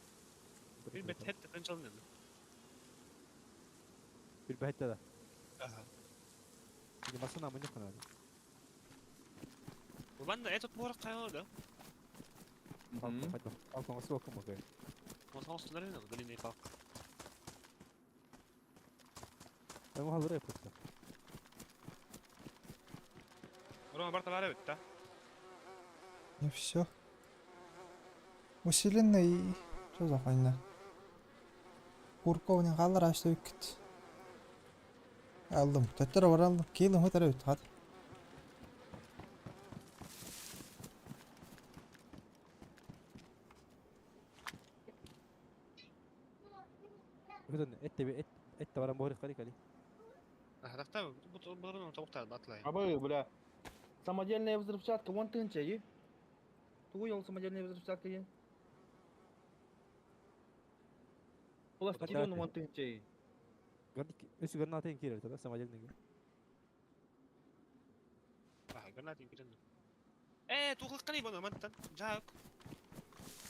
Bir бет хетте пен чалын. Bir бәхетте да. Аха. Или машина мы не хана. Банда этот морак кайгы да. Алкон суок кым. Мосал столары да, длинный палк. Мен халыр эпи. Рома барта бара бит да. И все. Усиленный. Что за хуйня? Курковник алыр ашты үккет. Алдым. Төттөр бар алдым. Кейлім өтөр өт. Хат. Бүтүн этте этте баран борик кали кали. Ахракта бу бу тавыктар батлай. Абы, бля. Самодельная взрывчатка, вон тынча, и? Тугуй самодельная взрывчатка, и? Пластилин вон тынча, и? Гардик өсү гранатын кирер да самодельный. А, гранатын кирен. Э, тухлык кани бону мантан. Жак.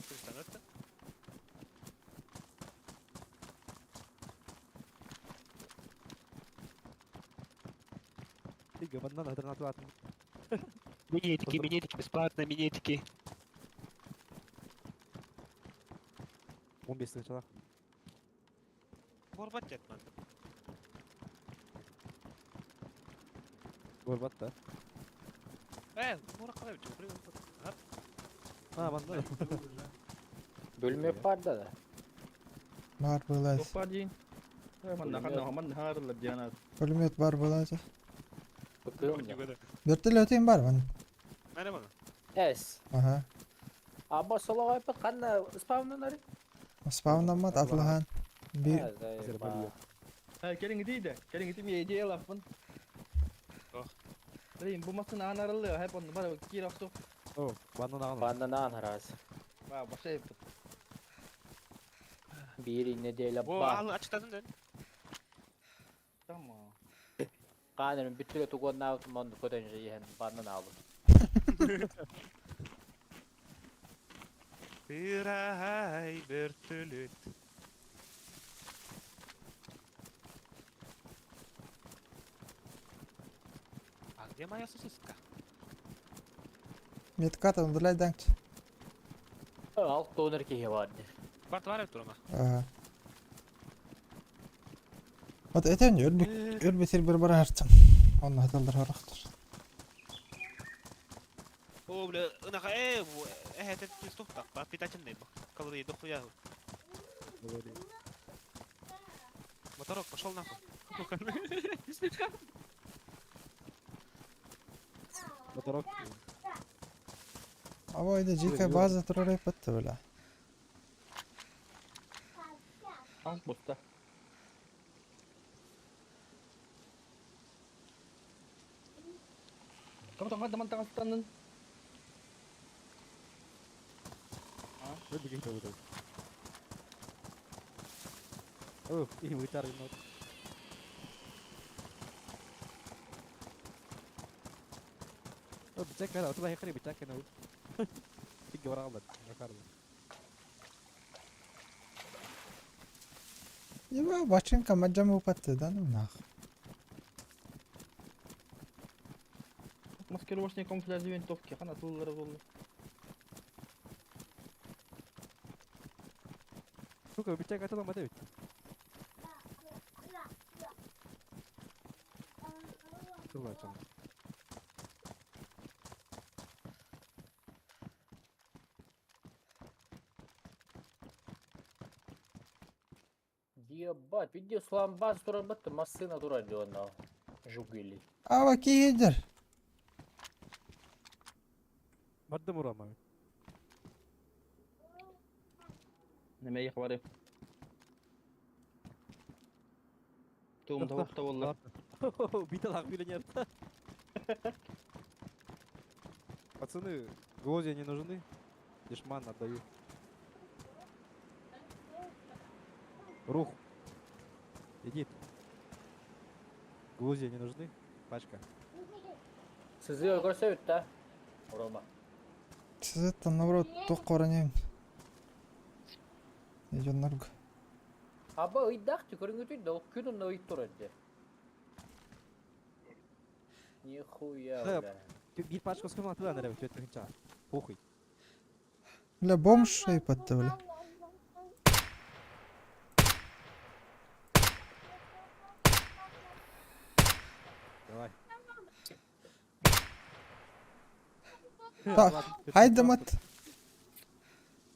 Күстанат. Хига бандан гранату атын. Минетики, минетики, бесплатно, минетики. 15 тынчалак. Горбат жатман. Горбат да. Э, морак калай бит. А, бандан. Бөлмө бар да. Бар болады. Топпар дейін. Манна ханна манна харылар диана. Пулемет бар болады. Бөкүм. Вертолетин бар вон. Мәре бону. Эс. Ага. Аба солога эпи канна спавнанары? Спавнамат атлахан. Bir Келин дейді, келин ити ми идея лапын. Ох. Блин, бу масын анарылы, хеп онны бар кир аксу. О, бандан аган. Бандан анараз. Ба, баша эпи. Бири неделя Бу ба. ал ачтадын ден. Tamam. Канерин бүтүрө тугон наут монду көтөн жейен бандан алып. Bir ay вертолет. А где моя сосиска? Метка там для данк. Ал тонер кихе бар. Барт бар турума. Ага. Вот это не өлбүт өлбүтер bir бар артым. Онны хаталдар характыр. О, бля, ынаха, э, э, это стухта, питательный был. Калории дохуя. Моторок, пошел нахуй. Моторок. Аба иде жика база турар эпетти бля. Танк боста. Кам там кам там станын. Өлбү кихе бу. О, и вытар инот. О, битак кара, отла хекри битак кана. Хига бара алды. Ракар. Еба бачинка маджам упатты да ну нах. Маскировочный камуфляжный винтовки, хана туллары болду. Сука, битак атала мата бит. Тулла чан. Ебать, видео сламбаз турар бытты, массына турар дион Жугили. Ава киһидер. Бардым урама. Неме хабары. Туум тавукта болла. Биталах миллионер. Пацаны, гвозди не нужны. Дешман отдаю. Рух. Иди. Гвозди не нужны. Пачка. Сызыа көрсөбүт да. Рома. Сызыттан наоборот туох коронем. Дьоннорго. Аба ыйдах көрүҥүтүй да күн онно ый турар де. Нихуя, Да. бля. Биир пачка сколько надо наверное, тетя хинча. Похуй. Бля, бомж айпатты, бля. Давай. Так, Хайдамат.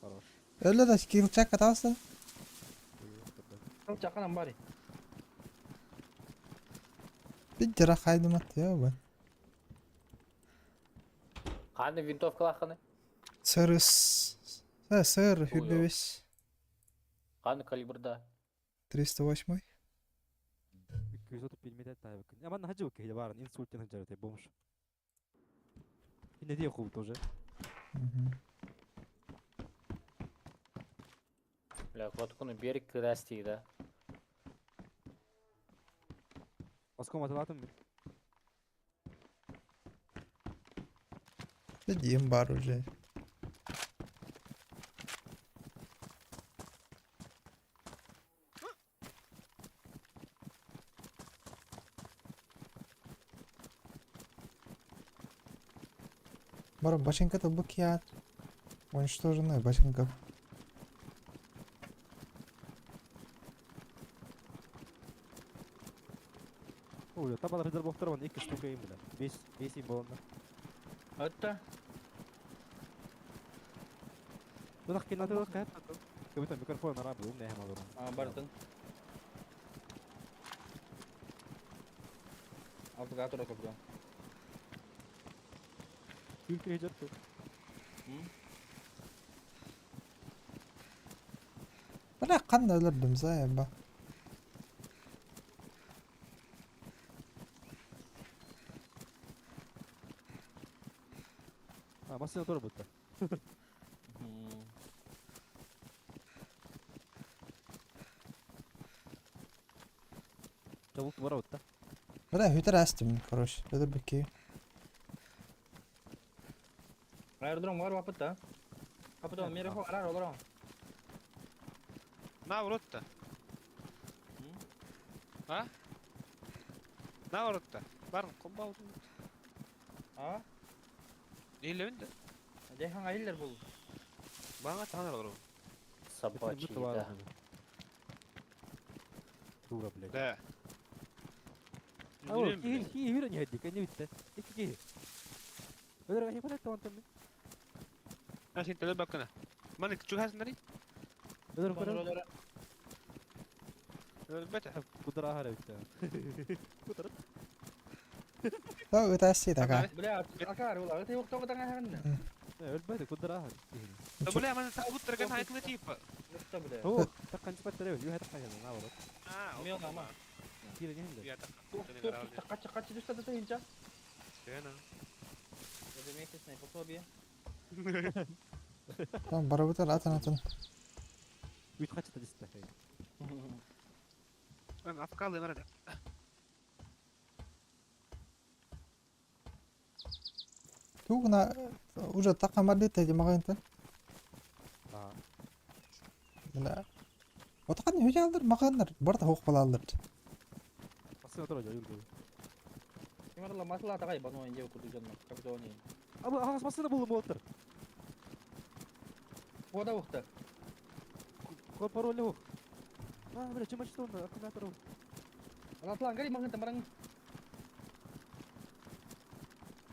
Хорош. Öyle de килчак атасың. Чаканан бари. Биддера хайдамат я бу. Ханы винтовкалаханы? Сырыс. Сыр, хүрбебес. Ханы калибрда. 308. 235 тайбык. Аман хаджы кеһи барын инсульттен хаджы бомж. Не дие хуб тоже. Мгм. Бля, вот берег кырасти, да. Оском аталатым. Дидим бар уже. Бар башенка-то букет. Уничтоженная башенка. Ой, табалар хыдар боктор вон 2 штука им бля. 5 5 им болонна. Атта. Дулах кинна дулах кат. Кабита микрофон арабы умне хема дурун. А, бартын. Авгатора копру. Күл хеджер ту. Бля, қандай өлірдім заеба. А, машина тоже будто. Чабук бара будто. Бля, хүтер астым, короче. Это бики. Аэродром бар вапыт да. Капыт мере хо арар олар. На воротта. А? На воротта. Бар, комба. А? Нейлебин да? Дехан айыллар бул. Бага танар олар. Собачий, да. Дура, блядь. Да. А, кихи хи хи не хадик, не битте. Ики кихи. Өдөр хи палат тон тон. А сен төлөп бакына. Маны күчүк хасындари? Өдөр палат. Өлбөтө. Кудра хара битте. Кудра. Да, это асти така. Бля, акар ула, ты yo'q to'g'ri ханна. Өлбөтө кудра хара. Бля, маны табут турган айтылы типа. Yo'qta бля. О, таккан чыпат теребе, ю хата кайда на ворот. А, Мен ама. Кире не Я Тух качы качы түстө да тыйынча. Сена. Это пособие. Там барабытар атын атын. Үт качы та дисте. Мен афкалы марада. Тугна уже така марлита ди магайнта. А. Бля. Отакан хүжалдар маганнар барда хоқ балалар. Машина тоже жаюр. Кимарла масла тагай бано инде курду жанна. Капитони. Аба, агас машина булу мотор. Вода ухта. Код пароль хук. А, бля, чема что он аккумулятор. Атлан гали магын тамарang.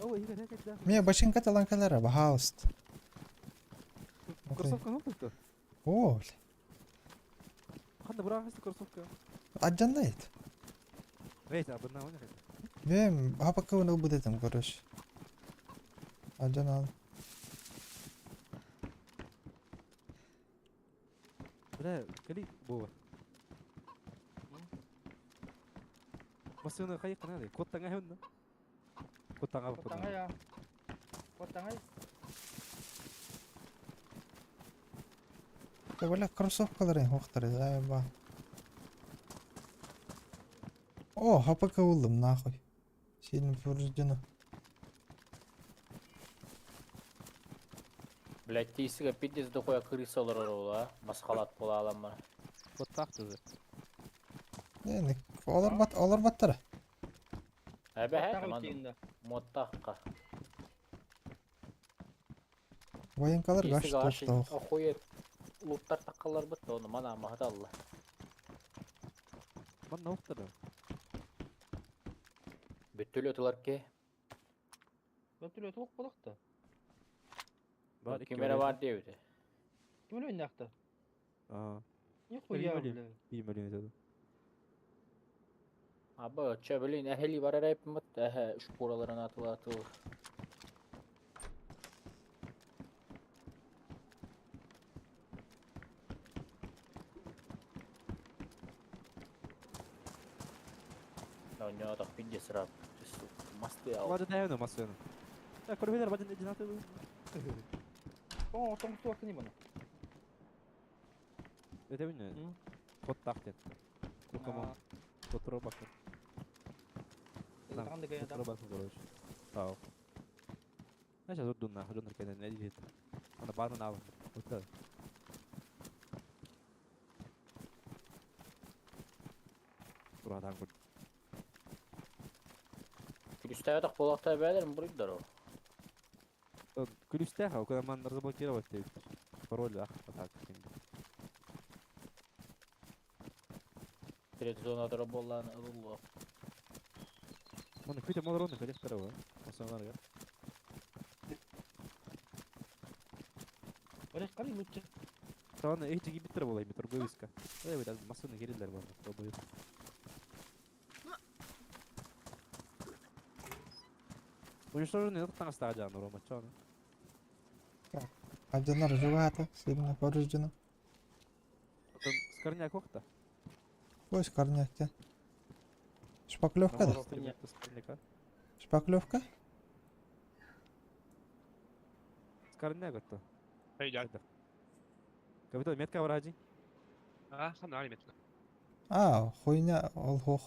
Ой, хи хи хи. Мне башенка таланкалара бахауст. Кроссовка хопты. О, бля. Ханна быраҕас кроссовка. Алдьанна ит. Вейт, абына уна хэ. Бэм хапакка ылбыт этим, короче. Алдьан ал. Бля, кали бова. Массыына хайы канады. Код таңа хөннө. Код таңа Код таңа я. Код таңа. Да бля, кроссовкалары хуохтар, заеба. О, ХПК ыллым, нахуй. Сильно повреждено. Блять, тиисигэ пиздец дохуя крыса олорор ол а. Масхалат буола аламмар. Код таах тузы. Не, олар бат, олар баттара. Эбэһэ Код маннык таңа. муоттаахха. Военкалар гаш Тиисигэ аш тоқтаух. охует луттар таккалар бит оны мана махаталла. Манна уктара. Бүттүлө тулар ке. Бөтүлө туох болохта. Бар Ким эрэ бар диэбитэ. Ким эле ойнаахта? Аа. Нихуя, Билим, бля. Билим билим Аба, чэ, блин, эһэли барар эппиммит, эһэ шкураларын атыла атыл. Оонньоотох пиздец рап. Масты ал. Бажа тайна массыына. Я көрбелер бажа жинаты. Тоң тоң туох кини бана. Өтөбүн. Код таах ден. Кукама. Котро бакын. Таганда кая Котро бакын короче. Тау. Знаешь, я тут на, жонор кенен эдит. Ана барын ав. Вот. Турадан кут. Күлүстээбэтэх буолуохтара бээлэрин буруйдар ол. Күлүстээх, когда ман разблокировать ты пароль ах, так. Треть зонадара буоллаан ылыллуо. Мон күтө молорону калек тарава. Масаларга. Орек кали лучше. Тавана эти гибиттер болай метр вывеска. Эй, бля, массыны керелер бар. Пробует. Уничтоженный таңастага жаан Рома, чоны. Алдьанар жугата, сильно повреждено. Потом скорняк охта. Ой, скорняк те. Шпаклевка да? Скорняка. Шпаклевка? Скорняк это. Haydi. Капитан метка враги. А, хана метка. А, хуйня, ол хох.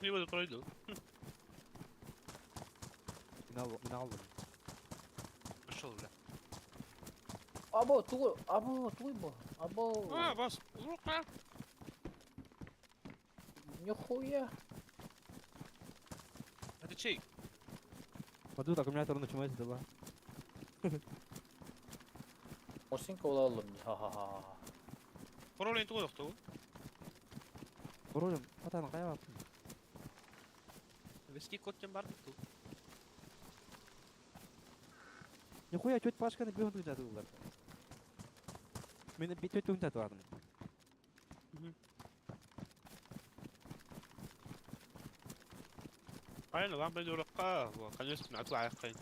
Охуй пройду. Минал, минал. Пошел, бля. Або, тугу, або, тугуй бу. Або. А, бас, рука. Нихуя. Это чей? Мадут аккумулятор начинает дела. Мосинка олалым. Ха-ха-ха. Пароль не тугу. Паролем, атан кая бап. Вески код тем бар ту. Нихуя чуть пашканы бihun жатылар. Мен бит өтүн жатылардым. Aynen lan ben уракка, конечно, атла аяққайын.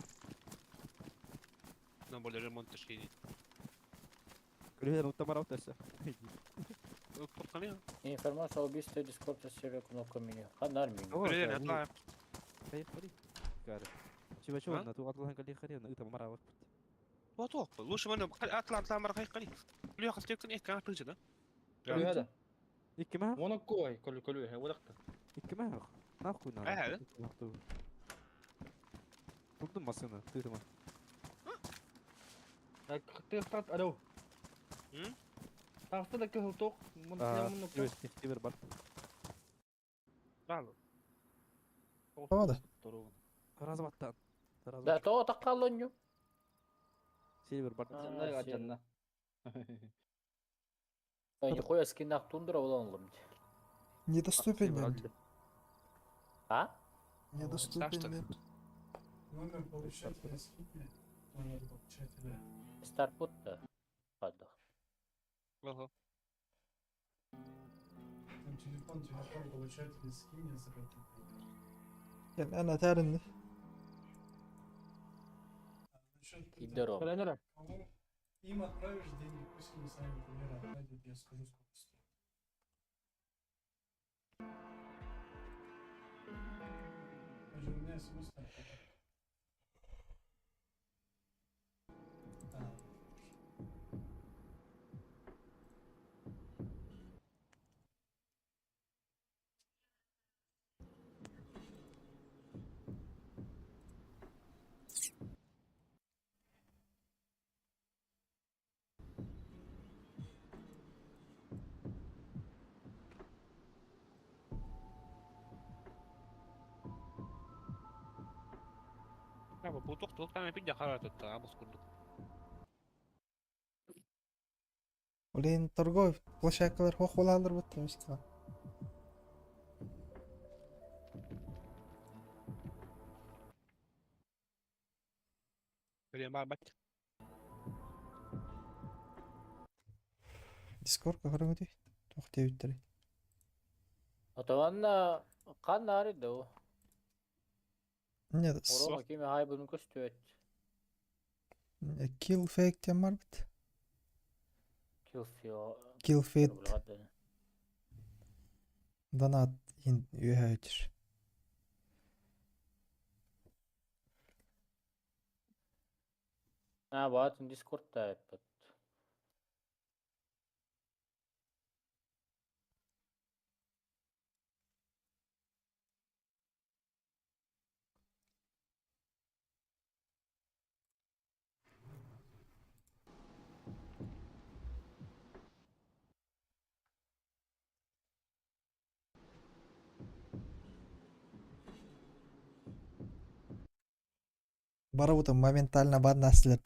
На более ремонт şeyi. Күлүлөр уттамар аутасы. Korkani. Информация о убийстве Discord сервер кнопка меню. Ханар меню. Күлүлөр атла аяқ. Кайып кали. Кары. Чиба чуа на ту атлан кали хари на ыта мара вак. Ваток. Лучше мен атла атла мара кайып кали. Күлү хастек не кан тыжы да. Көлү хада. Икки ма? Оны кой, көлү көлү хэ олакта. Икки ма? Нахуй на. Ә, Тудум машина, ты там. Ты тат алло. М? Тагысы да кыл ток. Мун А, мун Тибер бар. Браво. Ода. Разваттан. Да, то таккалоню. Сильвер бар. Жанна жанна. Нихуя скинах тундра олалым. Недоступен. А? Недоступен. Номер получателя скинь мне. Номер получателя. Старпут да. Падах. Ага. Там телефон, телефон получателя скинь мне заработал. Эн этэрин. Насчет Кидером. Тренера. Кому им отправишь деньги, пусть они сами примеры отправят, я скажу, сколько стоит. Короче, у меня смс на А, Бу туох тана пидя харатытта абыс курдук. Блин, торговый площадкалар хох болалар бутта мискала. Билен бар бат. Дискорд көрөңү Туох диэбиттэрий? Отованна кан нары да. Нет, Орома кими хай bunun көстүөт. kill fake диэн бар бит. Килфио. Kill feed донат ин үөһэ өтөр. А, баатын Дискордта эппит. Барыбыт моментально баннаслар.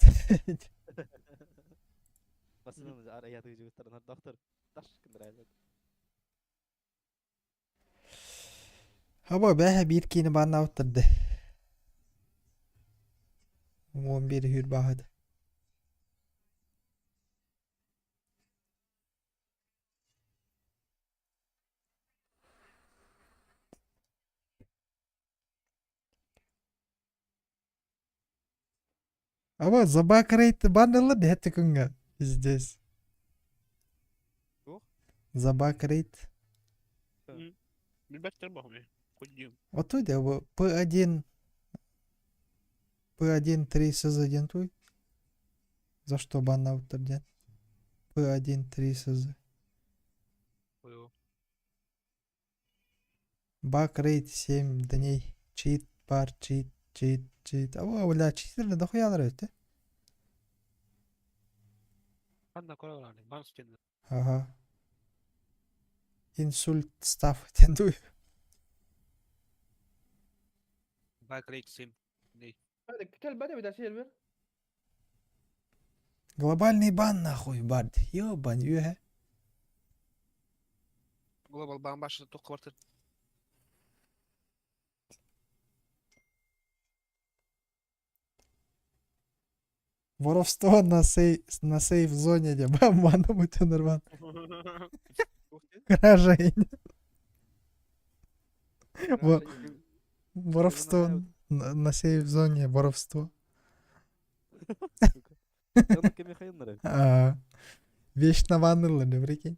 Басынан ар аятыгы жигиттер доктор таш кындыр. Хаба бэһэ биир киини баннаабыттарды. 11 хүр баһыт. Аба забакрейт баннылы бэхэ күнгө. Здесь. Туох? Забакрейт. Билбеттер бахым. Куддим. Вот тут я П1 П1 3 СЗ туй. За что баннаабыттар диэн? П1 3 СЗ. Ой. Баг рейд 7 дней. Чит, пар, чит, чит, чит. А бля, читерли дохуялар өтө. Ханна коралар бан стенде. Ага. Инсульт став диэн туй. Баг рейд 7. Дней. هذا كلب بدأ بدا سيرفر. Глобальный бан нахуй, бард. Ёбань, үһэ. Глобал бан башы туох кыбартыр. Воровство на сейф зоне де бам бан бутенербан. Кража. Воровство на сейф зоне, воровство. А, Вечно ваннылар, не прикинь.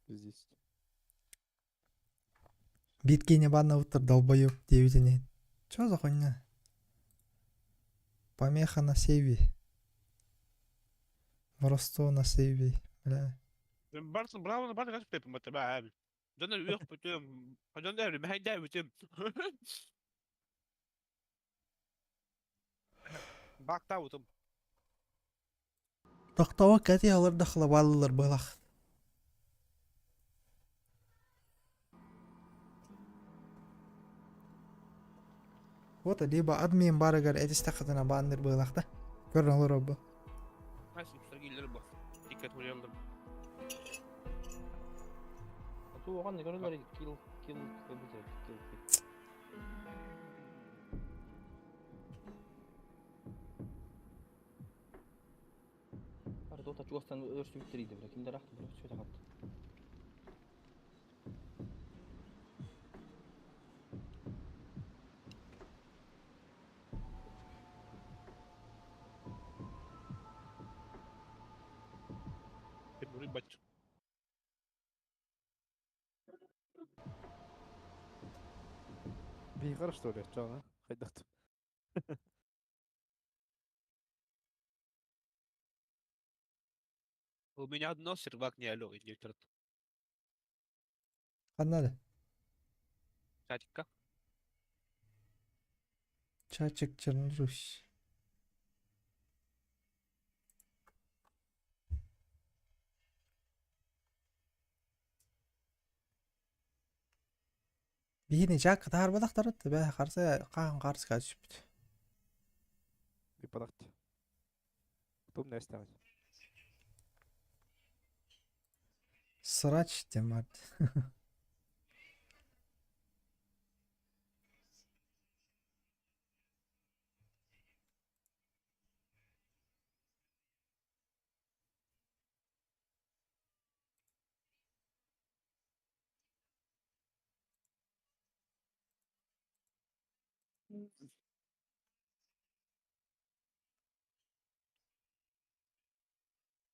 Здесь. Биткине баннаабыттар долбоеб диэбитинин. Чё за хуйня? Помеха на сейве. Воровство на сейве. Бля. Барсын браво бар гас пепе мата ба. Дона үөх бүтүм. Дона эри мэйдэ бүтүм. Бакта утум. Тохтоо кати алар дахла баллар былах. Вот либо админ барыгар этистахатына баннер былах да. Көрөн олор бу. Nasıl сергейлер бу. Dikkat uyalım. Ту оған көрөлөр килл килл килл килл. Тота чугастан өрсүбүттэр бile. Кимдер ахты бile. Сөтө катты. Бурый бач. Бийгар что ли, чоңа? Хайдат. У меня одно сервак не алло, иди черт. Каннады. Чатикка. Чачик Чернорусь. Биһини чак таарбатахтарыт бэ харса хаан харска түспүт. Бипадакт. Тум нэстәгән. Срач темат.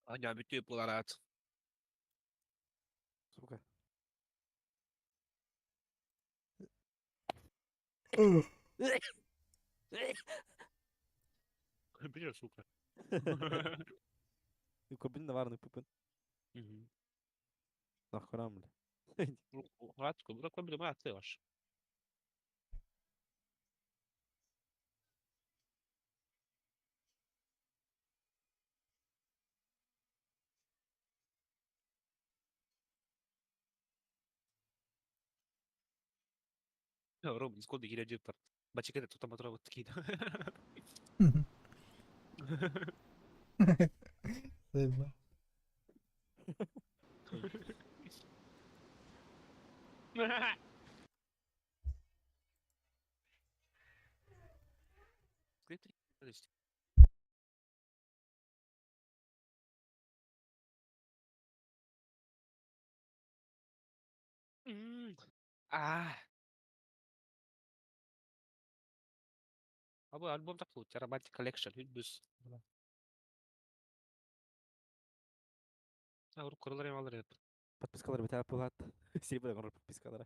Аня бүтүп буларат. Сука. Бля, сука. Курбин наварны пупын. Мгм. Нахрам, бля. Радко, бра, кобри ма ты ваш. Ром, сколько кире жиптар. Бачикете тута матра вот кида. Заебал. А. Абы альбом так вот, Romantic Collection, бүс. Уруккуралар эм алар эп. Подпискалар битә булат. Сибir гонор подпискалар.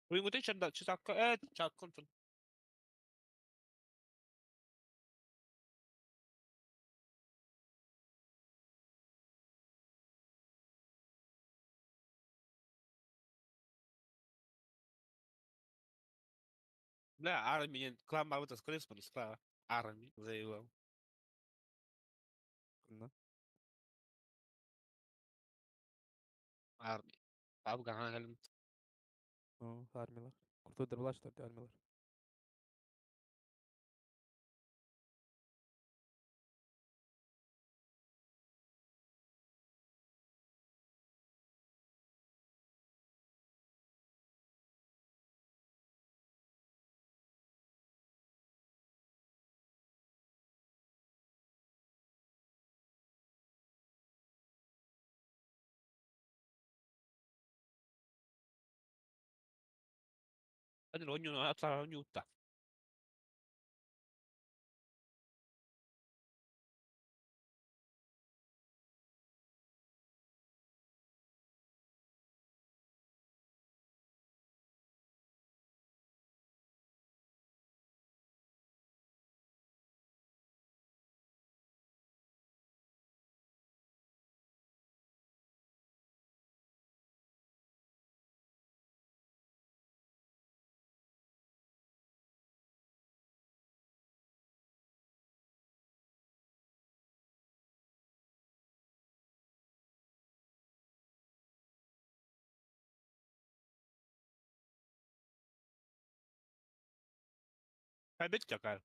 Уйгуты чанда чисакка э чаккын. Бля, армия, клан Марвета с Крисман, справа. Армия, заявил. На. Армия. Афган. О, армиялар. Крутой дырбала, что ли, армиялар. Один оню атлар оню та. Опять какая?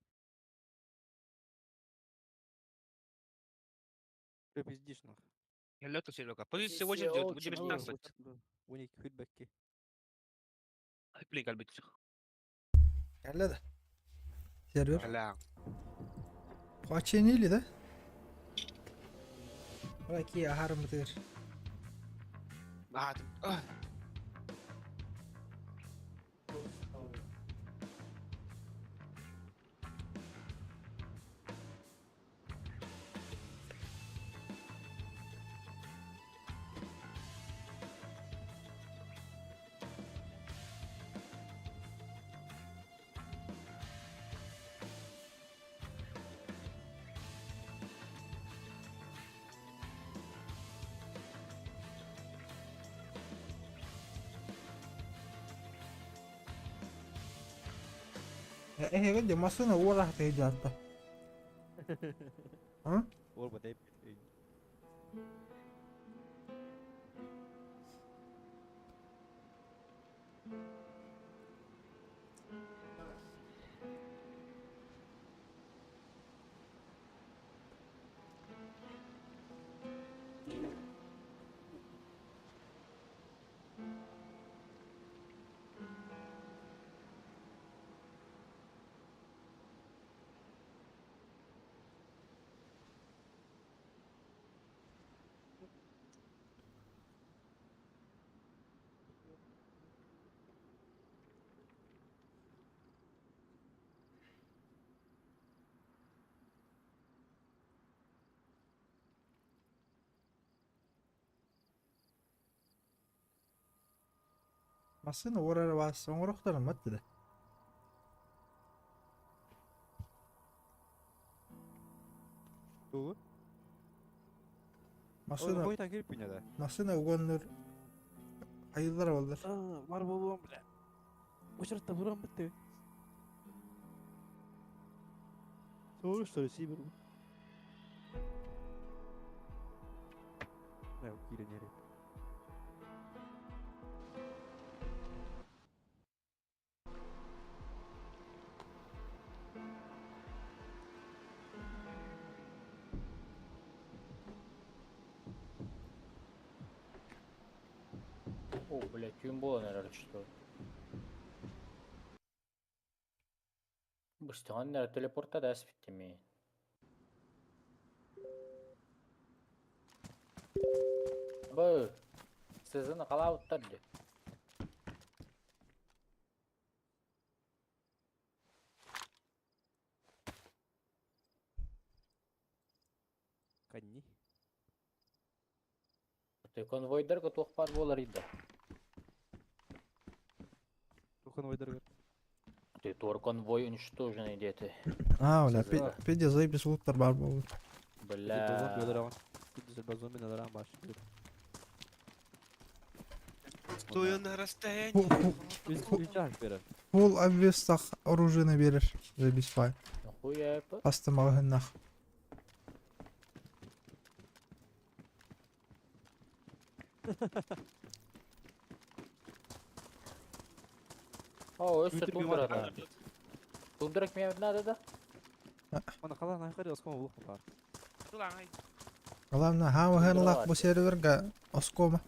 Ты пиздишь нах. Лето Серега. Позиция 8, 19. Уник фидбэкки. Блин, калбит. Кэллэ да. Сервер. Бля. Хоченили да? Ой, ахарымытыр. А, Эһиги дьэ массыына уолаах тыһыдьаатта. А? Уолба тэйп. Массыына уорар баас оҥоруохтарын маттыда. Тугу? Массыына Ой, так кирпине да. массыына угоннур айыллар буоллар. Бар болуом бля. Учурта бурам битти. Soru что ли, Сибир? Не, кире не О, блядь, түүн буолан эрэр что. Быстыган телепортта да эспиттими. Бу сызын қалауыттар де. Канни. Ты конвойдарга туох бар болар иді. Конвойдар. Ты тур конвой уничтоженный дети. А, бля, Сызыла. пиде заебись луттар бар буолбут. Бля. Стою на расстоянии. Фул обвестах оружие берер. Заебись фай. Нахуя это? Аста маҕаһыннах. О, өссө тундра да. Тундра кме надо да? Ана қалан айқар оскома булуқ бар. Тулаңай. Главное, хаамыһынлах бу серверга оскома.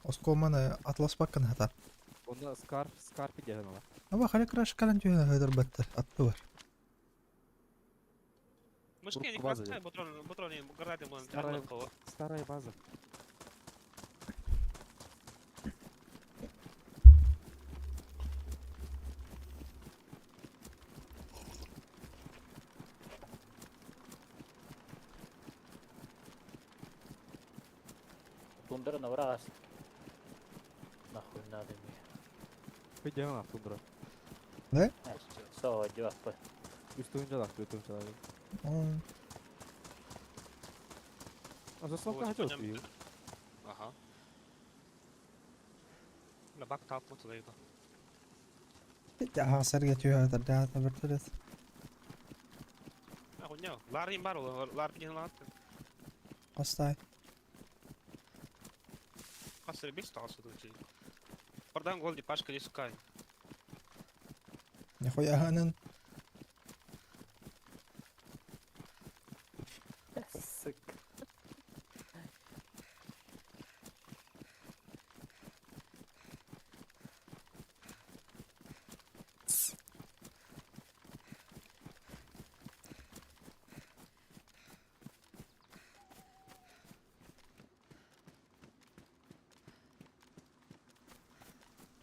Оскоманы атласпаккын хата. Онда скар, скар пиде ала. Аба хали краш калан түйін хыдыр баттар. Атты бар. Мышки не База красная, патрон, патрон, гранаты можно Старая, старая база. Тундра на враг. Нахуй надо мне. Пиде ала тундра. Да? Со, девапы. Үстүн жалақ, үстүн жалақ. А заслонка хотел ты. Ага. На бак тап вот туда. Аха сэргэ түйін хыдыр да бертелет. Хуйня. Ларин бар, лар пиде лат. Астай. Касыр бес тағасы тут. Бардан гол ди пашка дискай. Нихуя ханын.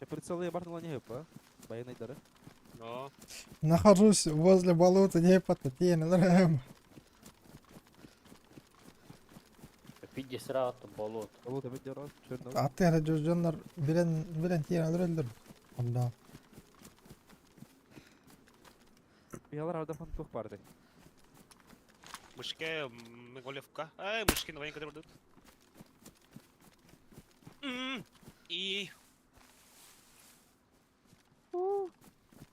Прицелы бартын не хөп, Военный Но. Нахожусь возле болота, не потатен. Пидде сразу болот. Болота бит дера, черный. Аттыгара дьоннор билен билен тиен өлөр. Онда. Ялар арда фан тух барды. Мышке, Меголевка. Ай, мышки на войне когда будут. И.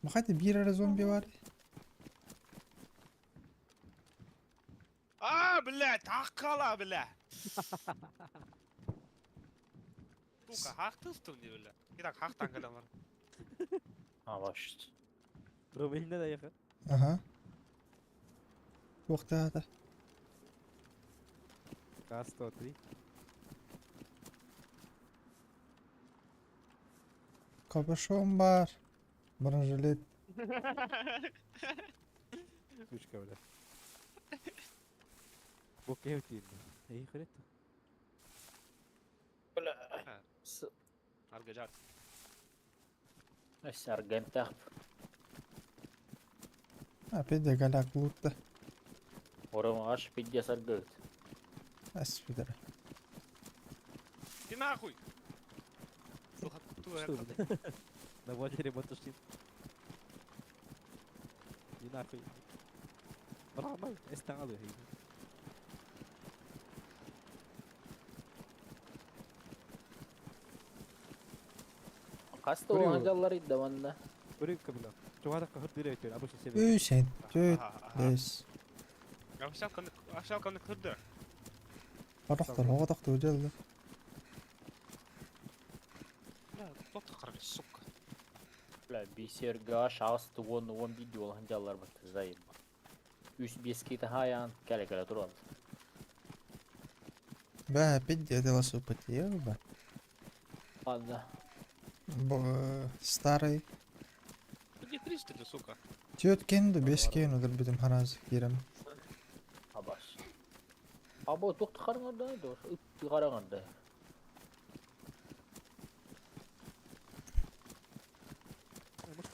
Махайте бир эрэ зомби бар. А, блядь, такала, бля. Сука, хахтыстым не, бля. Итак, хахтан когда бар. А, вообще. Рубильне да яха. Ага. Туохтаата. К-103. Капюшон бар. Бронежилет. Сучка, бля. Бок эвтин. Эй, хрет. Бля. Аргажат. Аргентах. Опять голяк лутта. Орым аш пидде саргыт. Аспидер. Ты нахуй! Что, бля? На валере мотошин. И нахуй. Брамай, эсталы. Касты оңаллар иде манна. Көрүк бля. Чугада кахыр директор, абышы себе. Үс, төрт, бес. Овсянка кырды. Барахтар, оҕотохто үдэллэр. Бля, кто ты сука. Бля, бисерга шағысты он он видео алған бат зайым. Үс бес кейті хаян, кәле кәле турал. Бә, опять дела супатия, ба. Ладно. Старый. Где 300 ты, сука? Төрт кен бес кен өдір бітім харазы кирем. Абаш. Або тоқты қараңарда, үтті қараңарда. Может,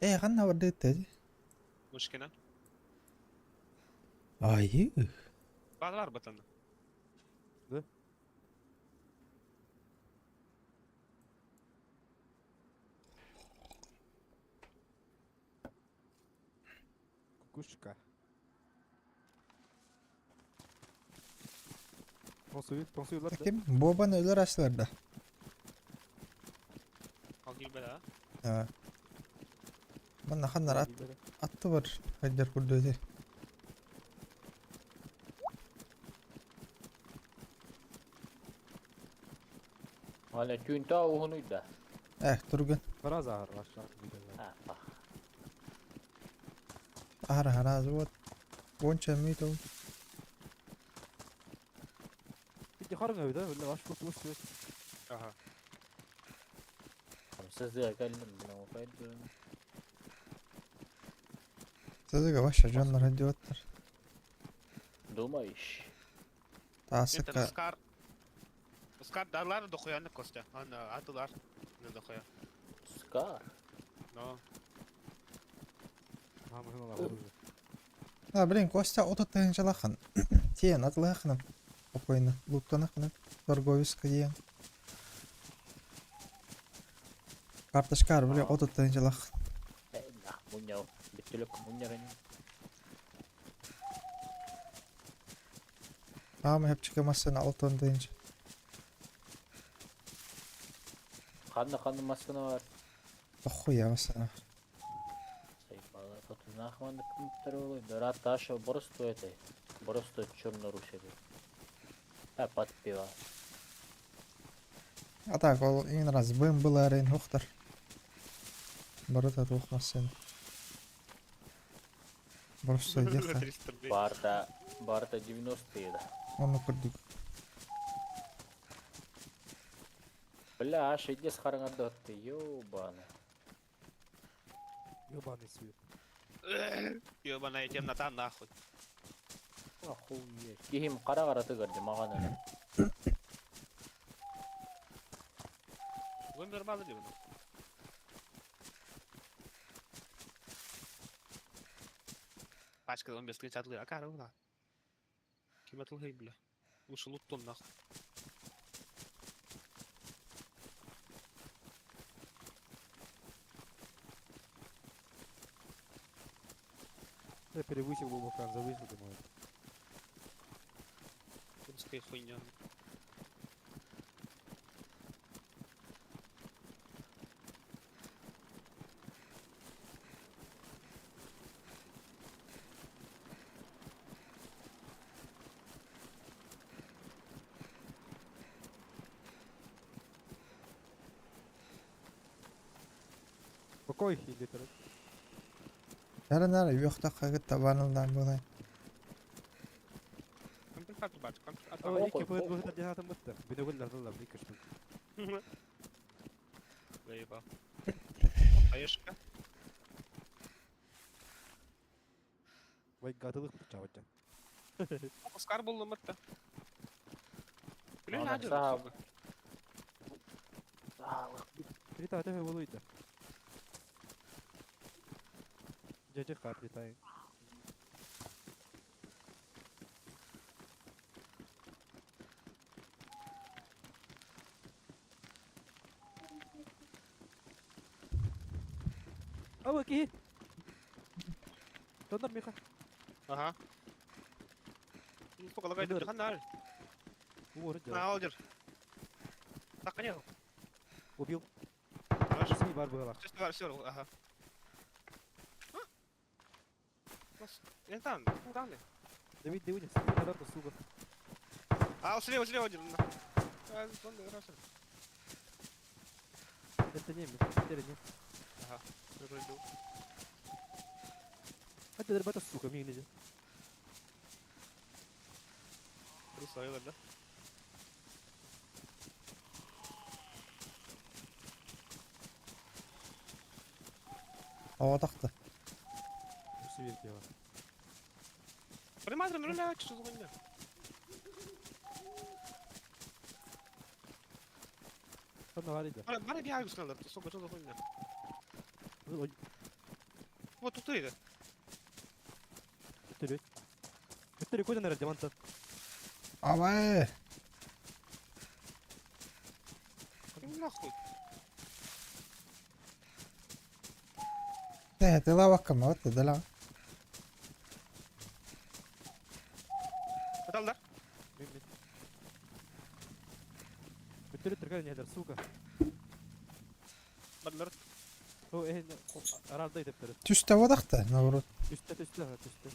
Э, қанна бар деді? Мышкина. Ай. Бар батан. Да? Кукушка. Тонсуют, тонсуют. Таким Бобан өлөр ашларда. Ал килбе да. А. Манна ханнар ат атты бар. Хайдар курду. Hala tüntü uhunuydu. Эх, турган. Фраза арваш. Ha, bak. Ара харазы вот. Гонча мито. Иди харга да, ولا ваш кут уш. Ага. Сызыга келдим бuna okaydı. Сызыга ваша жаннар идиоттар. Думаешь? Тасыка. Скар. Скар дарлар дохуяны Костя. Ана атылар. Не дохуя. Скар. Но. А, блин, Костя отот тыгынчалахан. Тиен атылаханым. Спокойно. Луттанаханым. Торговец диен. Карточкар, бля, отот тыгынчалах. Nah, munya. Bitülük munya benim. Ама хеп чыкамасын алтын тыгынча. Kanlı kanlı maskını var. Охуя масына. Сайбала, тут нахманды компьютер олой. Дора таша просто это. Просто черно-русый. А подпива. А так, ол ең раз бымбыларын хохтар. Барыта тухмасын. Просто деха. 300 рублей. Барда, барда 90-е да. Оны көрдік. Бля, аш идес хараңарда отты, ёбаны. Ёбаный свет. Ёбаная темнота нахуй. Охуеть. Кихим қара қара тыгырды маған. Бомбер балы диэн. Пачка он без клетчатлы, а кара уна. Ким атылгый бля. Лучше луттон нахуй. Я перевысил глубоко, завысил, думаю. Русская хуйня. Какой хилитер? Нара нара үөхтөххө кытта барыллаан буолай. Компенсатор баар, компенсатор. Ой, икки быһыт быһыт дьаһатым бытта. Бинөгүл лардылар, икки штук. Заебал. Хаешка. Вай гатылык быча быча. Оскар буллум атта. Блин, Ана надо. саа. Плита өтө болуйда. Жажы ка плита. Ава ки. Тондар миха. Ага. Ну, сколько лагает, Өнөр. ханна. Уоры На, алдер. Так, конечно. Убил. Хорошо. Сми бар было. Все, все, все, ага. Я там, там. Давид Давид, сука, сука. А, слева, слева один. на. А, вон, раз. Это не, это не. Ага, вроде. Это ребята, сука, мне нельзя. Руслан, да? Ава тахта. Север дело. Приматор, ну ля, что за хуйня? Ханна варида. Бара, бара бия гусналар, сука, что за хуйня? Вот тут ты, Бүтүрү. Бүтүрү көдөн эрэ диманта. Абай! Нахуй. Тэ, тыла баккам, вот дала. Аталдар. Мен мен. Бүтүрү түркә нәдер, сука. Барлар. О, э, аралда итеп төр. Түстэ бодахта, наоборот. Түстә, түстә, түстә.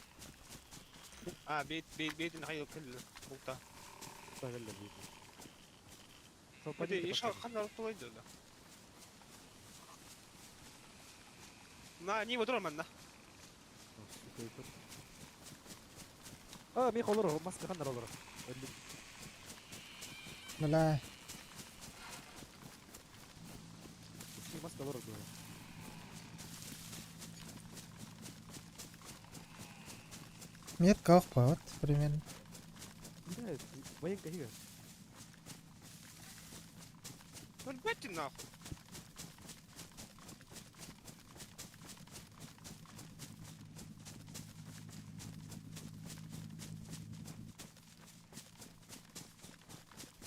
А, бейт, бейт, бейт, нахай, кыл. Булта. Тагылла бит. Hadi inşallah ханна тулайды да. На, не вот манна. А, ми холор, маска ханнар олор. Бля. Маска олор. Метка вот, примерно. Да, военка хига. Ну, блядь, нахуй.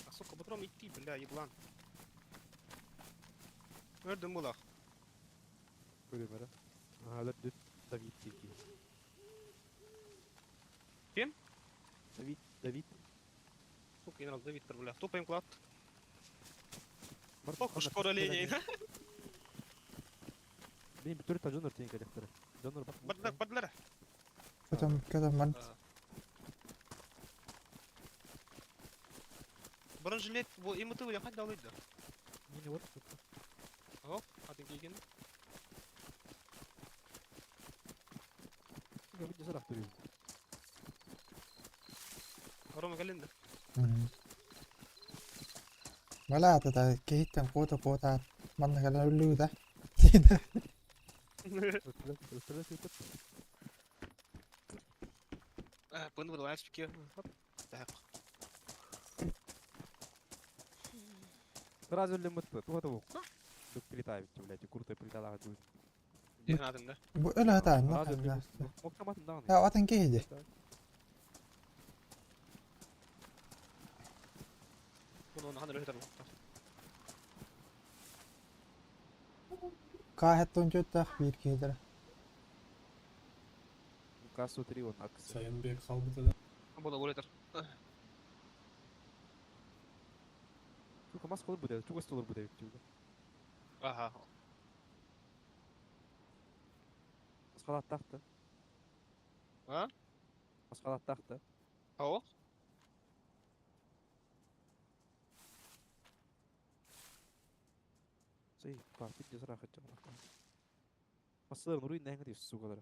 А, сука, патрон идти, бля, еблан. Өрдüm булах. Көрөмөрө. Ага, дүт Давид тики. Ким? Давид, Давид. Сука, генерал Давид, бля. Тупаем клад. Бар Ох уж скоро линия. Мен бүтүр та жонор тен керектер. Жонор бак. Бадлар, бадлар. Көтөм, көтөм ман. Бронежилет, бу МТ белән кайда алыйды? Мени вот. Оп, атын кийген. Видео сарак турю. Рома календа. Бала та кеһиттен куота куота манна кэлэн үллүүтэ. Буну буду ачып. Хоп. Так. Сразу өллөммүт туха тобук. Дук плита бит, блядь, курта плиталаах дуу. Диэн атын да. Бу өлө хатаан, Сразу өллөммүт. Октаматын даҕаны. Я атын киһи Bunu onu hani öyle tarafta. Каһеттон чөттөх биир киһилэрэ. Кассу 3 он акция. Сайынбек халбыта да. Bu da buraya Сука, мас колы будет, чуга столыр будет, чуга. Aha. Асқалаттақты. А? Асқалаттақты. О. Сей, па, пидде сыра хатча. Масылар нуруй нәңі дейсіз, сугалар.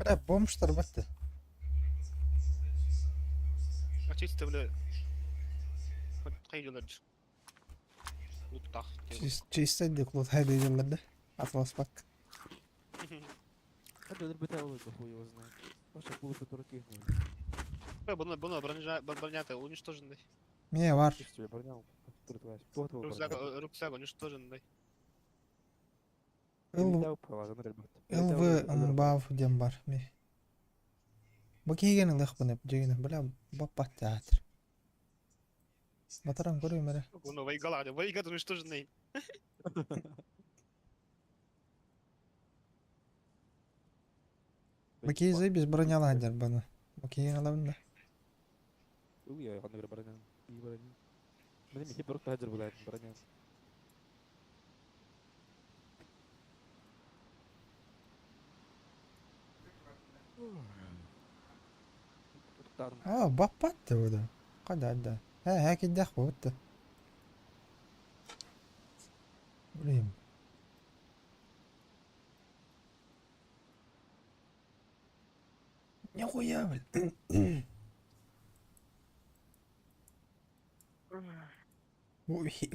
Бля, бомжтар бітті. Чисто бля. Хайдылар. Луттах. Чисто диклот хайдылар да. Атлас бак. Hadi ölür biter olur da хуй его знает. Вообще было бы дураки. Bunu bunu броня броня уничтоженный. Мие бар. Чувствую, броня. Рюкзак рюкзак уничтоженный. ЛВ мбав дем бар. Ми. Бу киген лых бу неп жегене. Бля, баппа театр. Батаран көрүм эре. Bunu вайгала, вайгат уничтоженный. Бу кизи без броняла дер баны. Бу киген алабын да. Ой, аны бер броня. Би броня. Менә михи бер хаҗыр була броня. А, баппа те бу. Када да. Ха, ха кидах бу битте. Блин. Нихуя, блин.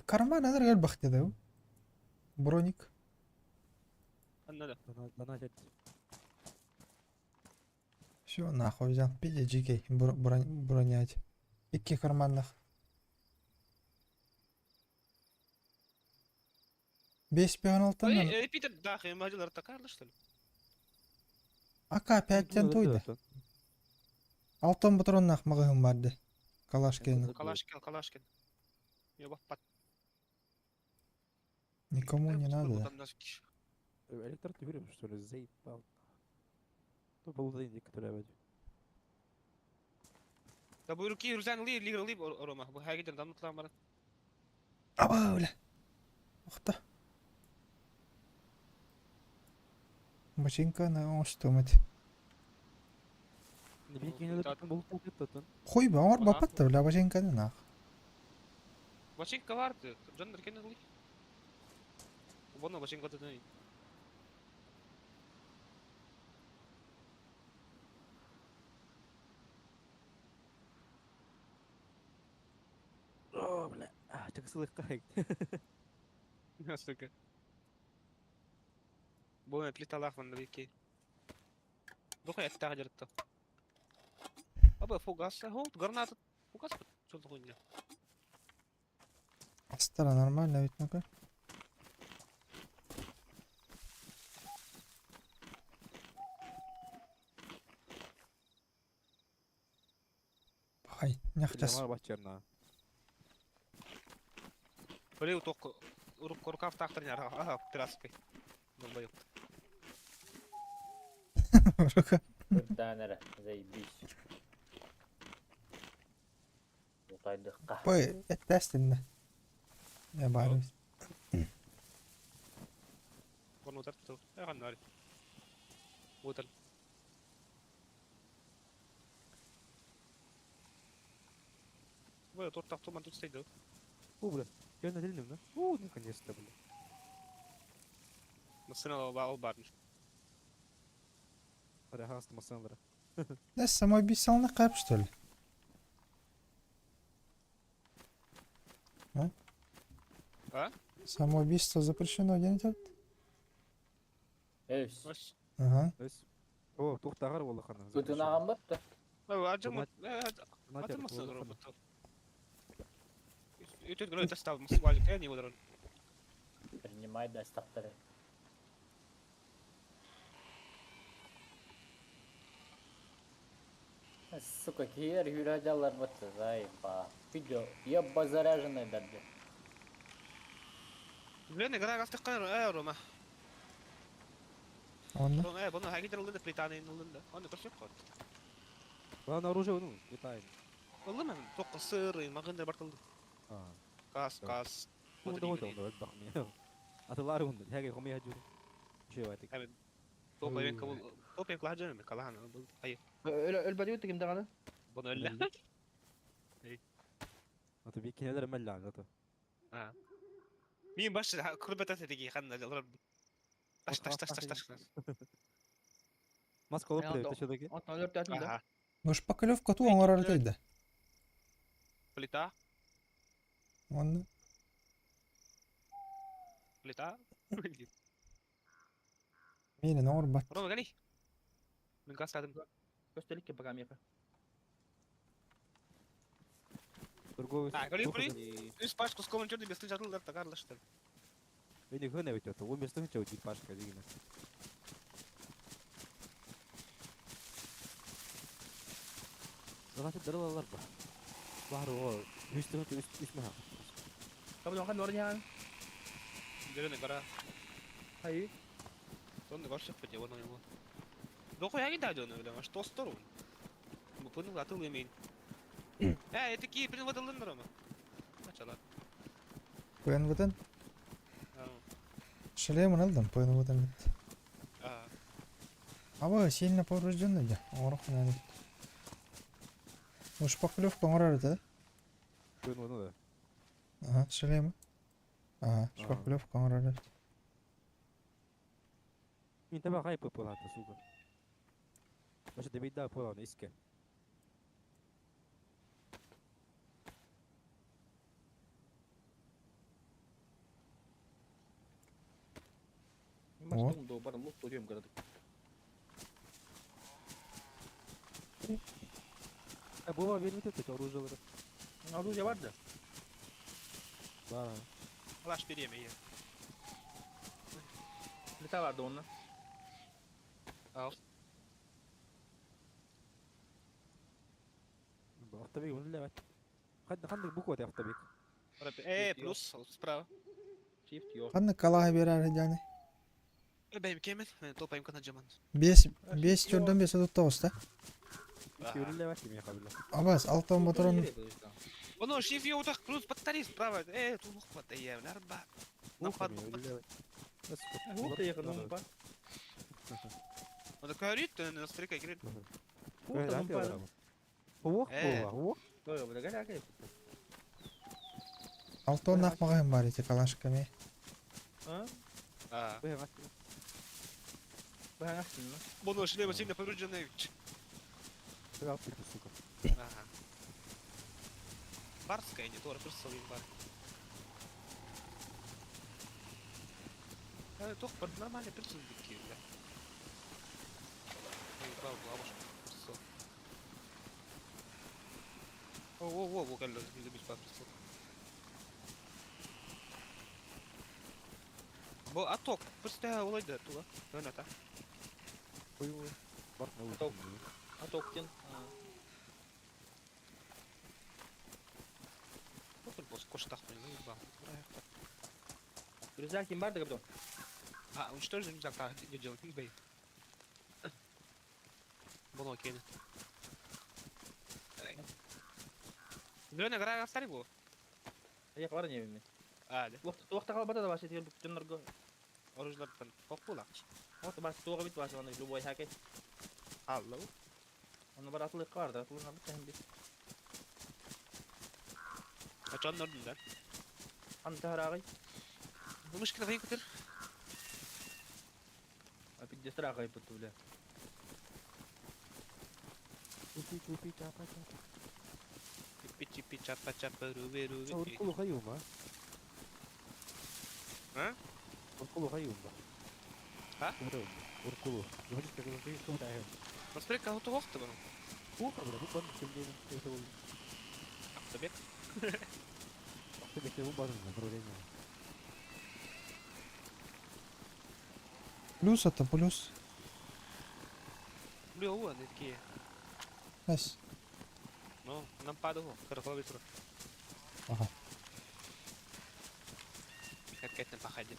Карман азыр гел бахты да. Броник. Anladım. Донатить. Все, нахуй взял. Пиди, GK, бронять. Икки карманных. Бес пион алтын. Питер дахы мажылар такарлы что ли? АК 5-тен туйды. Алтын патроннах мағым барды. Калашкені. Калашкин, Калашкин. Я баппат. Никому не надо. Электр ты веришь, что ли? Заебал. Ну, был день, который я Да bu ruki rüzan li li li oroma. Bu her giden damla bana. Аба, бля. Ухта. Бачинка на оңостумат. Хуй ба, оңор бапатты, бля, бачинканы нах. Бачинка vardı. Canlar kendi li. Bunu бачинка da değil. О, бля. Чаксылык кайт. Сука. Bu плиталах ван вики. Духа я тагерто. Аба фугас, хо, граната. Фугас, что за хуйня? Астара нормально ведь, ну-ка. Ай, няхчас. Бачерна. Блин, только рукав тахтар не ага, пиратский. Долбоёб. Рука. Үрдээн эрэ, заебись. Утайдыкка. Пой, эттестинне. Я барым. Вон удар тут. Я ганнар. Удар. Бля, тут так туман тут стоит, да? О, бля. Я на да? О, наконец-то, бля. Массыына ол баар. Арахаст массыыналара. Да, самоубийстволны кап, что ли? А? А? Самоубийство запрещено где-нибудь? Өс. Ага. Өс. О, туохтааҕар буоллаххына. Ытынаҕан батта. Атын массыына робот. Өтөт гөрө тастал массыына не болар. Принимай доставтары. Сука, киэр хүрәдәләр батты, заеба. Видео, ебба заряженный дәрде. Блин, игра гастыккан э Рома. Онно. Рома, э, бұны хагидер ылды плитаны ылды. Оны көрсөк кот. Главное оружие, ну, летает. Ылды мен тоққа сыр, мағында бар кылды. А. Кас, кас. Ну, да, вот он, бахми. Атылар он, хәгә хомия жүр. Шөй айтык. Топа мен кабыл, топа мен кылажан мен калахан. Бұл ай, Өлбәди өттік кімді ғаны? бұны өлле. Аты бик кинелер мәллән заты. А. Мен баш күрбәтә теге ханна алар. Таш таш таш таш таш. Маска алып Мен бирә, төшәдәге. Атын өліп тәтім да. Аха. Ну, шпаклевка ту оңорор да. Плита, Онно. плита. Мени оңор бат. Рома, гали. Мен газ кадым. Көстелік ке бага меха. Торговый. А, гали, гали. Үс паш куском чөрдү бестин жатылдар тагарлашты. Мени хына бит ото. 15 тысяча үтүп пашка дигән. Заты дырылалар ба. Бар о, 100 тысяча үс мә. Кабы доқан орын Дөрөнө гара. Хайы. Сонда горшок бите, оны его. Доку яги да дөнө биле, аш тостор. Бу пыны атыл эмейин. Э, это ки прин вадылын рома. Начала. ПНВтен. Шлем алдым, ПНВтен бит. А, Аба сильно поврежденный да. Оңорох надо. Ну, шпаклевка оңорор да. Көн оны да. Ага, шлем. Ага, Ага. шпаклевка оңорор. Мин таба гайп полата, сука. Баша дебит да поланы иске. Машина до бар лук торьем городок. Ә бу бермит это оружие. Оружие бар да. Бар. Алаш береме е. Плита барды онна. Ал. Автобик оны ләбәт. Хәтта хәндек бу кот автобик. Э, плюс справа. Shift yok. Ханны калаha берер яны. Бәйм кемен, мен топайым кана жаман. 5 5 төрдөн 5 отуз да. Икеүле ләбәт кеме кабила. Абас, алтын моторун Оно шиф йоутах плюс батарея справа. Э, ту мухпат я, нарба. Напад. Ух ты, yakın ба. Оны көрүт, настройка кирет. Ох, Э. ох. Ой, бля, гәлә гәлә. алтын акмаган бар эти калашками. А? А. Бага астын. Бұны шлема сильно поврежденный. Сука. Ага. Барская не тоже просто бар. Э, тох бар нормально персон битки, бля. Ой, бау, бабушка, персон. О, о, о, о, калло, любить бар персон. Бу аток, просто олайды тула. Өн ата. Ой, ой. Бар, Аток. Аток тен. Бу бос коштак мен, ба. Рюкзак ким барды кабдо? А, уничтожить рюкзак, а, не делать, не бей. Бұны окей. Зеленый гора оставили его? Я бар не мен. А, да. Вакыт вакыт калбады да башы тегел бүтүннөргө. Оружиелар кокула. Вот баш туга бит башы аны любой хакей. Алло. Оны бар атылык бар да, атылык бит hem бит. Ачан нордун да. Аны тарагы. Bu мышкина вейн көтер. Пиздец страха айпыт, бля. Чупи чупи чапа чапа. Чипи чипи чапа чапа руби руби. Уркулу хайума. А? Уркулу хайума. А? Уркулу. Посмотри, кого то вахта был. Уха, бля, бу бан кимден это был. Автобек. Автобек бу бан направление. Плюс это плюс. Бля, о, они такие. Найс. Ну, нам падало, хорошо ветру. Ага. Опять на походе.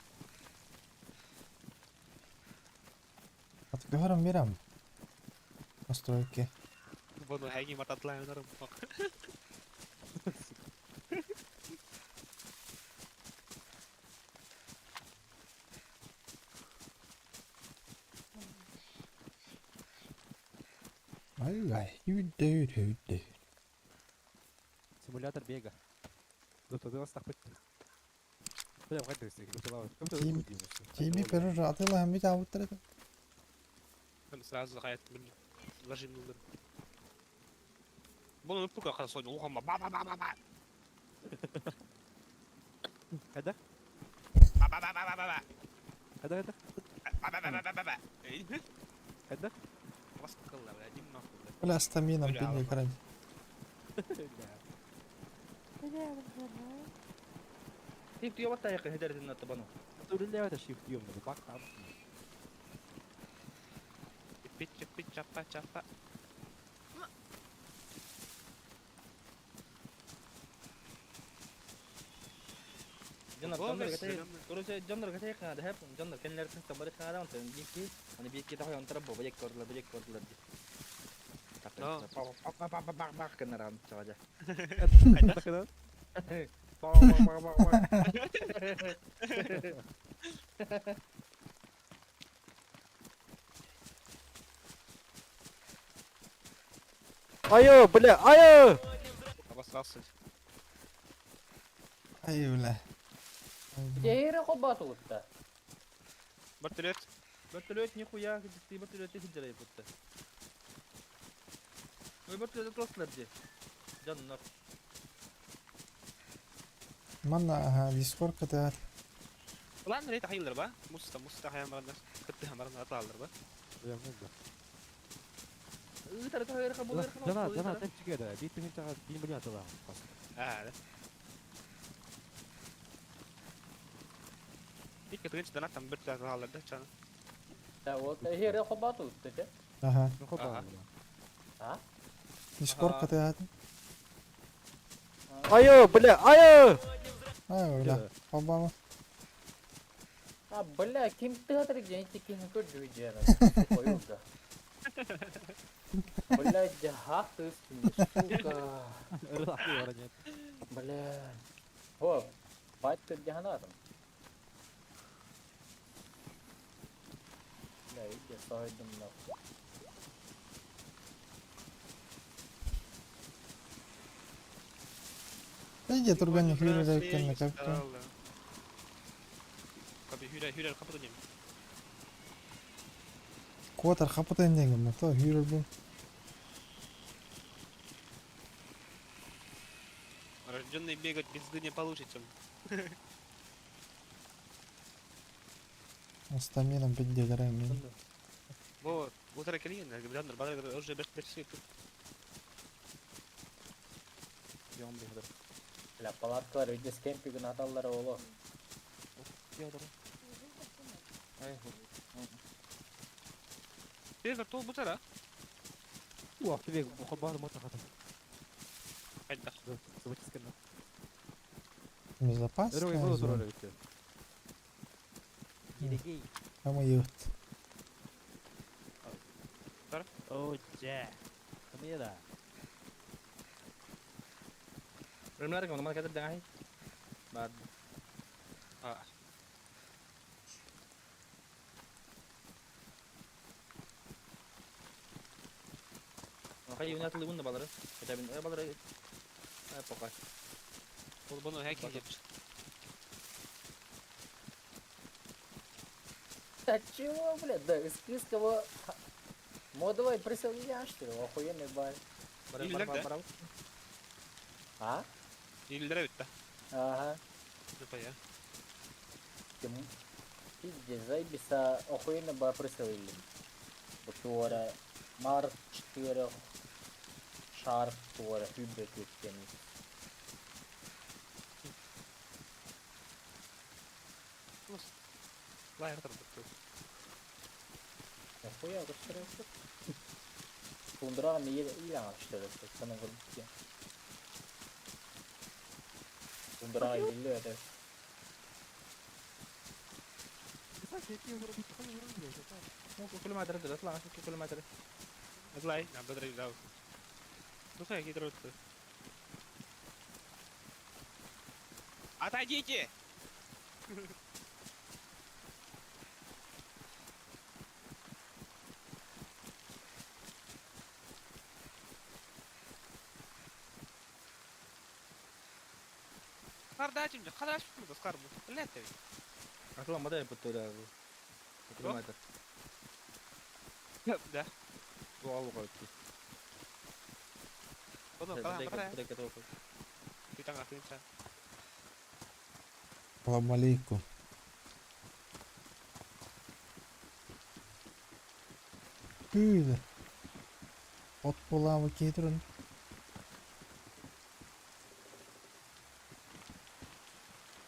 Отговором миром. Настройки. Вон, хаги мататлаю на рум. Ай-ай, ю-ду-ду-ду. Симулятор бега. Тими пережа, а ты лагами там Там сразу хаят ложим ну Вон он пука хорошо, ухом ба ба ба ба ба. Когда? Ба ба ба ба ба ба. Когда это? Ба ба ба ба ба ба. Когда? Вас калла, бля, один нахуй, бля. Бля, стамина, Бля, бедный экран. Тип ты вот так хедер на табану. Чипи чипи чапа чапа. Дьоннор дьоннор кэтэй, короче, дьоннор кэтэй ханада хэп, дьоннор кэннилэриттэн тамары ханада онтон биир аны биир киһи тахай онтара бо бэйэк көрдүлэр, бэйэк көрдүлэр дии. Но. Бак бак бак бак гыннаран чаҕа дьэ. Когда? Бак бак бак бак бак. Айо, бля, айо! Обосрался. Ай, бля. Дьэ хобатылытта. Вертолет. Вертолет нихуя, ты вертолет сылдьар эбит. Ой, вертолет туохтулар дии. Дьоннор. Манна, ага, дискорд катар. Улан рейт ахилер ба. Муста муста хаям барна. Кытты хамарна аталар ба. Ыытар тахайыр хабылыр Дана, дана, тәпчиге да. Бит тегин чага бин миллион атала. А, да. Икки тыгынч дана там бир аталар да чана. Да, вот эһиэри хобатылытта дьэ. Ага. Ага. А? Дискорд катар. Айо, бля, айо! Ай, бля. Обама. А, бля, ким театр дьэ ити киһи көрдүү дьэ. Ойуга. Бля, дьаһаах тыыс сука. Бля. О, бать дьаһанатым. Бля, иди сойдум нахуй. Иди, турган хүйрэ кэннэ кэпкэ. Каби хүрэ хүрэ капы дем. Квотер хапытын деген мото хүйрэ бу. Рожденный бегать без не получится. Стамина бидде гарай мен. Вот, утро клин, Александр, бадыр уже бер бер Бля, палаткалар үйде скемпигин аталлар ооло. Ты вертол бутара? Уах, тебе хобар мото хата. Хайда. Безопасная зона. Там и вот. О, дьэ. Камера. Рымнар ком, наман катар даҥаһый. Баар. А. Хай юнатылы балары. Хотя бы балары. Ай, пока. Ол бұны хәки деп. Да чего, блядь, да, из кого модовый присоединяешь, что ли, охуенный бай. Иллер да? А? Иллер өттө. Ага. Нахуя? Ты пиздец, заебись, охуенно бай присоединили. Бутура, Марк 4, Шарп туора, Хюбек үттен. Лайер тарбытты. Нахуя көстөрөсү? Тундурага мейе илан аштырасы, санын көрбүт. Тундурага иле это. ممكن كل ما تردد اطلع كل ما تردد. Адлай, нам бедрей дау. Нахуя гидроты? Отойдите! Кардачим, хорошо, скарбу. Блядь, ты. اطلع ما داير بالطول كل ما تردد. Да. واو قلت. Оно, кала, кала. Салам алейкум. Күйді. От боламы кейдірін.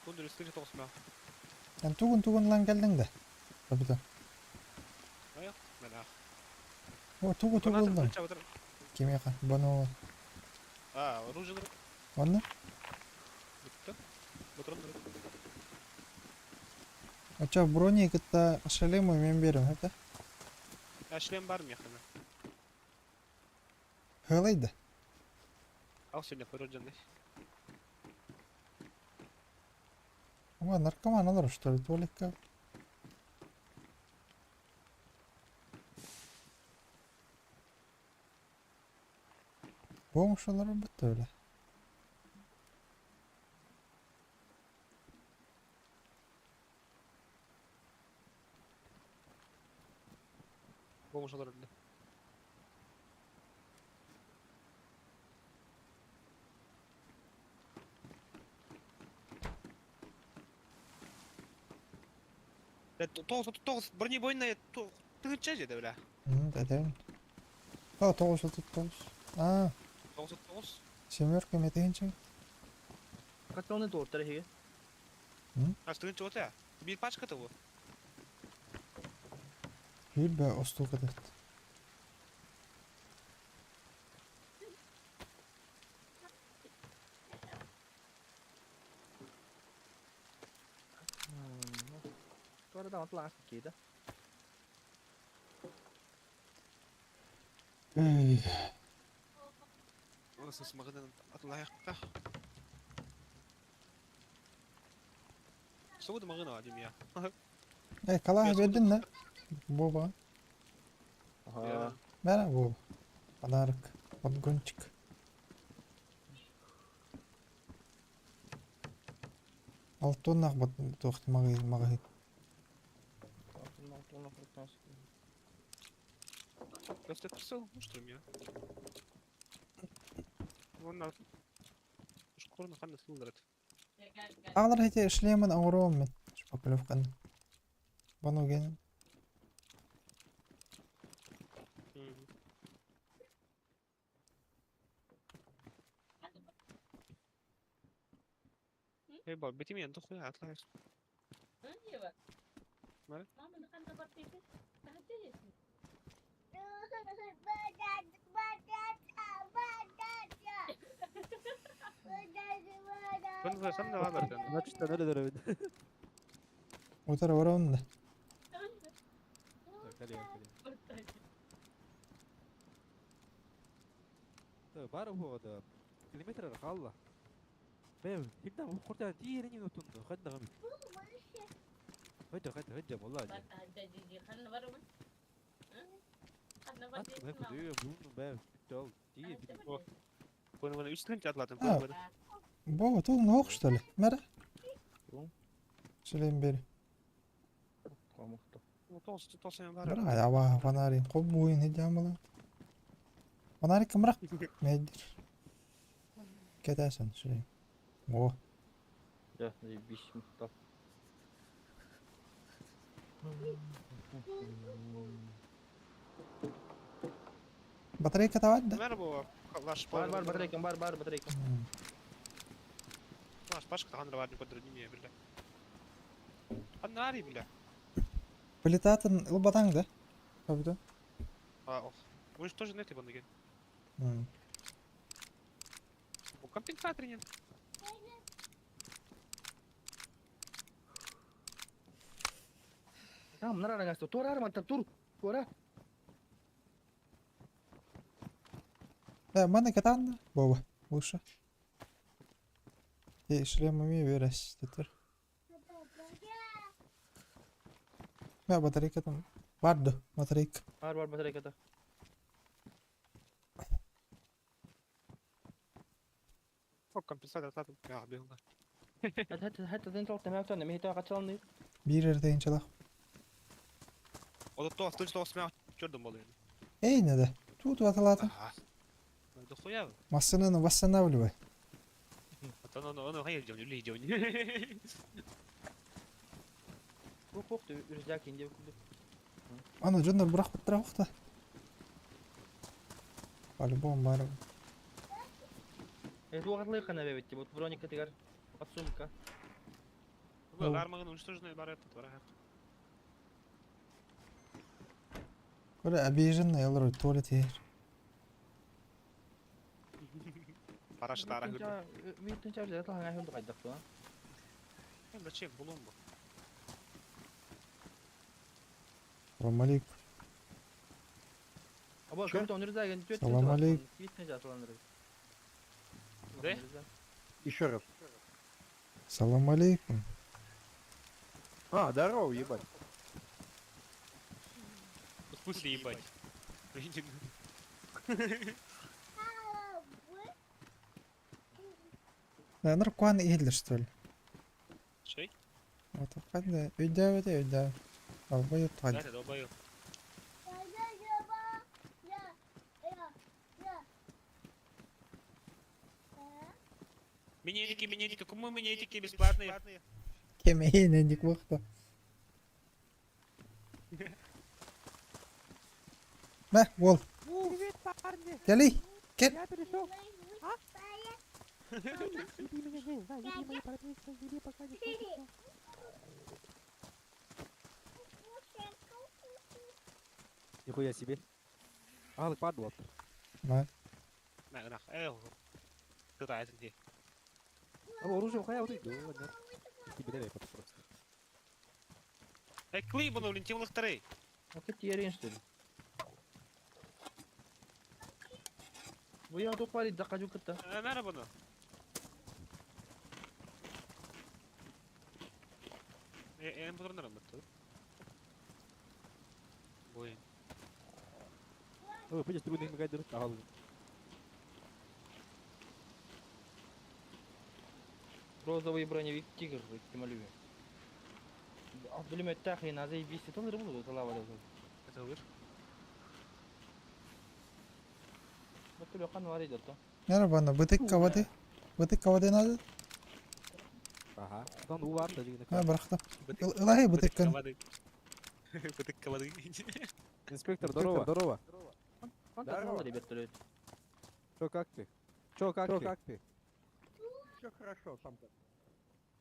Кундур үстүгө тоғысма. Сен тугун-тугун лан келдің де. Капитан. Аяк, мена. О, тугу-тугу лан. Кемеха, бано. А, оружие. Онна? Бүтті. Бұтырым. Ача брони кытта шлему мен берем, это? А шлем бар механа. Хылайды. Ал сегодня хорожанный. О, наркоман алар, что ли, туалетка. Бомжалар бітті өлі. Бомжалар өлді. Тоғыз, тоғыз, бронебойная тыгынча жеді, бля. Әдәм. А, 939. А, 939. семерка метегенче. Каталны торттар хеге. А, тыгынча ота. Bir пачка того. Хүлбә остуға дат. Туардан атлан киде. Эй, Оны сымағынан атлаяққа. Суды мағына адим я. Эй, кала бердin не? Боба. Ага. Мәрә боба. Подарок. Подгончик. Алтоннах бат тоқты мағи мағи. Просто писал, ну что я. Вон на. Шкурны ханны сылдырат. Ағлар хете шлемін ауруым мен. Шпаклевканы. Бану генен. Эй, бал, битим я тухуя атлай. Bunu sen ne var ben? Значит, она дорогая. Отар орауын да. Бар هو كيلومتر خالله. فاهم هنا قرطة تيرني نوتون خدنا غمي. هجا خدنا هجا والله. Bunu bana 3 tane atladım. А. Боба, тугун оқ что ли? Мәрә? Тугун. Шлем бери. Камыкты. Бра, аба фонарик кобуин хиджамала. Фонарик кымрак меддир. Кетесен шри. О, Да, заебись, мухтал. Батарейка тават да? Мэр буо. Лаш Бар, бар, батарейка, бар, бар, батарейка. Лаш пашка таган бар көдөрүнү бля. Анари бля. Плитатын ылбатаң да? Табыда. А, ох. Вы же тоже нет ебаный. У компенсатор нет. Там, нара рагасто. Тура арман, тур. Тура. Да, мана катан Боба, лучше. И шлемами верес, теперь. Да, батарейка там. Барды, батарейка. Бар, бар, батарейка да. О, компенсатор татым. Я бил. Хәтта хәтта ден толк тәмәк тәнә мин качалны. Бир эрдейин чалах. О, то, то, смя чёрдым болду. Эй, не да. Тут ваталата. Да хуя. Массынаны восстанавливай. А то оно оно хайыр жон, үлей жон. Хук хук үрзәк инде күлде. Аны жондар бирок буттыра укта. По-любому бар. Э, тугатлы кана бебетти. Вот броника тигәр. Вот сумка. Бу армагын уничтоженный бар этот бар. Көрө обиженный олар туалет ер. Парашют ара хүрдө. Битен чәр зәт лаңа хүрдө кайдак ту. Зачем булун бу? Салам алейкум. Аба, кем тоныр зәген төт. Салам алейкум. Битен жатланыр. Да? Еще раз. Салам алейкум. А, здорово, ебать. В смысле ебать? Да, наркоан иһиллер, что ли? Шей? Вот кайда өйдәбе дә өйдә. Албай Да, туган. долбоёб. Минетики, минетики, кому минетики бесплатные? Кемейин эндик вакта. Мә, бол. Привет, парни! Кели. Кел. Я перешел! А? Еби меня, не, на, еби мои парнишка, еби пока не кончится. Нихуя себе. Алык падла. Мә. На, на, эй, Ты да, это где? А оружие хуя вот иду, ладно. Тебе дай просто. Эй, клей, буну, блин, темных второй. А ты терен что ли? Бу я топали да кажу кытта. Мэр буну. Э, э, буду бутты. Бой. Ой, пойдешь трудный мегайдер. Ага. Розовый броневик тигр, тималюбе. Пулемет тахи на заебись, то рыбу талава да. Это выш. Вот ты лёхан вари да то. Нара бана бытык кавады. Бытык кавады надо. Ага. Там увар да жигине. Ха, бырахта. Илаһи бытыккын. Бытык кавады. Инспектор, здорово. Здорово. Здорово, ребят, то Чё, как ты? Чё, как ты? Как ты? Все хорошо, сам как.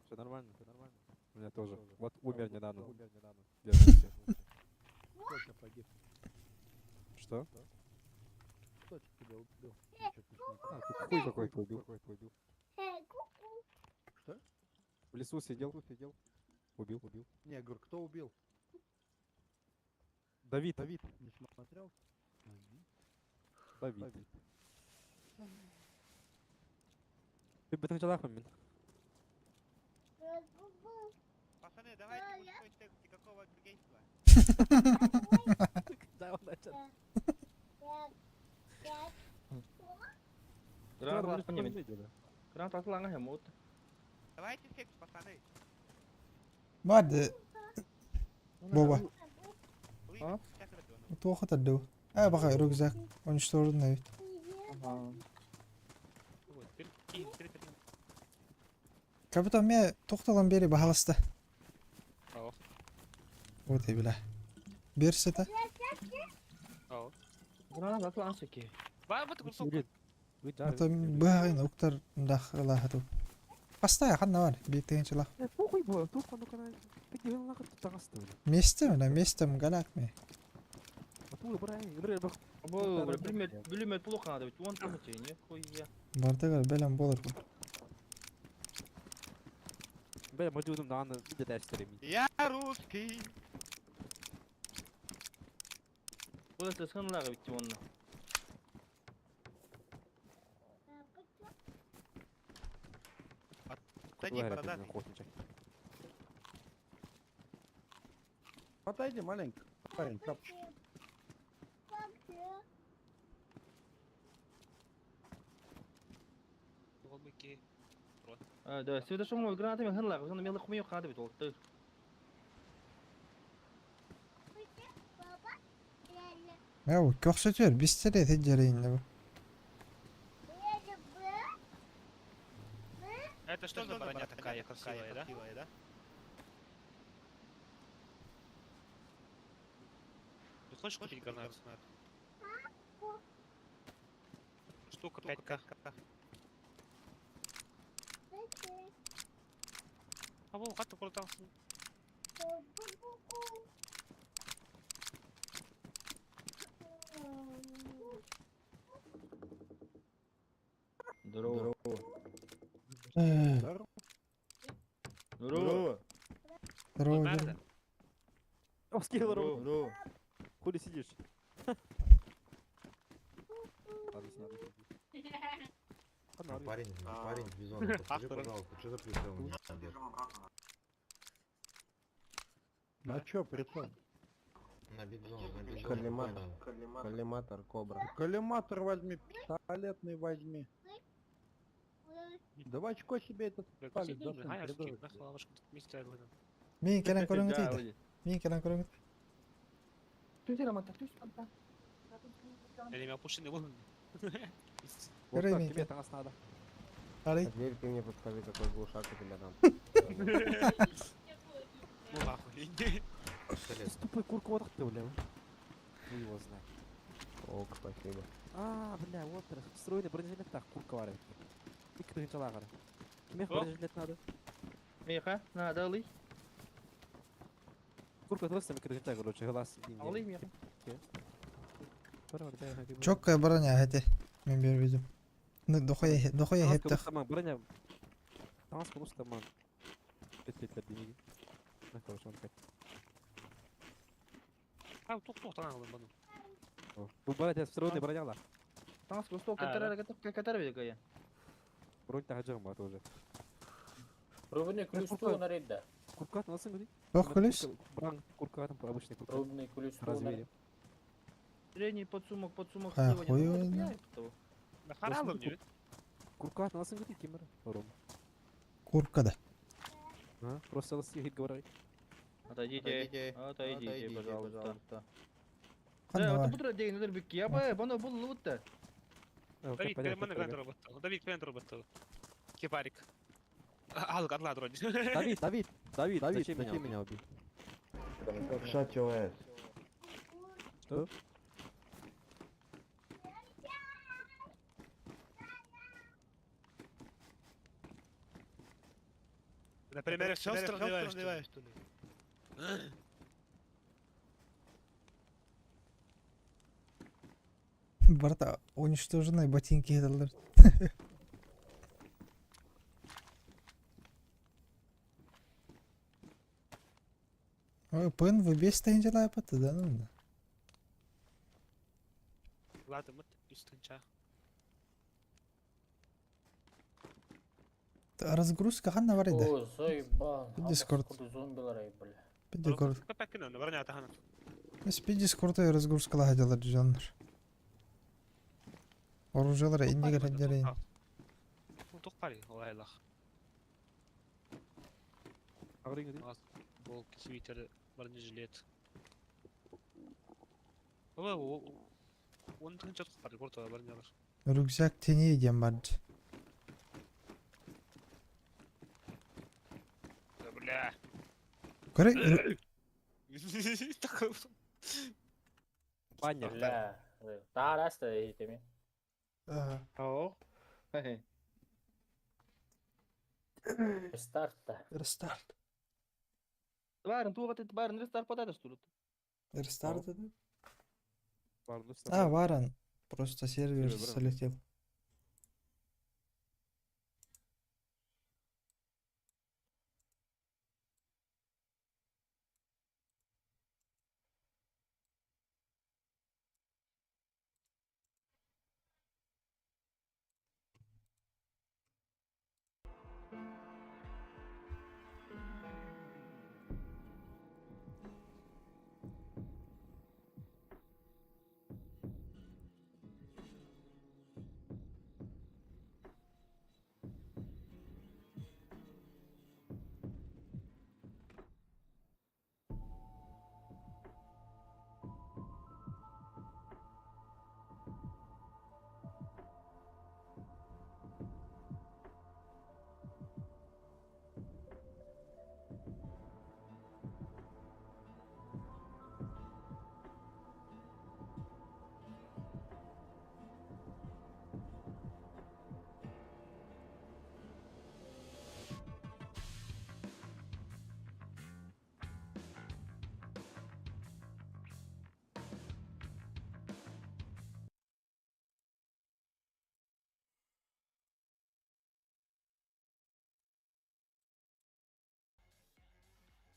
Все нормально, все нормально. У меня тоже. Вот умер недавно. Умер недавно. Вернулся. Кто тебя погиб? Что? Кто тебя убил? Я чё-то не смотрел. А, тут хуй какой-то убил. Убил. Что? В лесу сидел. Сидел. Убил. Убил. Не, я говорю, кто убил? Давид. Давид. Не смотрел? Давид. Ты бы там мин. Пацаны, давайте мужской секс, никакого гейства. Да, он начал. Гранат лаңа Гранат лаңа һәм ут. Давайте секс, пацаны. Барды. Боба. Туох атарды. А, баха рюкзак. Уничтожен ведь. Ага. Капитан мне тоқталан бери бахаласта. Ау. Вот и бля. Берсета. Ау. Граната атла ансеки. Бар бу курсок. Это быһаҕын уктар дахылаһату. Пастая ханна бар, биттеген чылах. Похуй бо, тух ону кана. Пик дигэн лахыт тагасты. Месте мына, местем галак ме. Атуу бра, бра бах. Бу бүлмөт бүлмөт плохо надо ведь. Он там тебе нихуя. Бардыгар белем болор. Бля, модюдум дааны биде дәрстереми. Я русский. Куда ты сынлага ведь он. Отойди, бородатый. Отойди маленько, парень, тапочки. А, да, сюда что мы гранатами хынлага, он мелых хумё хады ведь ол. Я көрсөтөр, бистере теджерейин бу. Это что за броня такая красивая, да? Ты хочешь купить гранату? Штука 5к. А вон хату крутался. Здорово. Здорово. Здорово. Здорово, здорово. О, скилл Здорово. Хули сидишь? Ладно, снял. Парень, парень, Бизон, подскажи, пожалуйста, что за прицел у меня надет? На чё прицел? На бизон, на бизон. Коллиматор. Коллиматор, кобра. Коллиматор возьми, пистолетный возьми. Да в очко себе этот палец засунь, придурок. Мен келен көрөңүт дейди. Мен келен көрөңүт. Или меня пушины вон. Көрөй мен. Тебе тагас надо. Арай. А теперь ты мне подскажи, какой глушак у тебя там. Ну нахуй. Пистолет. Тупой курку вот ты, бля. Хуй его знает. Ок, спасибо. А, бля, вот встроенный бронежилет так, курка варит. Ик тыгын Кимех бронежилет надо? Меха, надо алый. Курка твой сами кыргызча, короче, глаз. Алый меха. Чоккая броня эти. Мен бербедим. Ну, дохуя дохуя хеттах. Броня. Тамас просто ман. Петлетлер демеги. На, короче, он как. А, тух-тух, там алым бану. Бу броня встроенный броня ла. Тамас просто катар катар ведь я. Бронь та жагма тоже. Рубный ключ ту нарейда. Курка nasıl говорит? Ох, ключ? Бран курка там обычный курка. Рубный ключ ту Размере. Средний подсумок, подсумок. А, хуй его знает. Да харалым не Курка nasıl говорит кемер? Ром. Курка да. А, просто ласти говорит. Отойдите, отойдите, пожалуйста. Да, Ханна это бар. буду деньги надо бики. Я бы, бано был лутта. Давид, переманы гранат работал. Давид, гранат работал. Кипарик. Алк, отла, вроде. Давид, Давид, Давид, Давид, зачем меня убил? Shut your ass. Что? Например, сестры надеваешь, что ли? Барта уничтоженные ботинки эталар. Ой, ПНВ бес тайын апаты да ну. Ладно, мы үстінча. Разгрузка ханна бар иде. О, заебал. Дискорд. Зомбилар, бля. Дискорд. Капекина, броня тахана. Спи Дискорд разгрузка лахадялар жаннар. Оружиялар иннигер хадярейн. Туқпари, олайлах. Волки, свитер, бронежилет. Ой, он тынчат репорта бар. Рюкзак теней диэн бар дии. Да бля. Көрө Такой. Баня. Бля. Таараста этими. Ага. О. Хе-хе. Старт-то. Рестарт. Барын туға тет барын рестарт потатас турут. Рестарт это? Бар, ну, А, Варан. Просто сервер Сервер, брат. слетел.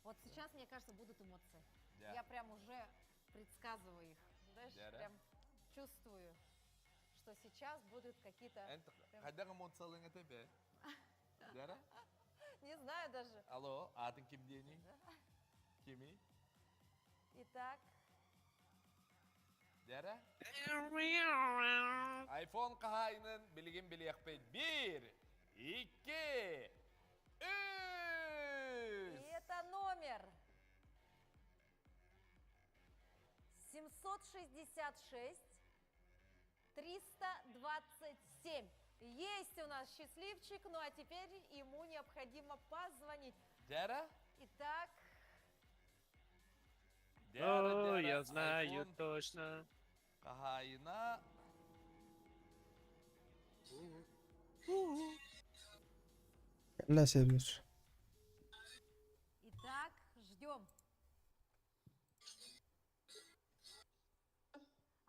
Вот сейчас, мне кажется, будут эмоции. Я прям уже предсказываю их. Знаешь, прям чувствую, что сейчас будут какие-то... Не знаю даже. Алло, аатыҥ ким диэний? Кимий? Итак, Дьэ? Айфон хаһаайынын билигин билиэхпит. Биир, икки, үс! И это номер 766 327. Есть у нас счастливчик, ну а теперь ему необходимо позвонить. Дьэ? Итак, Дьэ, О, дьэ, я знаю Айфон точно. хаһаайына. Кэллэ сервер. Итак, ждем.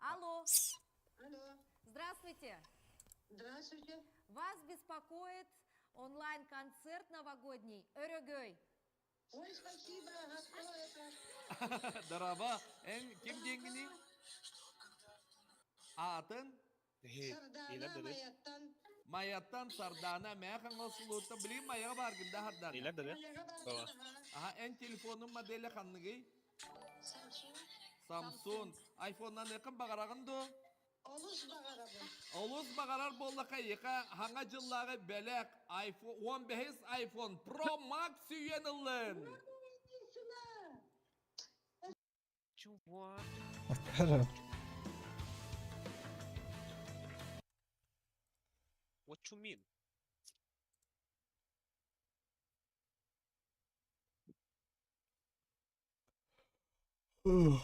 Алло. Алло. Здравствуйте. Здравствуйте. Вас беспокоит онлайн-концерт новогодний «Өрөгөй». Ой, спасибо. А кто это? Дорообо, эн ким диэҥҥиний? Аатыҥ? Сардана Майаттан. Майаттан Сардана мэхан осулута билигин Майаҕа бааргын даа Сардана. Илер да Аха, эн телефонуҥ модела ханныгый? Samsung. Айфоннан якын баҕараҕын дуо? Олус баҕарабын. Олус баҕарар буоллахха эйиэхэ Саҥа дьыллааҕы бэлэх iPhone 15 iPhone Pro Max сүүйэн ыллын. Чего? Хорошо. What you mean? Ух.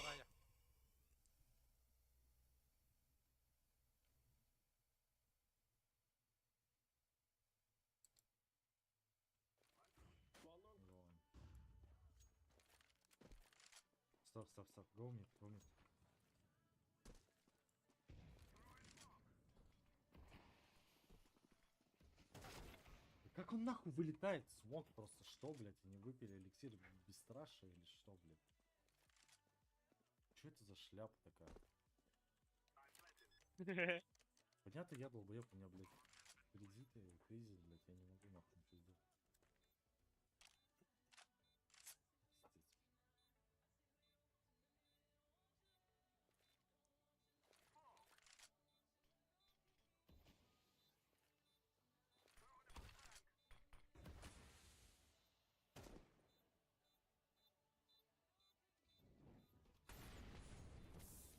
Стоп, стоп, стоп. Go mid, go mid. Да как он нахуй вылетает? Смог просто что, блядь? Они выпили эликсир бесстрашия или что, блядь? Что это за шляпа такая? Понятно, я долбоеб, у меня, блядь, кредиты, кризис, блядь, я не могу нахуй ничего сделать. Пиздец.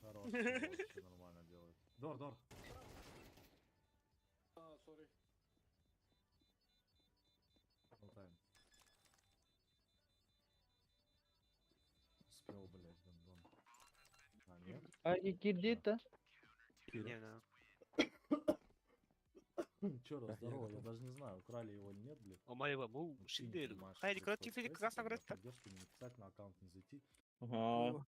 Хорош. Вообще нормально делает. Дор, дор. Болтаем. Успел, блядь, гондон. А, нет? Ай, кирдит-то. Не, да. Чё раз, здорово, я даже не знаю, украли его или нет, блядь. Омаева, му, Ну, шиндер. кинь, Маша, Хайди, через короче, Space, красный тогда говорит. Поддержку не написать, на аккаунт не зайти. Ага.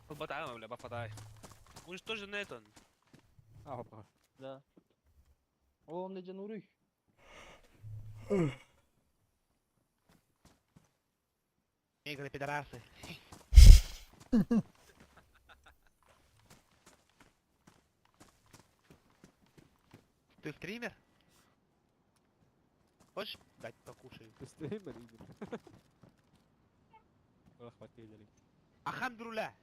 Батаем, бля, бафатай. Уничтожен этот. Да. О, он не Нуруй. Негры пидорасы. Ты стример? Хочешь дать покушаю? Стример именно. Ахамдруля!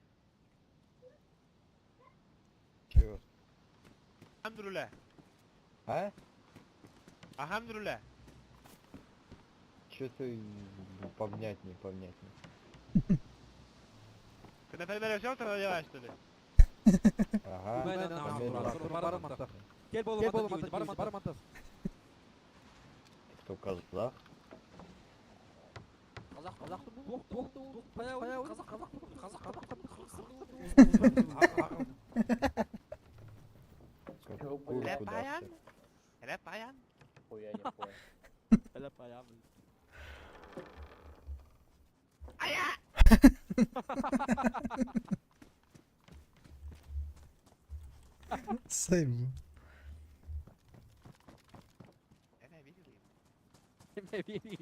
Чего? Ахамдруля! А? Ахамдруля! Че ты повнятнее, повнятнее? Ты на примере все надеваешь, что ли? Ага. Кто казах? Курку Рэпаян? дашь. Рэпаян? Хуя не понял. Сейв. Я видел его.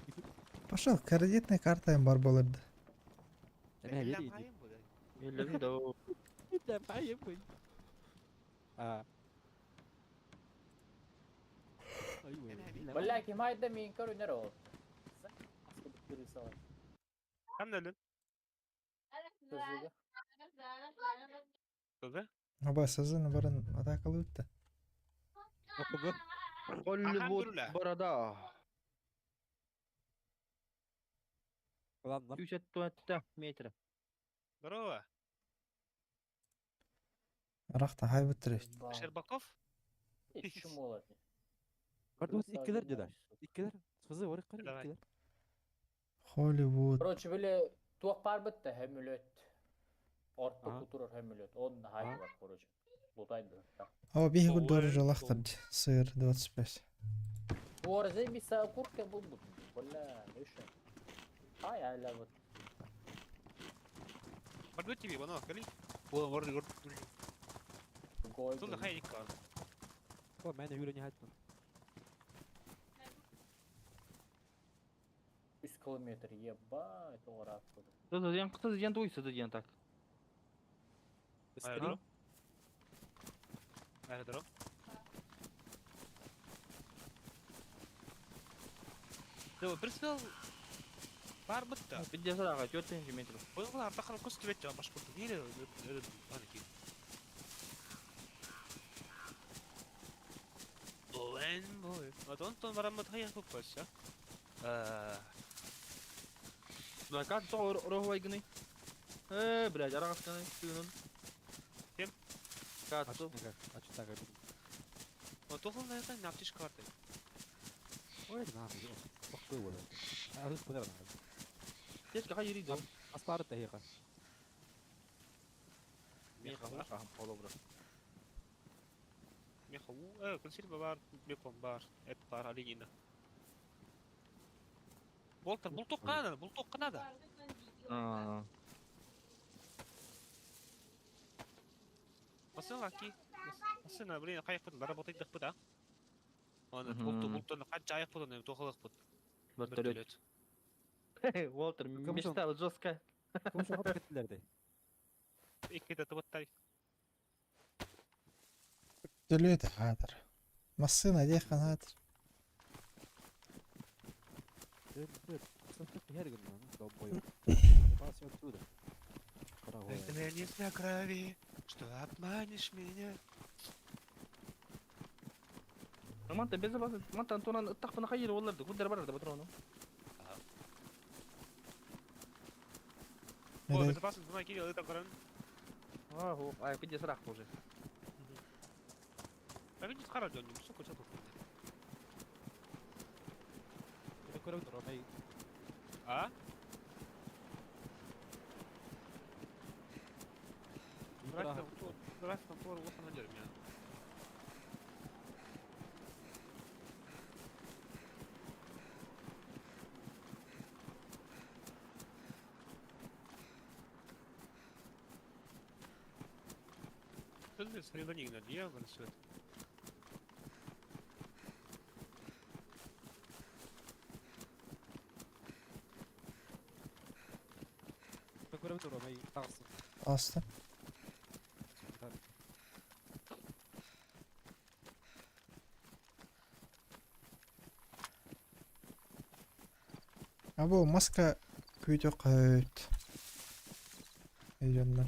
Пошел, кредитная карта им бар болырды. Бля, ким айда мин көрүнөр ол. Кам нөлүн? Көбө? Оба сызын барын атакалы өтті. Голливуд Алхамдулилля. борода. 304 метра. Здорово. Рахта хай бітірі. Щербаков? Чумолар. Давай. Холливуд. Короче, бile туох бар битте хөмүлөт. Орто кутурар хөмүлөт. Он хай бар, короче. Лутайды. Ава бихи гүл доры жалақтыр. Сыр 25. Орзе биса куртка бул бут. Бля, еще. Ай, айла вот. Барду тебе, бано, кали. О, вор, вор. Гой. Тунда хай никка. Үс километр, ебать, орат. Так. Аэродром. Аэродром. Да, присел. Бар битте. 54 метров. Быйыл артакан көз түбөт жана башкорт. Неле аники. Оэн бой. Адон тон бараммат хая куппаса. Э. Да, как то рохвай гны? Э, блядь, арагас гны, тюнун. Кем? Катсу. Отохол на это наптиш карты. Течка хай юри дом. Меха. Холобра. Меха. Э, консерва бар, бекон бар, эт бар, оленина. Болтар, бултук канада, бултук канада. А. Басын аки. Басын, блин, кайык бут, работать бут, а? Аны булту, бултуны канча аяк бут, аны тохолок бут. Вертолет. Уолтер, мечта вот жесткая. Икки тыбыттай. Төлөт хатыр. Массына дехан хатыр. Клянись на крови, что обманешь меня. Мантан безопасно, мантан тонан ыттахпына хайыр олларды, куддар барар да патрону. О, безопасно, мына Кирилл это көрөн. А, о, ай, пиде срах уже. А видишь, хара дьон, сука, что тут? Это көрөм тур, А? Раз там тур улахан дерем я. Что ты срезаник на дьявол все это? Көрөм тур, тағысы. Аста. Або маска күйдө кайт. Эйоннар.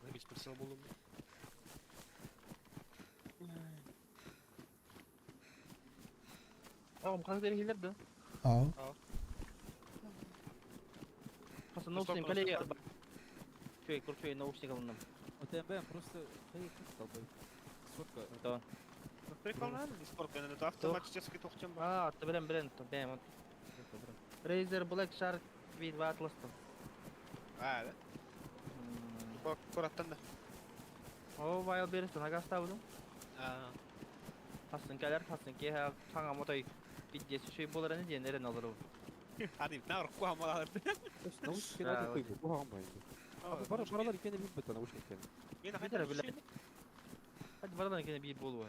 Без прицела булдым. Ағым қаңдар хилер да? Ау. Просто наушник коллега. Чуй, курчуй наушник алынным. ОТМБ просто хей долбой. Сотка. Да. Прикольно, не спорт, это автоматически тохтем. А, ты билем, билем, бэм. Razer Black Shark V2 Atlas. А, да? Кураттан да. О, вайл бересен, ага ставлю. А. Хасын келер, хасын ке саңа мотой биддесі шөй болар не диэн эрен алыр. Ани, на руку амалар. Наушник надо хуй, буган бай. Бара баралар икене бит бит наушник кен. Мен Битер биле. Hadi баралар икене бир болу.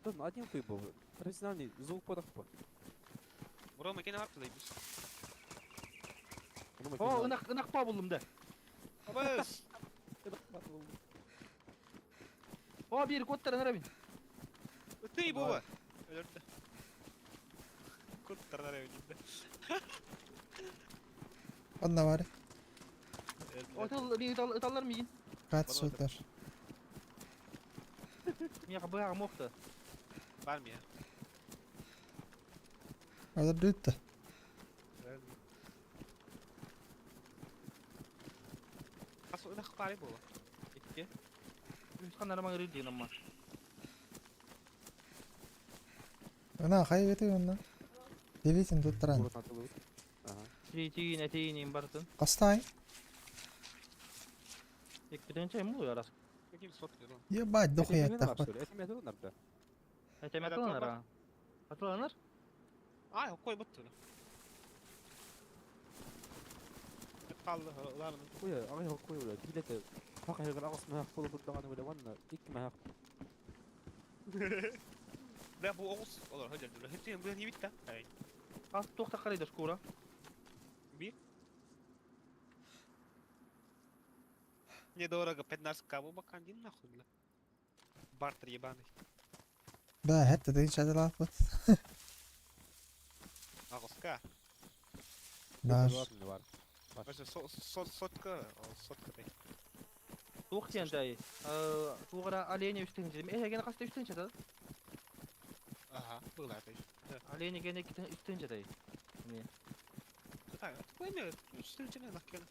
Да, один хуй был. Профессиональный звук подах по. Рома икене бар тулай бис. О, ынак ынак па булдум да. Абыз. О, бир коттар нарабин. Ты бова. Өлөрдү. Коттар нарабин дейт. Онна бар. Отал ыталлар миин. Кат сутар. Мияка быга мохта. Бар мия. Алар дүттө. Асу ынак бары боло. Икки. Үс канар маңыр дейин амма. Ына хай бети онна. Дебитин туттаран. Тиин этиин бартын. Кастай. Иккиден чай му ярас. Каким сотки? Ебать, дохуя тахпат. Этеме атыланар. Атыланар? Ай, кой бутты. Қалды, уларын. Куя, ағай куя ула. Тилете. Хақ хайгыр ағыс махақ болу бұддаған ула ванна. Ик махақ. Бля, бу оғыз. Олар, хөдер, хөдер, бу не битті. Ай. Ас тоқта қарайды шкура. Bir. Недорого, 15 к бакан, дин нахуй, бля. Бартер ебаный. Да, хэтте деген шадылапыт. Ағыска. Бар. Вообще, сотка, сотка дай. Туох диэн дай. Тугара оленя үстүн жедим. Э, гene каста үстүн жада. Ага, была это еще. Оленя гene үстүн жадай. Не. Так, такой үстүн жана нахкена.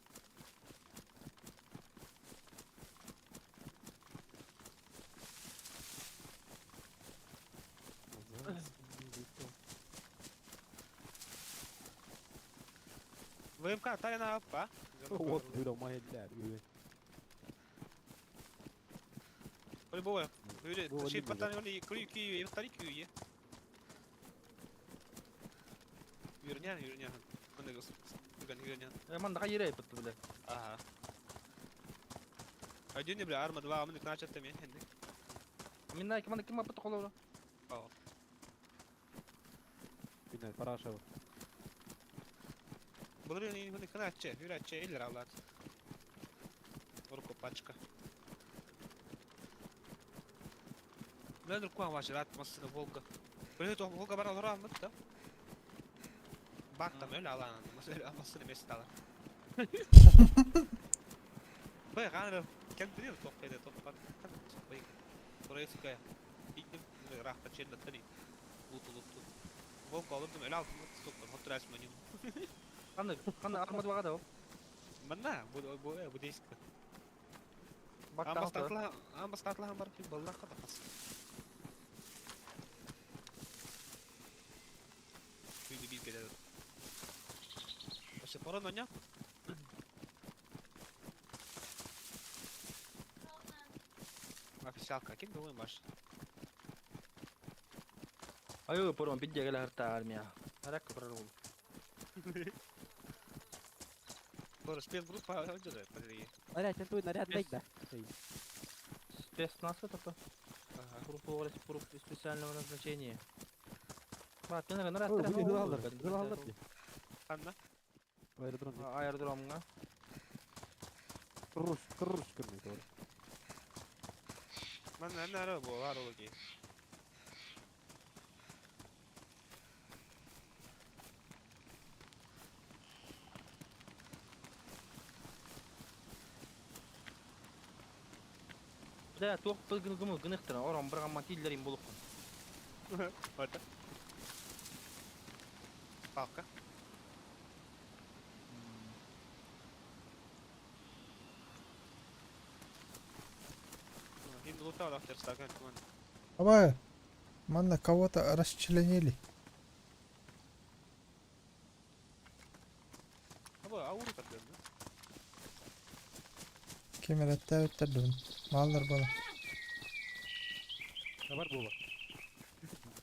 ВМК Талина апа. Вот, бля, моя бля. По-любому, шип патан oli күй, күй, Юрнян, юрнян. Мында гос. Юрнян, юрнян. Манда кайра бутты бля. Ага. Один бля, арма 2, мында начат мен хенде. Мин найк манда ким апты колора. О. Бина, параша. Булыр ни мында каначы, юрачы, эллер алат. Руку пачка. Бля, друг ваши рат масына Волга. Бля, то Волга бар алар алмыт да. Бак там öyle alan, масына мест алар. Бай хаана кэм билиэ туох кайда туох бар. Бай. Бурай сука. Иттим ыраахта чен тани. Луту луту. Волк алырдым эле алтын соктум хоттурас манин. Ханна ханна армад бага да ол. Манна бу бу бу диск. Бактаах то. Ан бастатлахан бар ки баллаха да хас. Күндү бир келер. Ошо порон оня. Официалка ким думай маш. Айы порон бидде келе харта армия. Арак порон. Тора спецгруппа өндөрө подри. Наряд, сен туй наряд дай да. Спецназ это. Группа группа специального назначения. Бат, мен наряд. Ой, бу алдар. Бу алдар. Ханна? Аэродром. Аэродромга. Круш, круш кырмый doğru. Манна нара бу бар олги. Да, туох был гымы гыныктыр. Орон бір гамма тиллерин болуп. Ата. Палка. Им лутал автор стакан куман. Давай. Манна кого-то расчленили. Абы ауру тардым. Кемереттә өттөрдүм. Маллар бола. Бар була.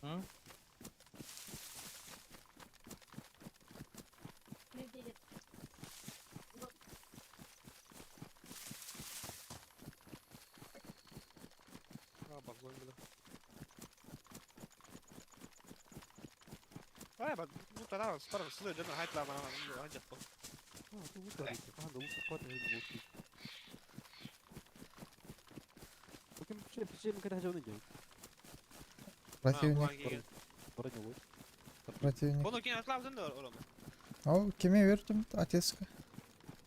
Hı? А, баглон было. Ай, ба, ну тогда спар сылы жана хайтла мана мана анжак бу. А, ту лут бар. Ага, лут кот лут. Бу ким пişe mi kadar canı gel. Противник. Броню лут. Противник. Бону кин атлабдын да орома. О, кеме бердим, отецка.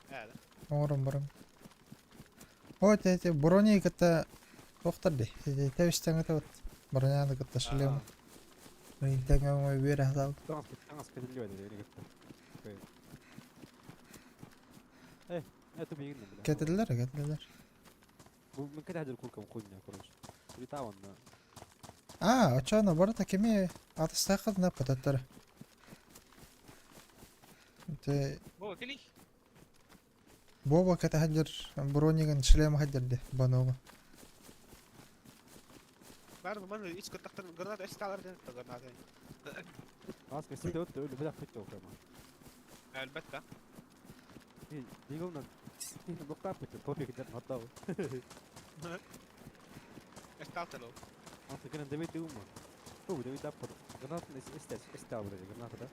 Ә, Оңорон барам. О, те те брони кытта тохтар ди. Те тебистен кытта вот. Броняны кытта шлем. Интең оңой бер хазал. Таңас таңас кетилбе деди эне кетти. Э, это бигин бля. Кетилер, кетилер. Бу мен кете хажыр куркам хуйня, короче. Притаван на. А, очоно барата кеме атыстакы на пататтар. Те Бо, кели. Боба кете хаджар бронигын шлем хаджар ди банога. Бар бу мана ич кыттактан граната эсталар ден граната. Таңас кетсе өттө өлү бирак кетти окума. Әлбәттә. Дигелнан. Доктап кетти, топик деп хаттабы. Эсталтал. Анты кенен дебет дегүм. Бу дебет дап кор. Граната эстес эстабы деди граната да.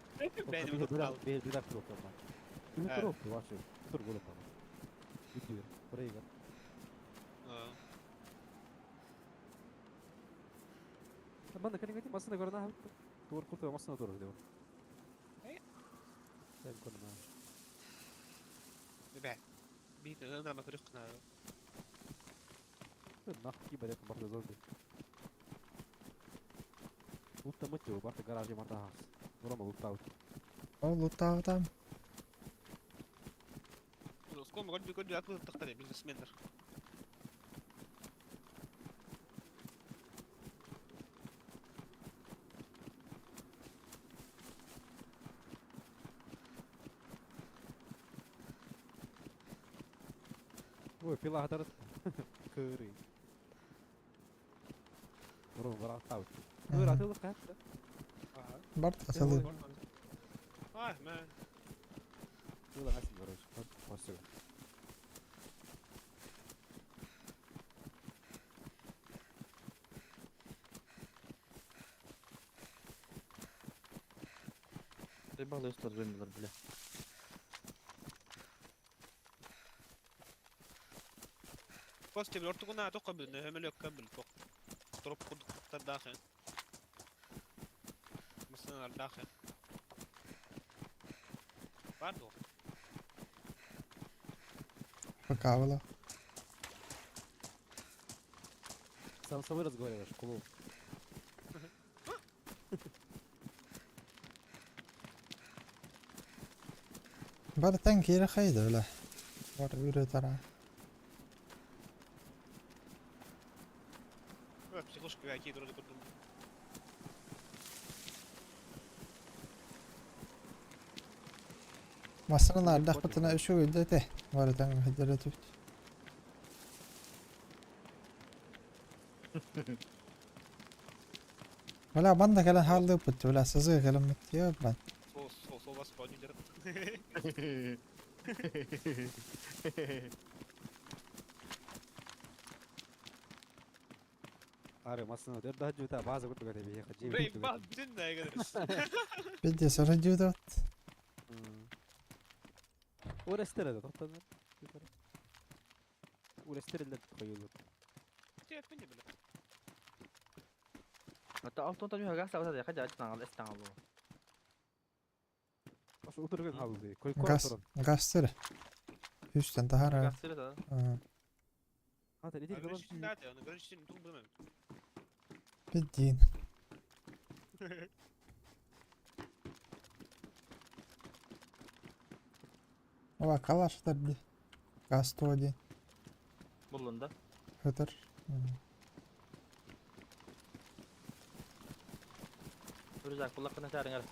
Бени лутал. Бир бирак окума. Бир туруп вообще. Тур болуп калды. Бүтүр. Бурайга. Манда кенен кети масына граната. Тур курту масына тур деп. Сен көрмө. Бе. Бит ына көрүк Нах киба деп барда зонди. Лутта мытты барта гаражы марта хас. Рома луттаут. О, лутау там. Скома год год атлы тахтары бизнесмендер. Ой, пила хатарат. Кыры. Рома барат таут. Кыр атылык хатта. Барт атылы. Ай, мен. Пила хасин короче. Спасибо. Рыбалы устар зомбилар, бля. Костя, ортугуна тоққа бил, нөмөлөк кем бил, тоқ. Троп кудуктар дахын. Мысынар дахын. Бар ду. Пока было. Сам с собой разговариваешь, клоун. Бары таң киирэ хайда бля. Бар үрэ тара. Психушка какие вроде курдум. Массыына ардахпытына үчүгэй этэ. Бары таң хайдара түбүт. Бля банда кэлэн хааллыыппыт бля сызыга кэлэммит ёбан. Сол сол сол басып ойнай Ары массыына төрт жута база курдук этэ биһиэхэ дьиэ Бэй, курдук бал этэ. бүтүн да эгер. Бидде сара дьиэбит. Урэстер это тоқтанар. Урэстер эллер қойылыр. Тиэппин бля. Hatta altı ondan yukarı gaz aldı. Hadi hadi lan al al. Ошо утурган халды. Кой Газ газ Үстен тахара. Gaz söyle da. Ата лидер Görüş nerede? Onu görüş için tüm bilmem. Биддин. Ова калаш тарди. Газ тоди. Bulun da. Хытыр. Rüzgar kulak ne çağırın gel.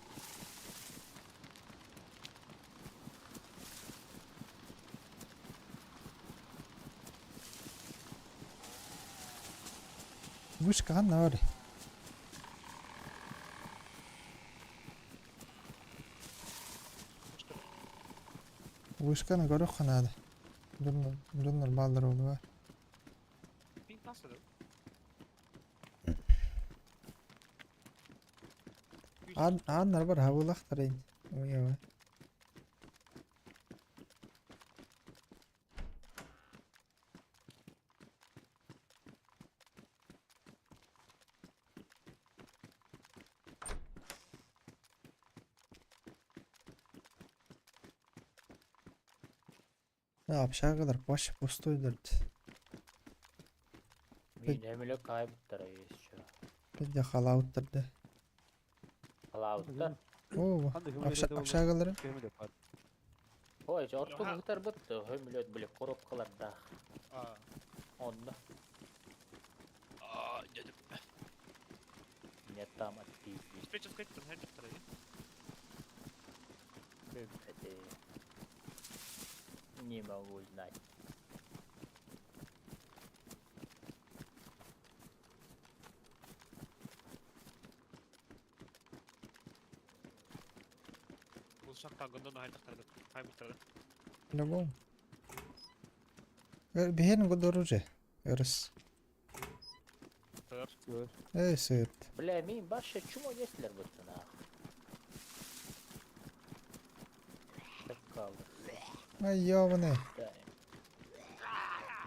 Вышка ханна бар. Вышканы көрөх ханады. Дуннар балдар oldu var. Ping nasıl? Ааннар бар хабылахтар ин. Уява. Общагалар вообще пустой дерт. Мин эмиле кайбыттар еще. Бидде халауттар Халауттар. О, общагалар. Ой, орту гытар бытты, хөмлөт биле коробкаларда. Онда. А, дядя. Меня там отпиздили. Встреча с Кэтом, хайдер Это не могу знать. Бұл шақта гондон хайдақтарды. Хайбыттарды. Любом. Бихен гудоруже. Өрс. Сыр. Эй, сыр. Бля, мин баша чумо еслер бытты нах. Так kaldı. Ай, ёбаный. Да.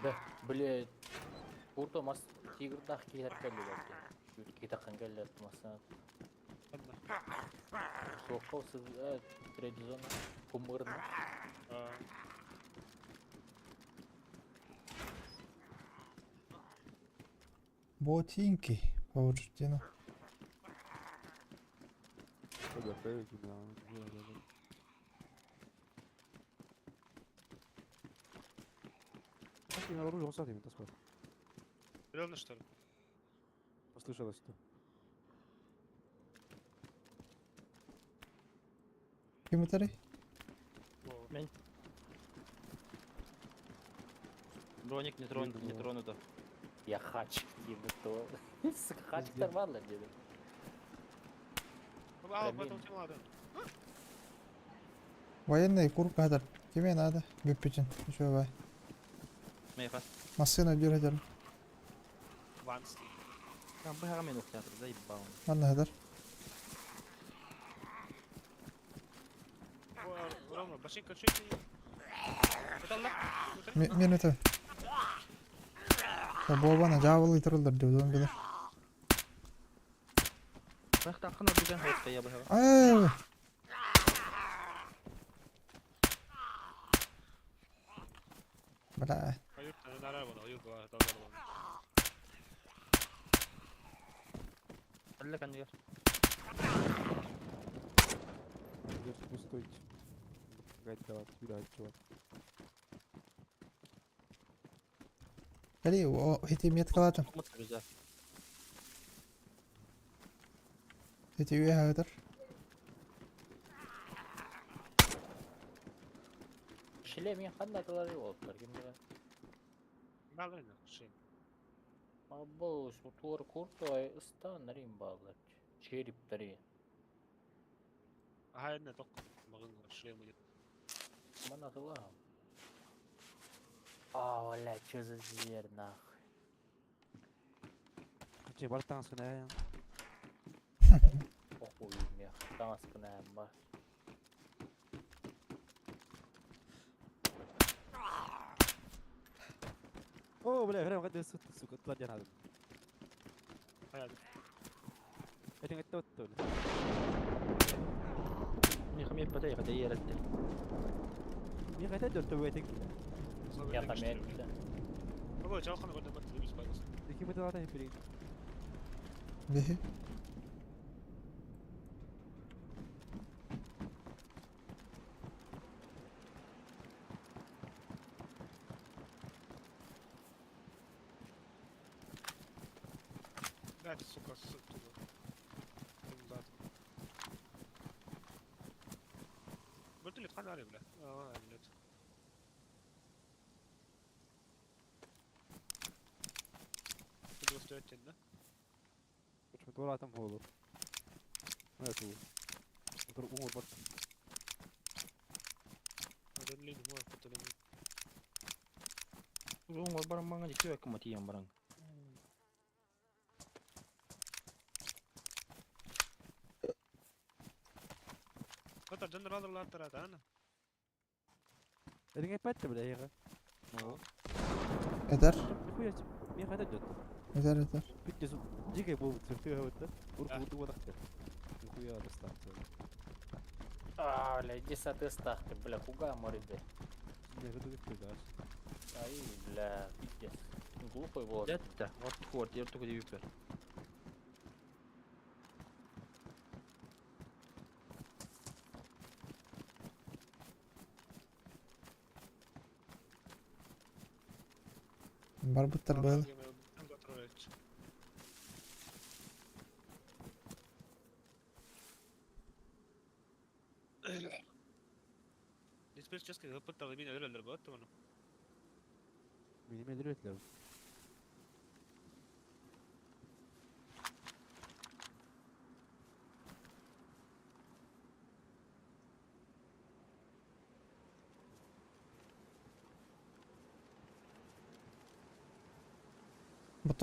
Да, бля, Бурда мас тигрдах киһер кэллилэр Үт китакан кэллэр масна. Соққа сыз тредизона кумырна. Ботинки. Повреждено. Серьезно, что ли? Послышалось что. Ким өтәрей? Мен. Броник не трон, не тронуто. Я хачик диде то. Хачиктар барлар диде. А, потом тем ладно. Военный курка хатар. Тебе надо. Бүппүтүн. Үчүгэй. Мейха. Массына дүр хатар. Ванский. Там быһаҕа мен уктаатыр, заебал. Манна хатар. Рома, башенка шейки. Мен өтө. Бобана жабылый турулар деп он билер. Быһахтааххын ордуган хоска я быһаҕа. Ай! Бля. Алла каннигар. Придется пустыть. Кали, о, эти меткалатым. Эти үөһэ Шлемин ханна тылары олтар ким билэр. Балына шин. Або сутуор куртой ыстан рим баллар. Черептери. Ахайна ток магын шлем будет. Мана тыла. А, бля, чё за зверь нахуй. Че, бар таҥаскын ээ. Похуй мех, таҥаскын бар. О, бля, прям қайда сука, тулар жанады. Хайа. Этиң этте отты. Ми хамья патай хата yeretти. Ми қайда дөртө өтең. Я хамья. Бабы чалканы көрдө бат дебис байгыс. Дики бит ата хепери. Бихи. Блядь, сука, туда. قلت لي تخلي عليه بلا اه блядь. تدوس تنا. Үч мотор атам болу. Мына туу. Мотор уңур бар. هذا اللي هو كنت لي Уң баран маңа дикки бакка матиян баран. قطر جنرال الله ترى انا. Этиң этпетти бля, яга. Эдер. Хуя, ми қайда дөртө. Эдер, эдер. Бит жиге болуп түртү өттө. Урку урду бодакты. Хуя достатты. А, бля, иди саты стахты, бля, куга мориде. Не, гыды гыды да. Ай, бля, пиздец. Глупый был. Дәтті, орты кварт, ерті көде бипер. Бар буттар был. Диспетчерский выпытал меня өлөлөр болот муну. Мени мен.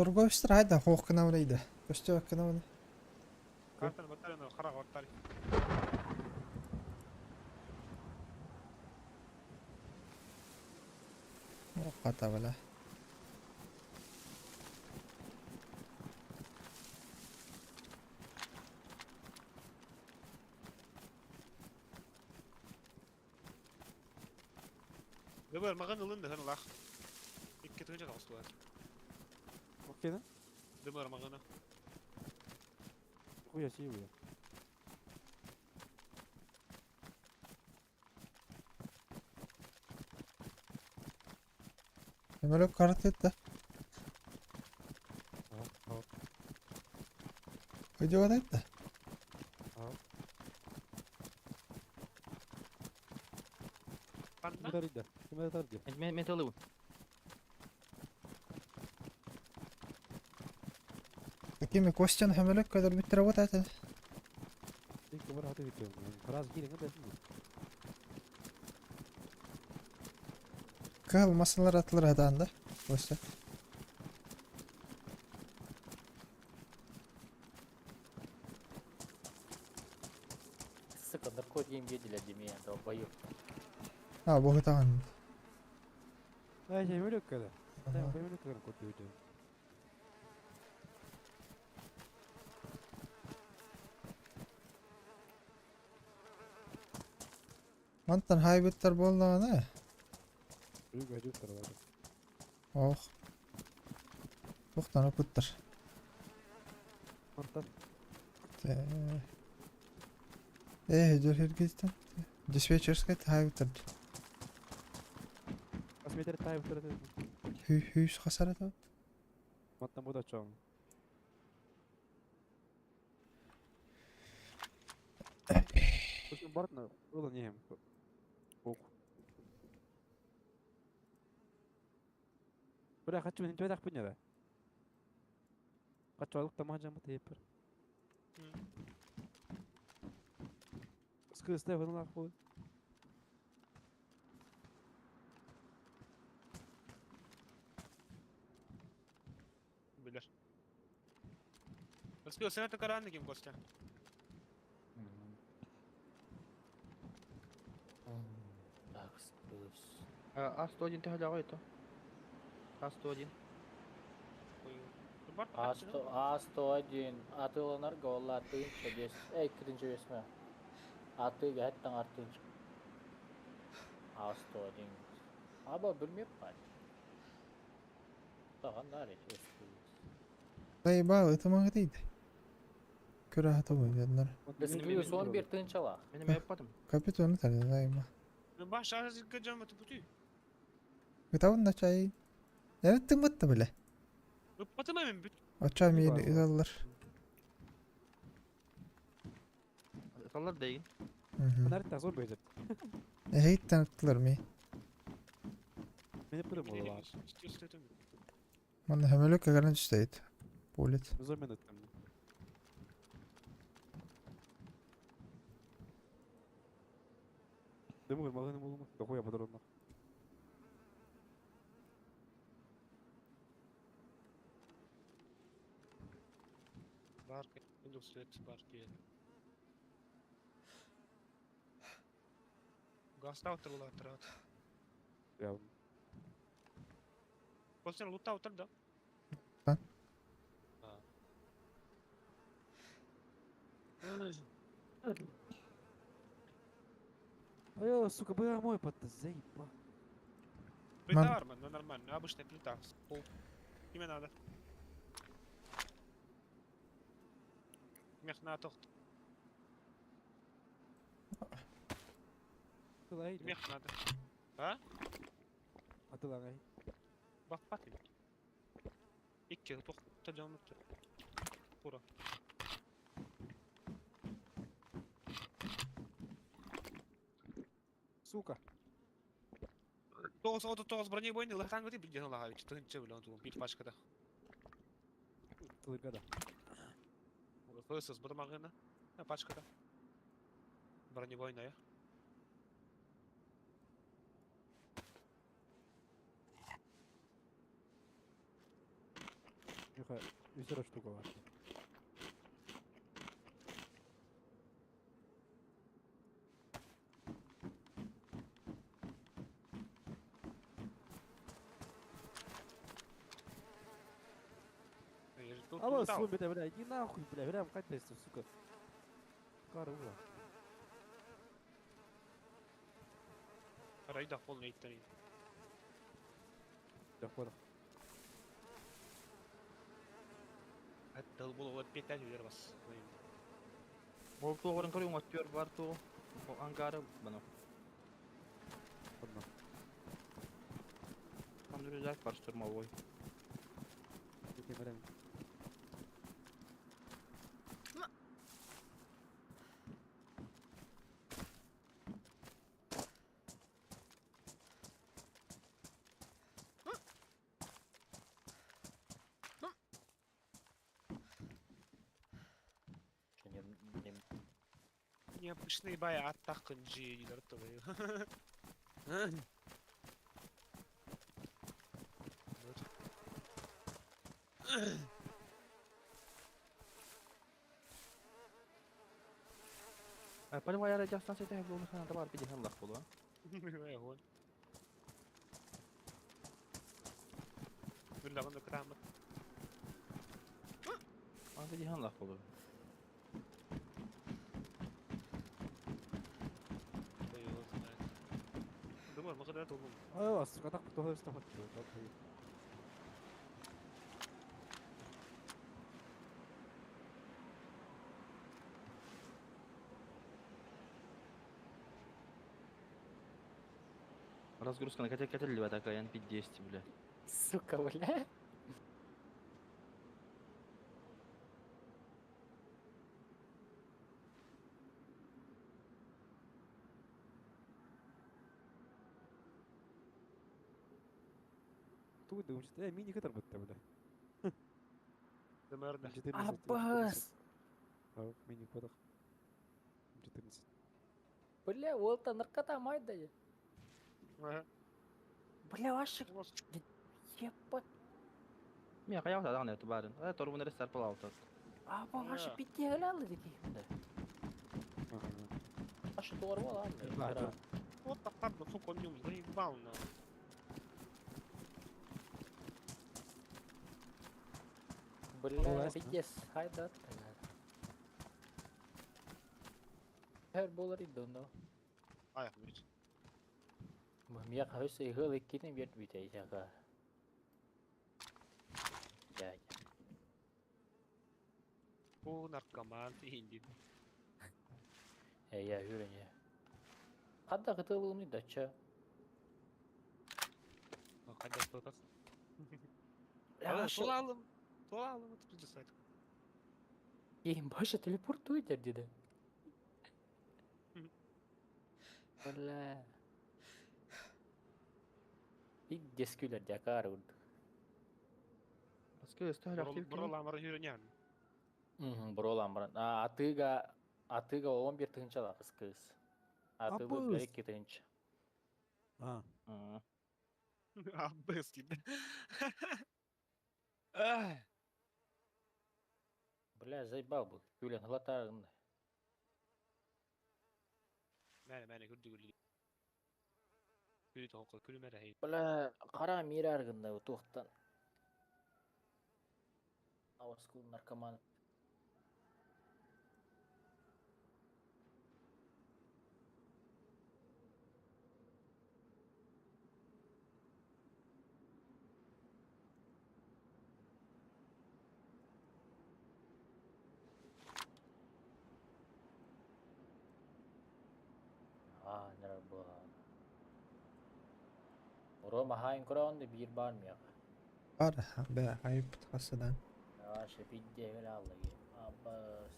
Торговецтер хайда хоох кынабырайда. Көстө кынабы. Картаны батарыны карак ортар. Ката бала. Дыбар маган ылын дыгын лах. Икки тыгынча тагыстылар. Окей да? Дыбар магана. Хуя си бля. Өмөлөк карат этти. Видео айтты. Ким тарыйда? Ким тарыйда? Мен мен талыбын. Такими Костян хөмөлөк көдөр бүт работает. Дики бар хаты бит. Раз кирин да. Кыл масалар атылыр хатаанда. Костя. Сука, наркотики видели меня, долбоёб. А, бу хатаан. Ай, я өмөлөк када. Та өмөлөк када кот өтө. Мантан хай бүттер боллаана. Жүг ажып таралады. Ох. Туохтан ыппыттар. Мантан. Ээ, дьөр хэргиттэн. Диспетчерскай таһаабыттар. Хас метр таһаабыттар этэ? Хүүс хасар этэ. Мантан бу да чоң. Слушай, Бартна, было не Ок. Бля, хочу мен төдәк бүнә да. Качалык тамак жамы тепер. Скрыстай вынлах бул. Билер. Рыскыл, сен это каранды ким, Костя? Так, скрылась. А101 төһөлөҕө ito? А101. А100, А101, атыланар голла тыынча бес, эй, киринче бесме. Аты гәттән артынча. А101. Аба білмеп бар. Таган нар Заебал, это магнит. Көрө хата буйданнар. Плюс 11 тынчала. Мен эме yapmadım. Капитаны тали заебал. Баш азы жамы тупути. Гытабын да чай. Я тымытты биле. Ыппатыма мен бүт. Ача мени ыгаллар. Саллар дейин. Нарта зор бөйдеп. Эхейттен ыттылар ми. Мени пырым болар. Манна хөмөлөк кагаран түстейт. Булет. Зор мен ыттым. Дымы маганы болмак, дохуя патронов. Бар, индустрия бар diye. Гаста отырулар тұрады. Я. Костя лутта отыр да? Да. Ой, сука, бля, мой под заеба. Плита бар, ну нормально, обычная плита. Пол. Киме надо. Мех на тохт. Мех надо. А? Атылаңай. Бак бак. Икки тохта жамытты. Пура. Сука. Тоғыз отыз тоғыз бронебойный лахан өте білген лаха тынчы білен туын bir пачкада. Тылыргада. Фсс бір мағына. Пачкада. Бронебойная. Миха, үсірі штука бар. Алло, сломби, бля, иди нахуй, бля, бля, мкать, сука. Карула. Райда полный иттери. Да, понял. Hatta бұл петәл үлер бас. Ол туғырын көрің оттер бар ту. Ангары бұны. Одна. Там рюкзак бар штурмовой. Необычный бай аттақын жиелер твою. Поливай радиостанция тәһә булны хана бар бит һәм лах була. Бір лагын да кырамы. Аны бит лах була. Думар, мaqadar толгум. Ой, сука, так потом что хочу. Разгрузканы кэтэллибэт акайан пиздец, бля. Сука, бля. Тугу да учит. Мини кытар бытта, бля. ДМР да. 14. Аббас! А, мини квадах. 14. Бля, ол-то наркота мать дает. Ага. Бля, ваши... Ебать. Мен каяк адан это барын. Э, торбун эрес сарпал алтат. А, ваши питтегелалы дики. Ваши торбу ладно. Вот так, сука, он не заебал, на. Бля, пиздец, хайда. Her болар иди, но. Аяк бит. Мия хавис игыл иккитин бет бите яга. Я, я. Бу наркоман инди. Э, я хүрен Хадда кытылыгын дача. Кайда тотас? Толалым. Толалым, это пиздец. Им баша телепортует деди. Бля. Пиздец күлер дякар урду. Аскы өстө актив. Броламар хүрен Броламар. А атыга атыга 11 тыгынча да кыз кыз. Атыга 2 тыгынча. А. Аббас диде. Бля, заебал был. Күлен хлатагын. Мәне, мәне, күрдү күрдү. Күрдү тоқы, күрдү мәре хей. Бля, кара мир аргында туктан. Ауыз наркоман. А, не было. Рома хайын кураонды бир бар мияк. Бар, бә, хайып хасадан. Аша пидде аллы. Аббас.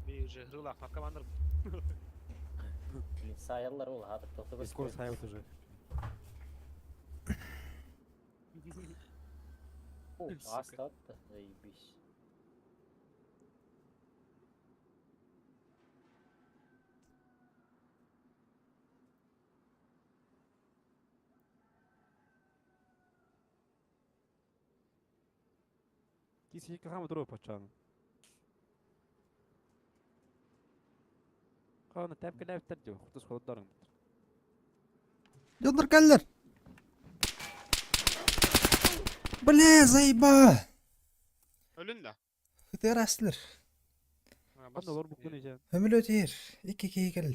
Би уже рылах наркомандар. Блин, сайылар ол хатыр тоқтап. Скоро сайылат уже. О, астатты, заебись. Киси хама дроп пачан. Қаны тәпкі ләптер деп, құтыс қолдарың. Йондар кәллер! Бля, заеба! Өлүн да. Хытыр аслыр. Қанда олар бұқын екен. Өмүл өтер. Ики кел.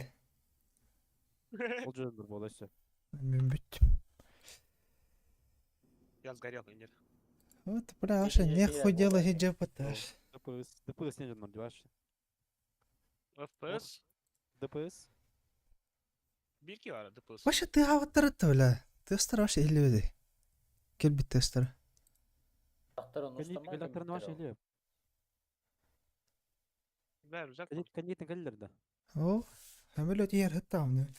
Ол жөндөр болайсы. Мен бүттім. Я сгорел, инер. Вот, бля, аша нехуй дело хиджаб аш. ДПС, ДПС не жөндөр деп аш. FPS? ДПС. Бирки бар, ДПС. Вообще ты аватар бля. Тестер вообще или Кел бит тестер. Кандидаттарын вообще или. Бәрі жак. Кандидаттын кәллер да. О, өмүл өтер хытта амны.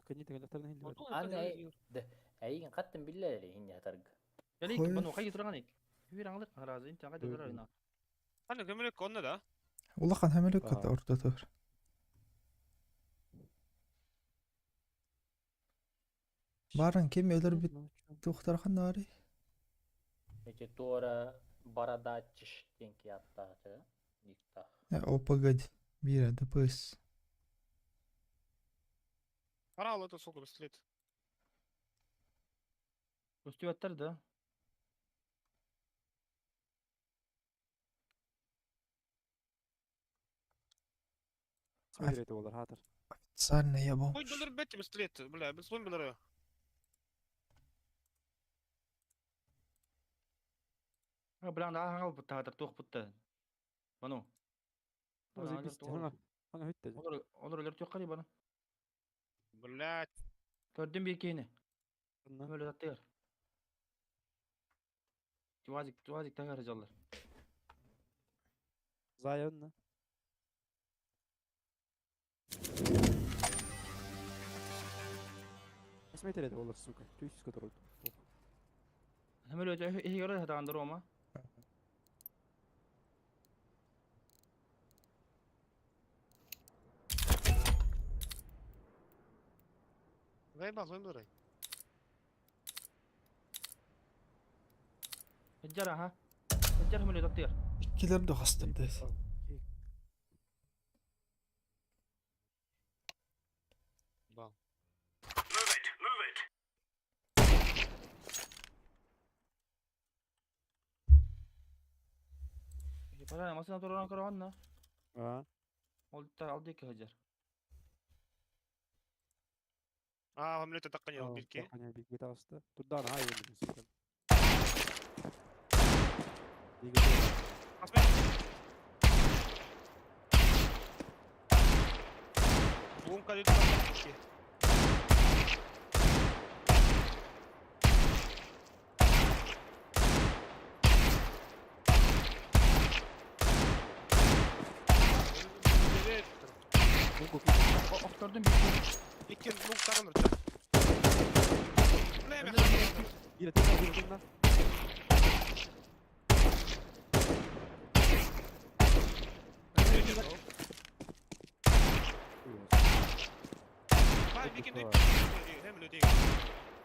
Кандидаттын кандидаттарын или. Аны әйген қаттын биллер хинне хатарг. Ялик, бұны қай тұрған ек? Хүр аңлық разы, инте қайда тұрар ина. Аны көмөлөк онна да. Улахан өмүл өт орта тур. Барын кем өлөр бит тухтархан нары. Эти тора бородачиш тенки атта, никта. О, погоди. Бира, ДПС. Карал это сука бесслед. Көстүбәттер да. Смотрите олар хатыр. Официально я бомж. Ой, доллар бетти бесслед, бля, без билер. Бля, анда аңал бутта хатыр тух бутта. Бану. Ханга хитте. Олар олар тух кari бана. Блядь. Көрдüm bir keyini. Самолет аттыгар. Туазик, туазик таҥара дьаллар. Зайонна. Смотри, это было, сука. Тюсь, который. Самолет иһигэр хатаан Рома. Зайбал, он дурай. Ыдьар аха. Ыдьар самолет аттыгар. Иккилэр да хастырды. Бал. Пара масына туран көрөҕөн А. Ол та алды ки хыдьар. А, самолет атаққан ел бирке. Аня биг таҕыста. Турдаан хай өлүм, сука. Бугун калит бирке. Охтордун бир. Икки лук таралыр. Биир тыына, биир тыына.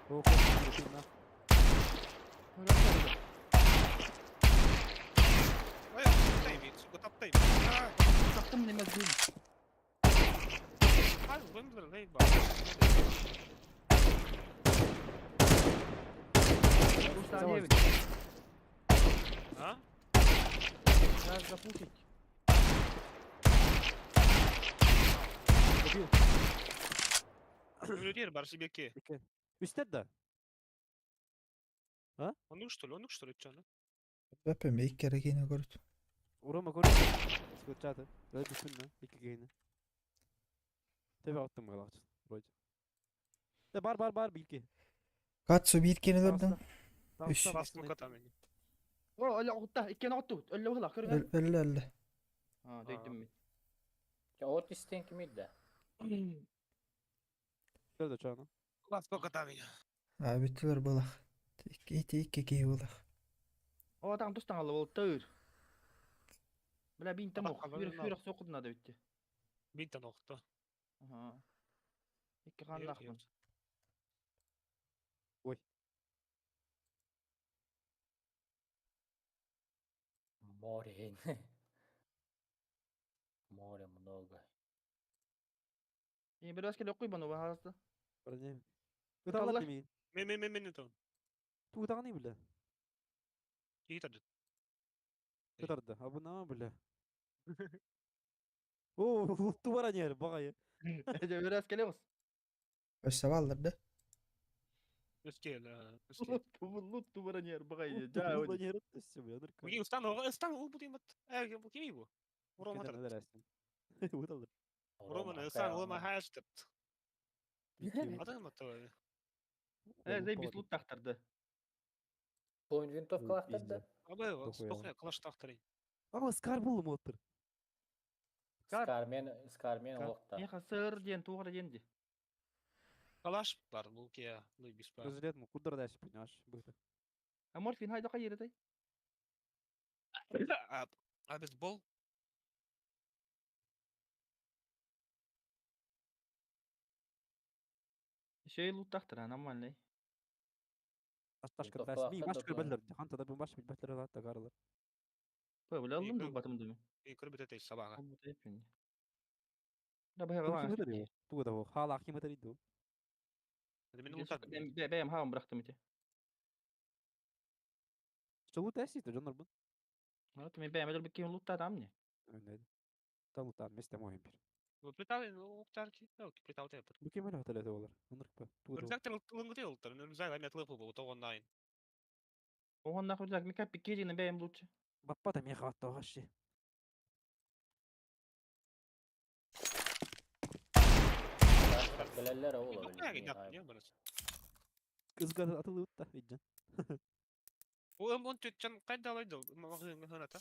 О, биир тыына. Таптым немес дин. Руслан Евич. А? Надо запушить. Убил. Өлөдер бар себекке. Үстер да. Онук что ли, онук что ли, чаны? Бәпем икки эрэ көрүт. Урама көрү. Скотчаты. Өй бүтүн икки гейне. Тебе аттым галач. Вроде. Де бар бар бар билки. Катсу биир кенелерден. Үш. О, өлө оҕутта, иккиэн оҕуттубут. Өллө быһылаах, көрүҥ. Өллө өллө. Аа, дөйдүм мин. От истен ким да? Дө чаны. Сколько там меня? А бүттүлэр булах. Икки ити икки киһи булах. О, таң тустан алып ол төр. Бля, бин там ох. Хүрэх хүрэх соқудун ада битти. Бинтан оқты. Аха. Икки ханнаахпын. Ой. Море. Море много. И бир өскеле окуй баны бахаста. Барне. Кыталла ми. Мен мен мен мен то. Тутаганы биле. Китарды. Кытарды. Абына биле. О, лутту бар анер, багай. Эже бир өскеле бос. Өссө баллар да. Өскел, өскел. Лутту лутту бар анер багай. Жа, Лутту бар өссө бля, нырка. Буги устан, устан ул бутин бат. Э, бу кими бу? Рома тар. Уталыр. Рома, устан ул ма хаштып. Адам ата. Э, зей бис лут тактырды. Поин винтовка лақтырды. Абы, стохня калаш тактырын. Ага, скар булды моттыр. Скармен, скармен олықта. Меха сыр ден туғыр денди. Калаш бар, бул ке, ну бис бар. Разряд му куддар дальше, понимаешь, быстро. А морфин хайда кайыр дай. А без бол? Şey лут тактыр, нормальный. Ташка дальше. Ми башка бәллер. Ханта да баш бит бәллер да гарлар. Бу бля алым ду батым ду. И көрбөт этэй сабага. Да бая гала. Ту да хала ким ду. Мен лутар. Бэм хаам бырактым ити. Что лут эси, то жонор бун. Вот мен бэм эдер биккин лутта дамне. Та лута месте мой бир. Бу плитал октар ки. Ок, плитал те. Бу ким эле хотел болар. Оныркпа. Ту да. Рюкзак лынгы луттар. Рюкзак аймет лыпы бу тогоннайн. Оғоннах рюкзак мика пиккежин бэм лучше. Баппа да меха атта гаши. Біләлер ол. Кызга атылыбыт да виджен. Бу ым он түтчен кайда алайды магазинге хыната.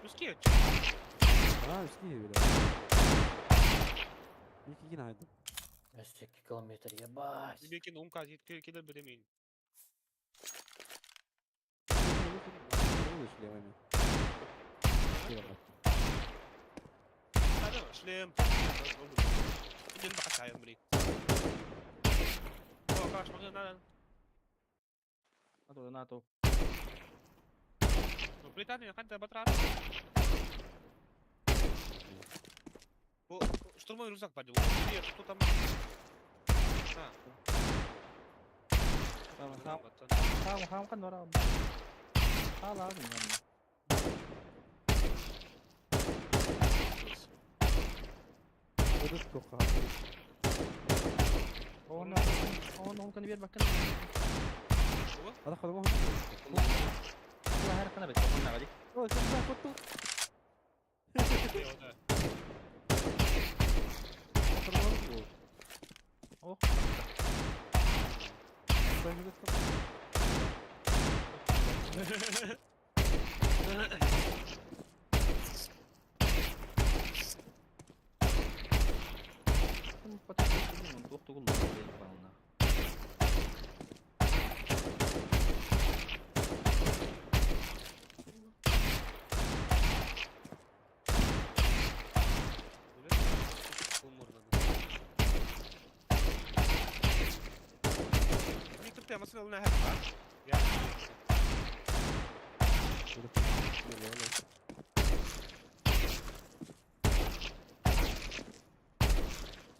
Үские. А, үские бля. Никигин айды. Өссө 2 километр, ебать. Бекин умка келер беремейин. Шлем. Идем бакатаем, блин. О, каш, магазин надо. НАТО, НАТО. Ну, Британия, ханта батрат. Бу штурмовой рюкзак бар. Тут там. А. Хам, хам, кан вара. Хала, мен. Оны, оны, оны бер бакын. هذا خذ واحد. والله هر قناة بتكون غادي.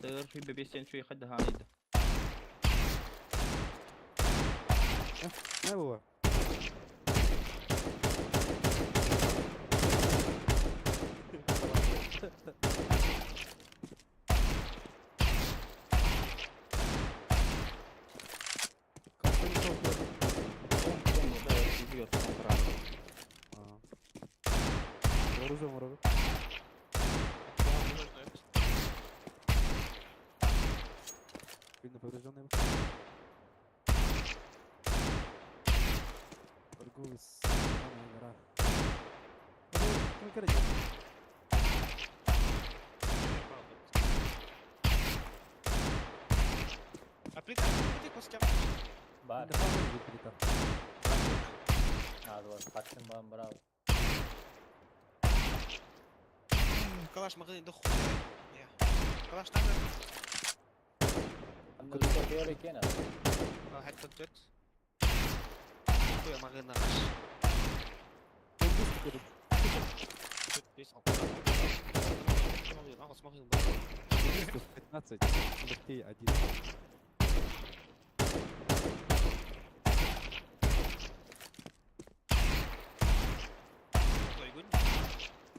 تقدر في بيبي شوي خدها عنيدة. ما هو؟ Видно поврежденный. Торговец. Зеленая гора. Ну, короче. А плита, плита костям. Бар. Плита. Надо вас паксим вам брал. Калаш магазин до хуя. Калаш надо. Хәтта төт. Хуя магазин наш. Төт бес алты. Магазин, магазин. 15, 43, 1.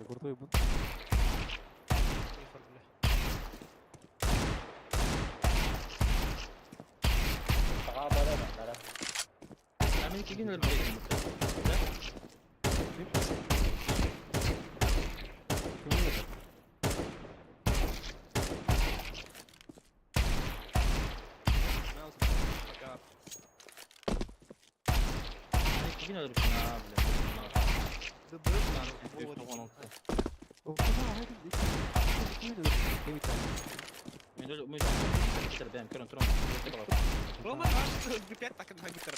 Крутой бун. Бэм көрөн туран. Рома, опять так на гитару.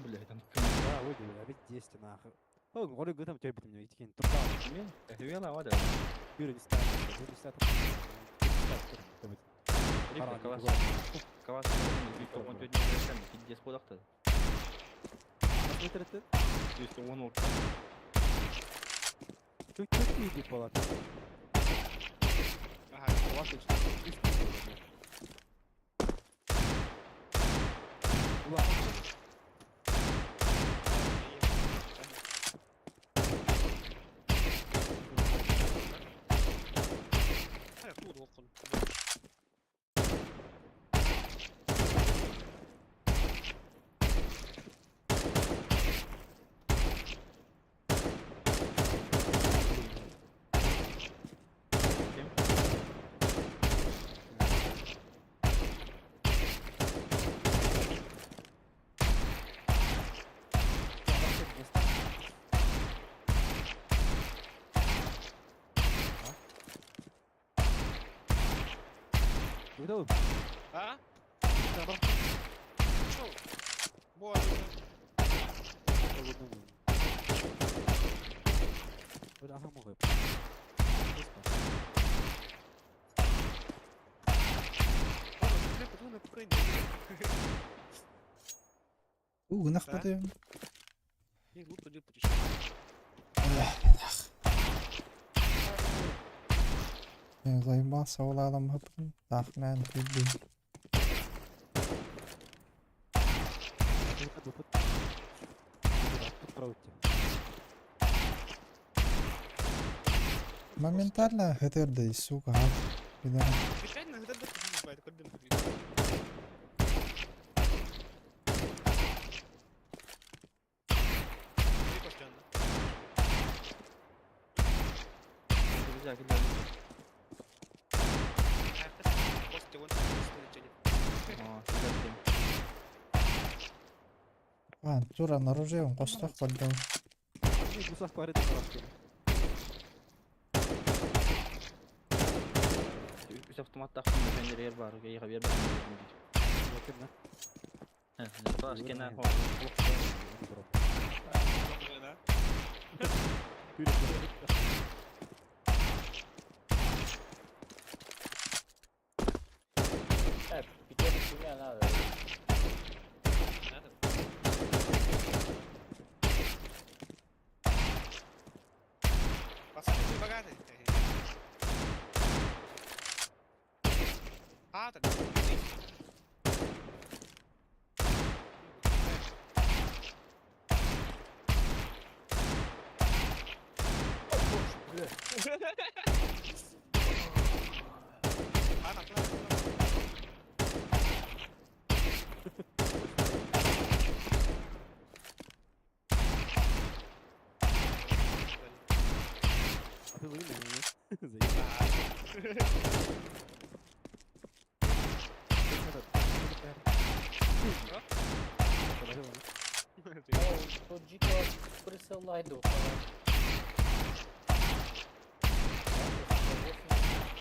Бля, там Да, выйди, бля, опять 10 нахуй. О, говорю, там тебя бит мне идти, турда. Мен, вела, вода. Юрий не ставит, не ставит. Кавас. Кавас, он тут не пиздец кодакты. Метр 210 oldu. Çok çok iyi bir polat. Ага. Кавас очень. Видел? А? Что? Вот. Уу, гынах бутуйм. Заебался улалам хапын. Тахман пизды. Моментально ГТР, сука, гад. Пидорас. А, тура на оружие, он костах поддал. Үс автоматтаах мөкендер бар, ейға бер. Пятерка хуйня надо. Пацаны, вы богаты. А, так. Тут жито присылай до.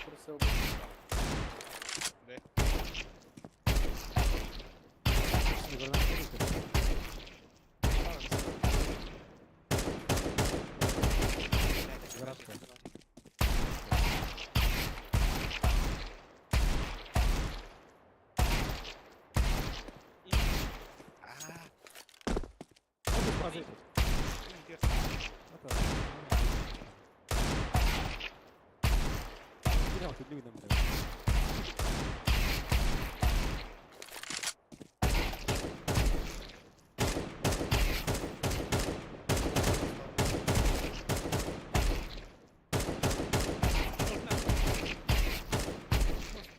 Присыл.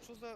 Что за...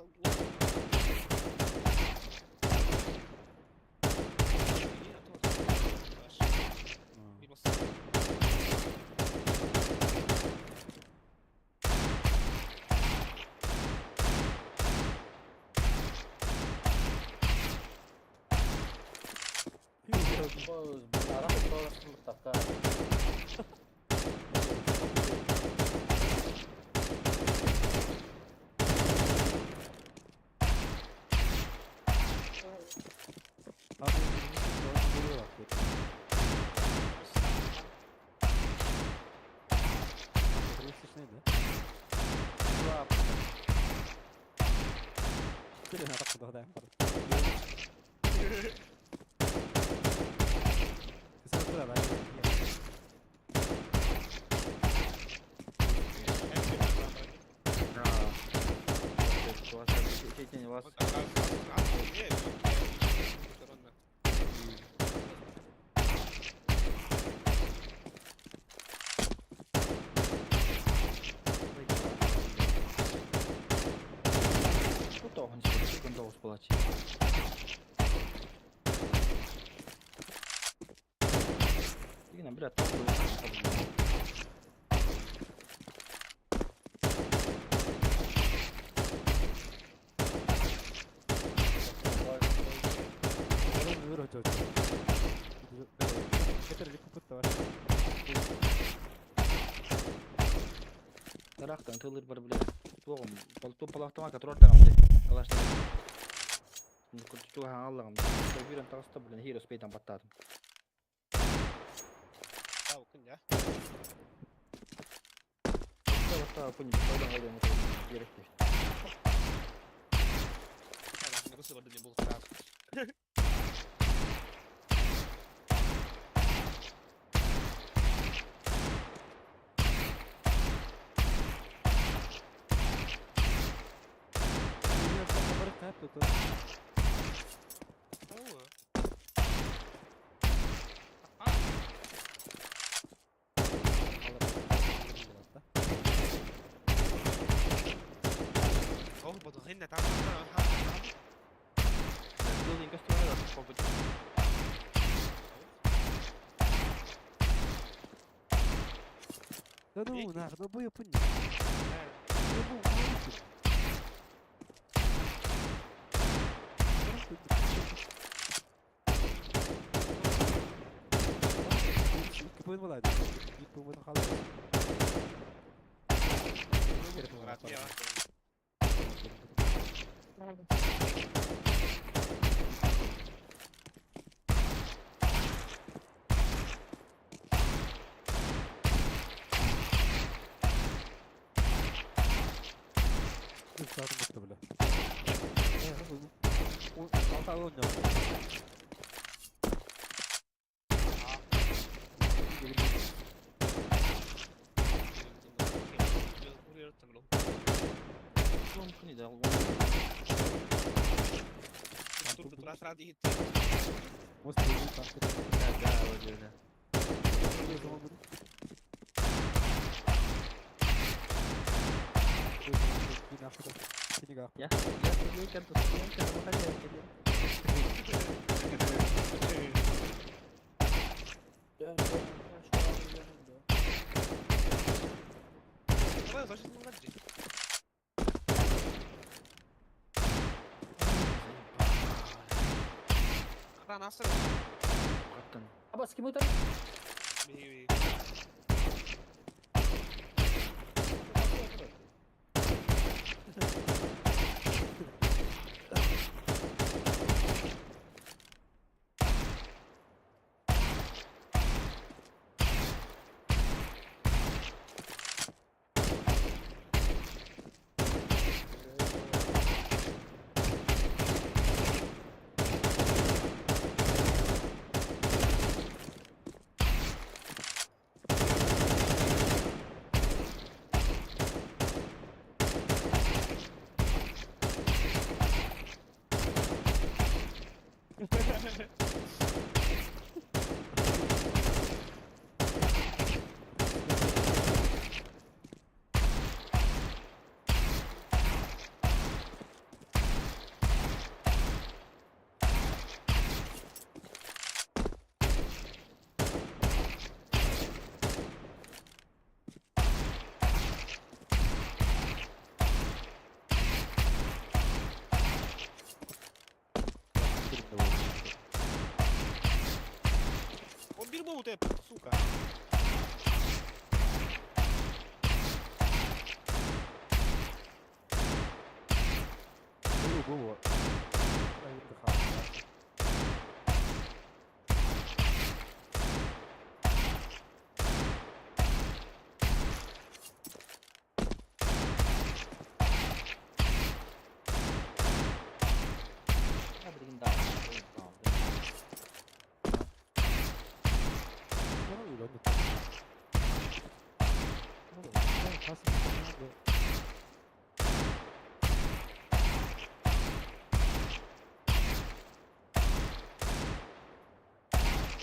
Ты, сука.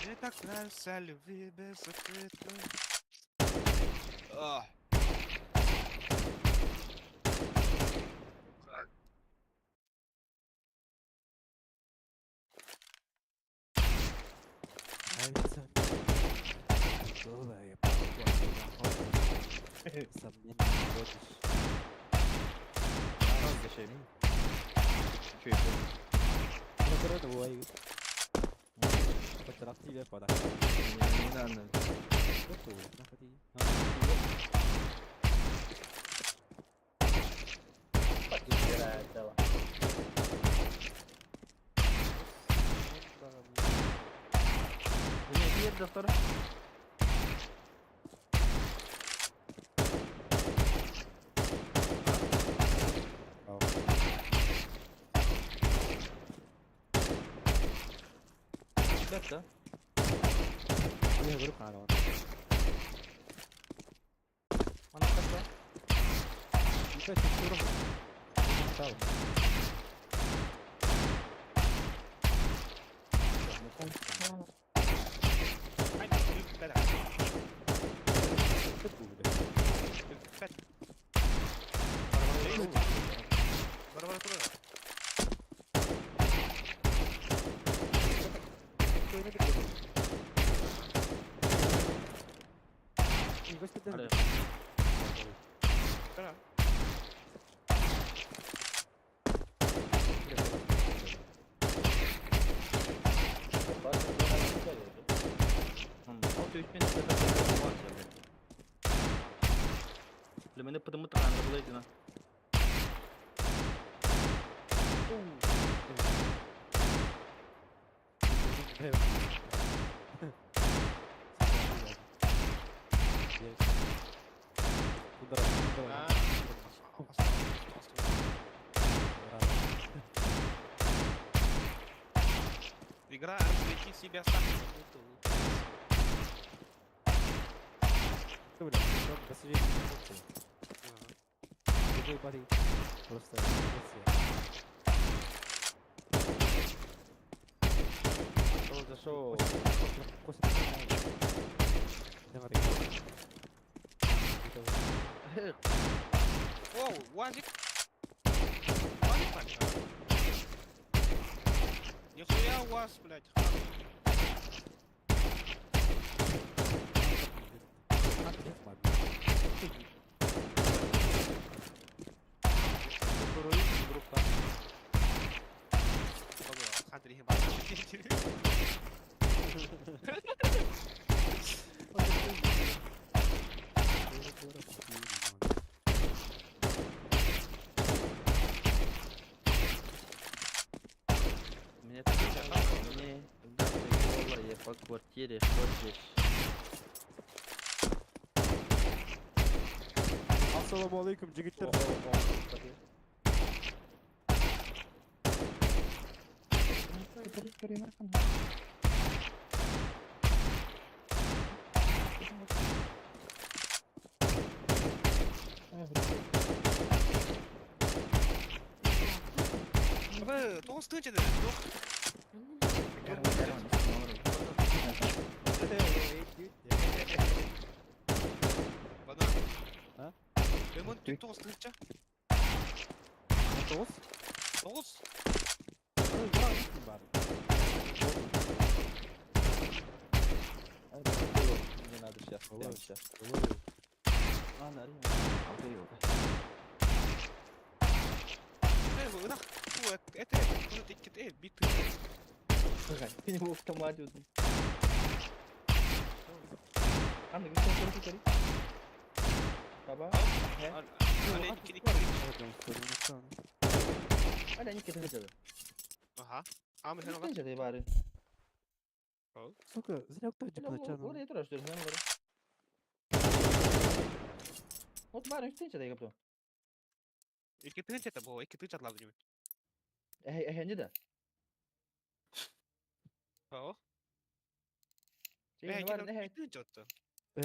Мне так нравится любви без ответа. Ах. Игра «Развлеки себя сам». О, УАЗик. УАЗик, блядь. Нихуя УАЗ, блядь. Мне мне, когда ты голая по квартире ходишь. Ассаламу алейкум, жігіттер. Тоғыз тынч еді. А? Ремонт тоғыз тынча. Тоғыз? Тоғыз. Не надо сейчас, прямо сейчас. Это, Ты не мог автомате. Ханна күстэн көрү көрү. Таба. Алейн 2 2. Аля не кетен жады. Ага. А мы Күстен жады бары. Сука, зря кто Олар я тураш дүр, мен олар. Вот бары үстен жады капто. 2 тысяча бо, 2 тысяча атлады. Эхе, эхе, не да. О. Чейин бар, эхе. 2 тысяча отто. Э,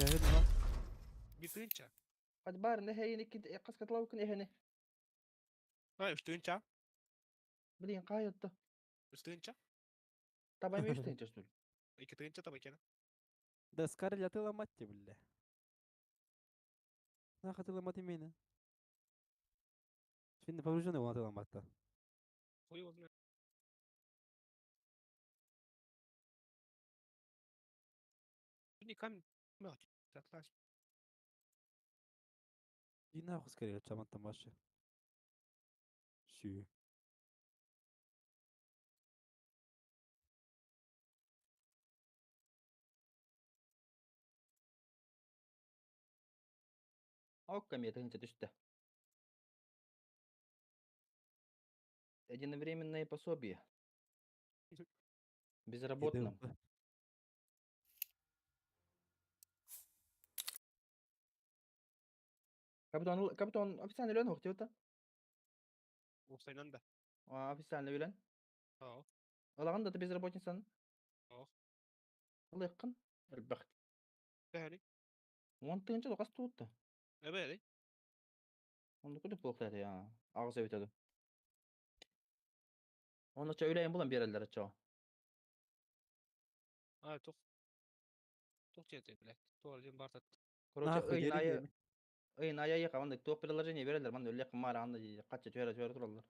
2 тысяча. Хад бар, эхе, не кит, қас катлау күн эхе не. Ай, 3 тысяча. Блин, кайытты. 3 тысяча. Табай мен үстен жады. 2 тысяча табай кена. Да скарли ты ломать бля. Нахуй ты ломать меня. Финны поврежденный он ты ломать-то. Хуй его знает. Не камень. Атлас. И нахуй скорее, чаман там вообще. Сю. Окка мен тыгынча түштү. Единовременное пособие. Безработным. Капитан официально үлен оқтеута? Офсайнан да. Официально үлен. О. Алаган да ты безработницан. О. Лыккын. Элбэх. Бәри. Он тыгынча докас туутта. Эбәри. Онду күдүк болуктайды я. Агыз өтөдү. Оны ча үлейин булан берелер ча. А, тух. Тух жети, блядь. Туалдин бартат. Короче, ыйын айы ыйын айы каванда топ приложение берелер, манда үлек мара анда кача чөйрө чөйрө туралар.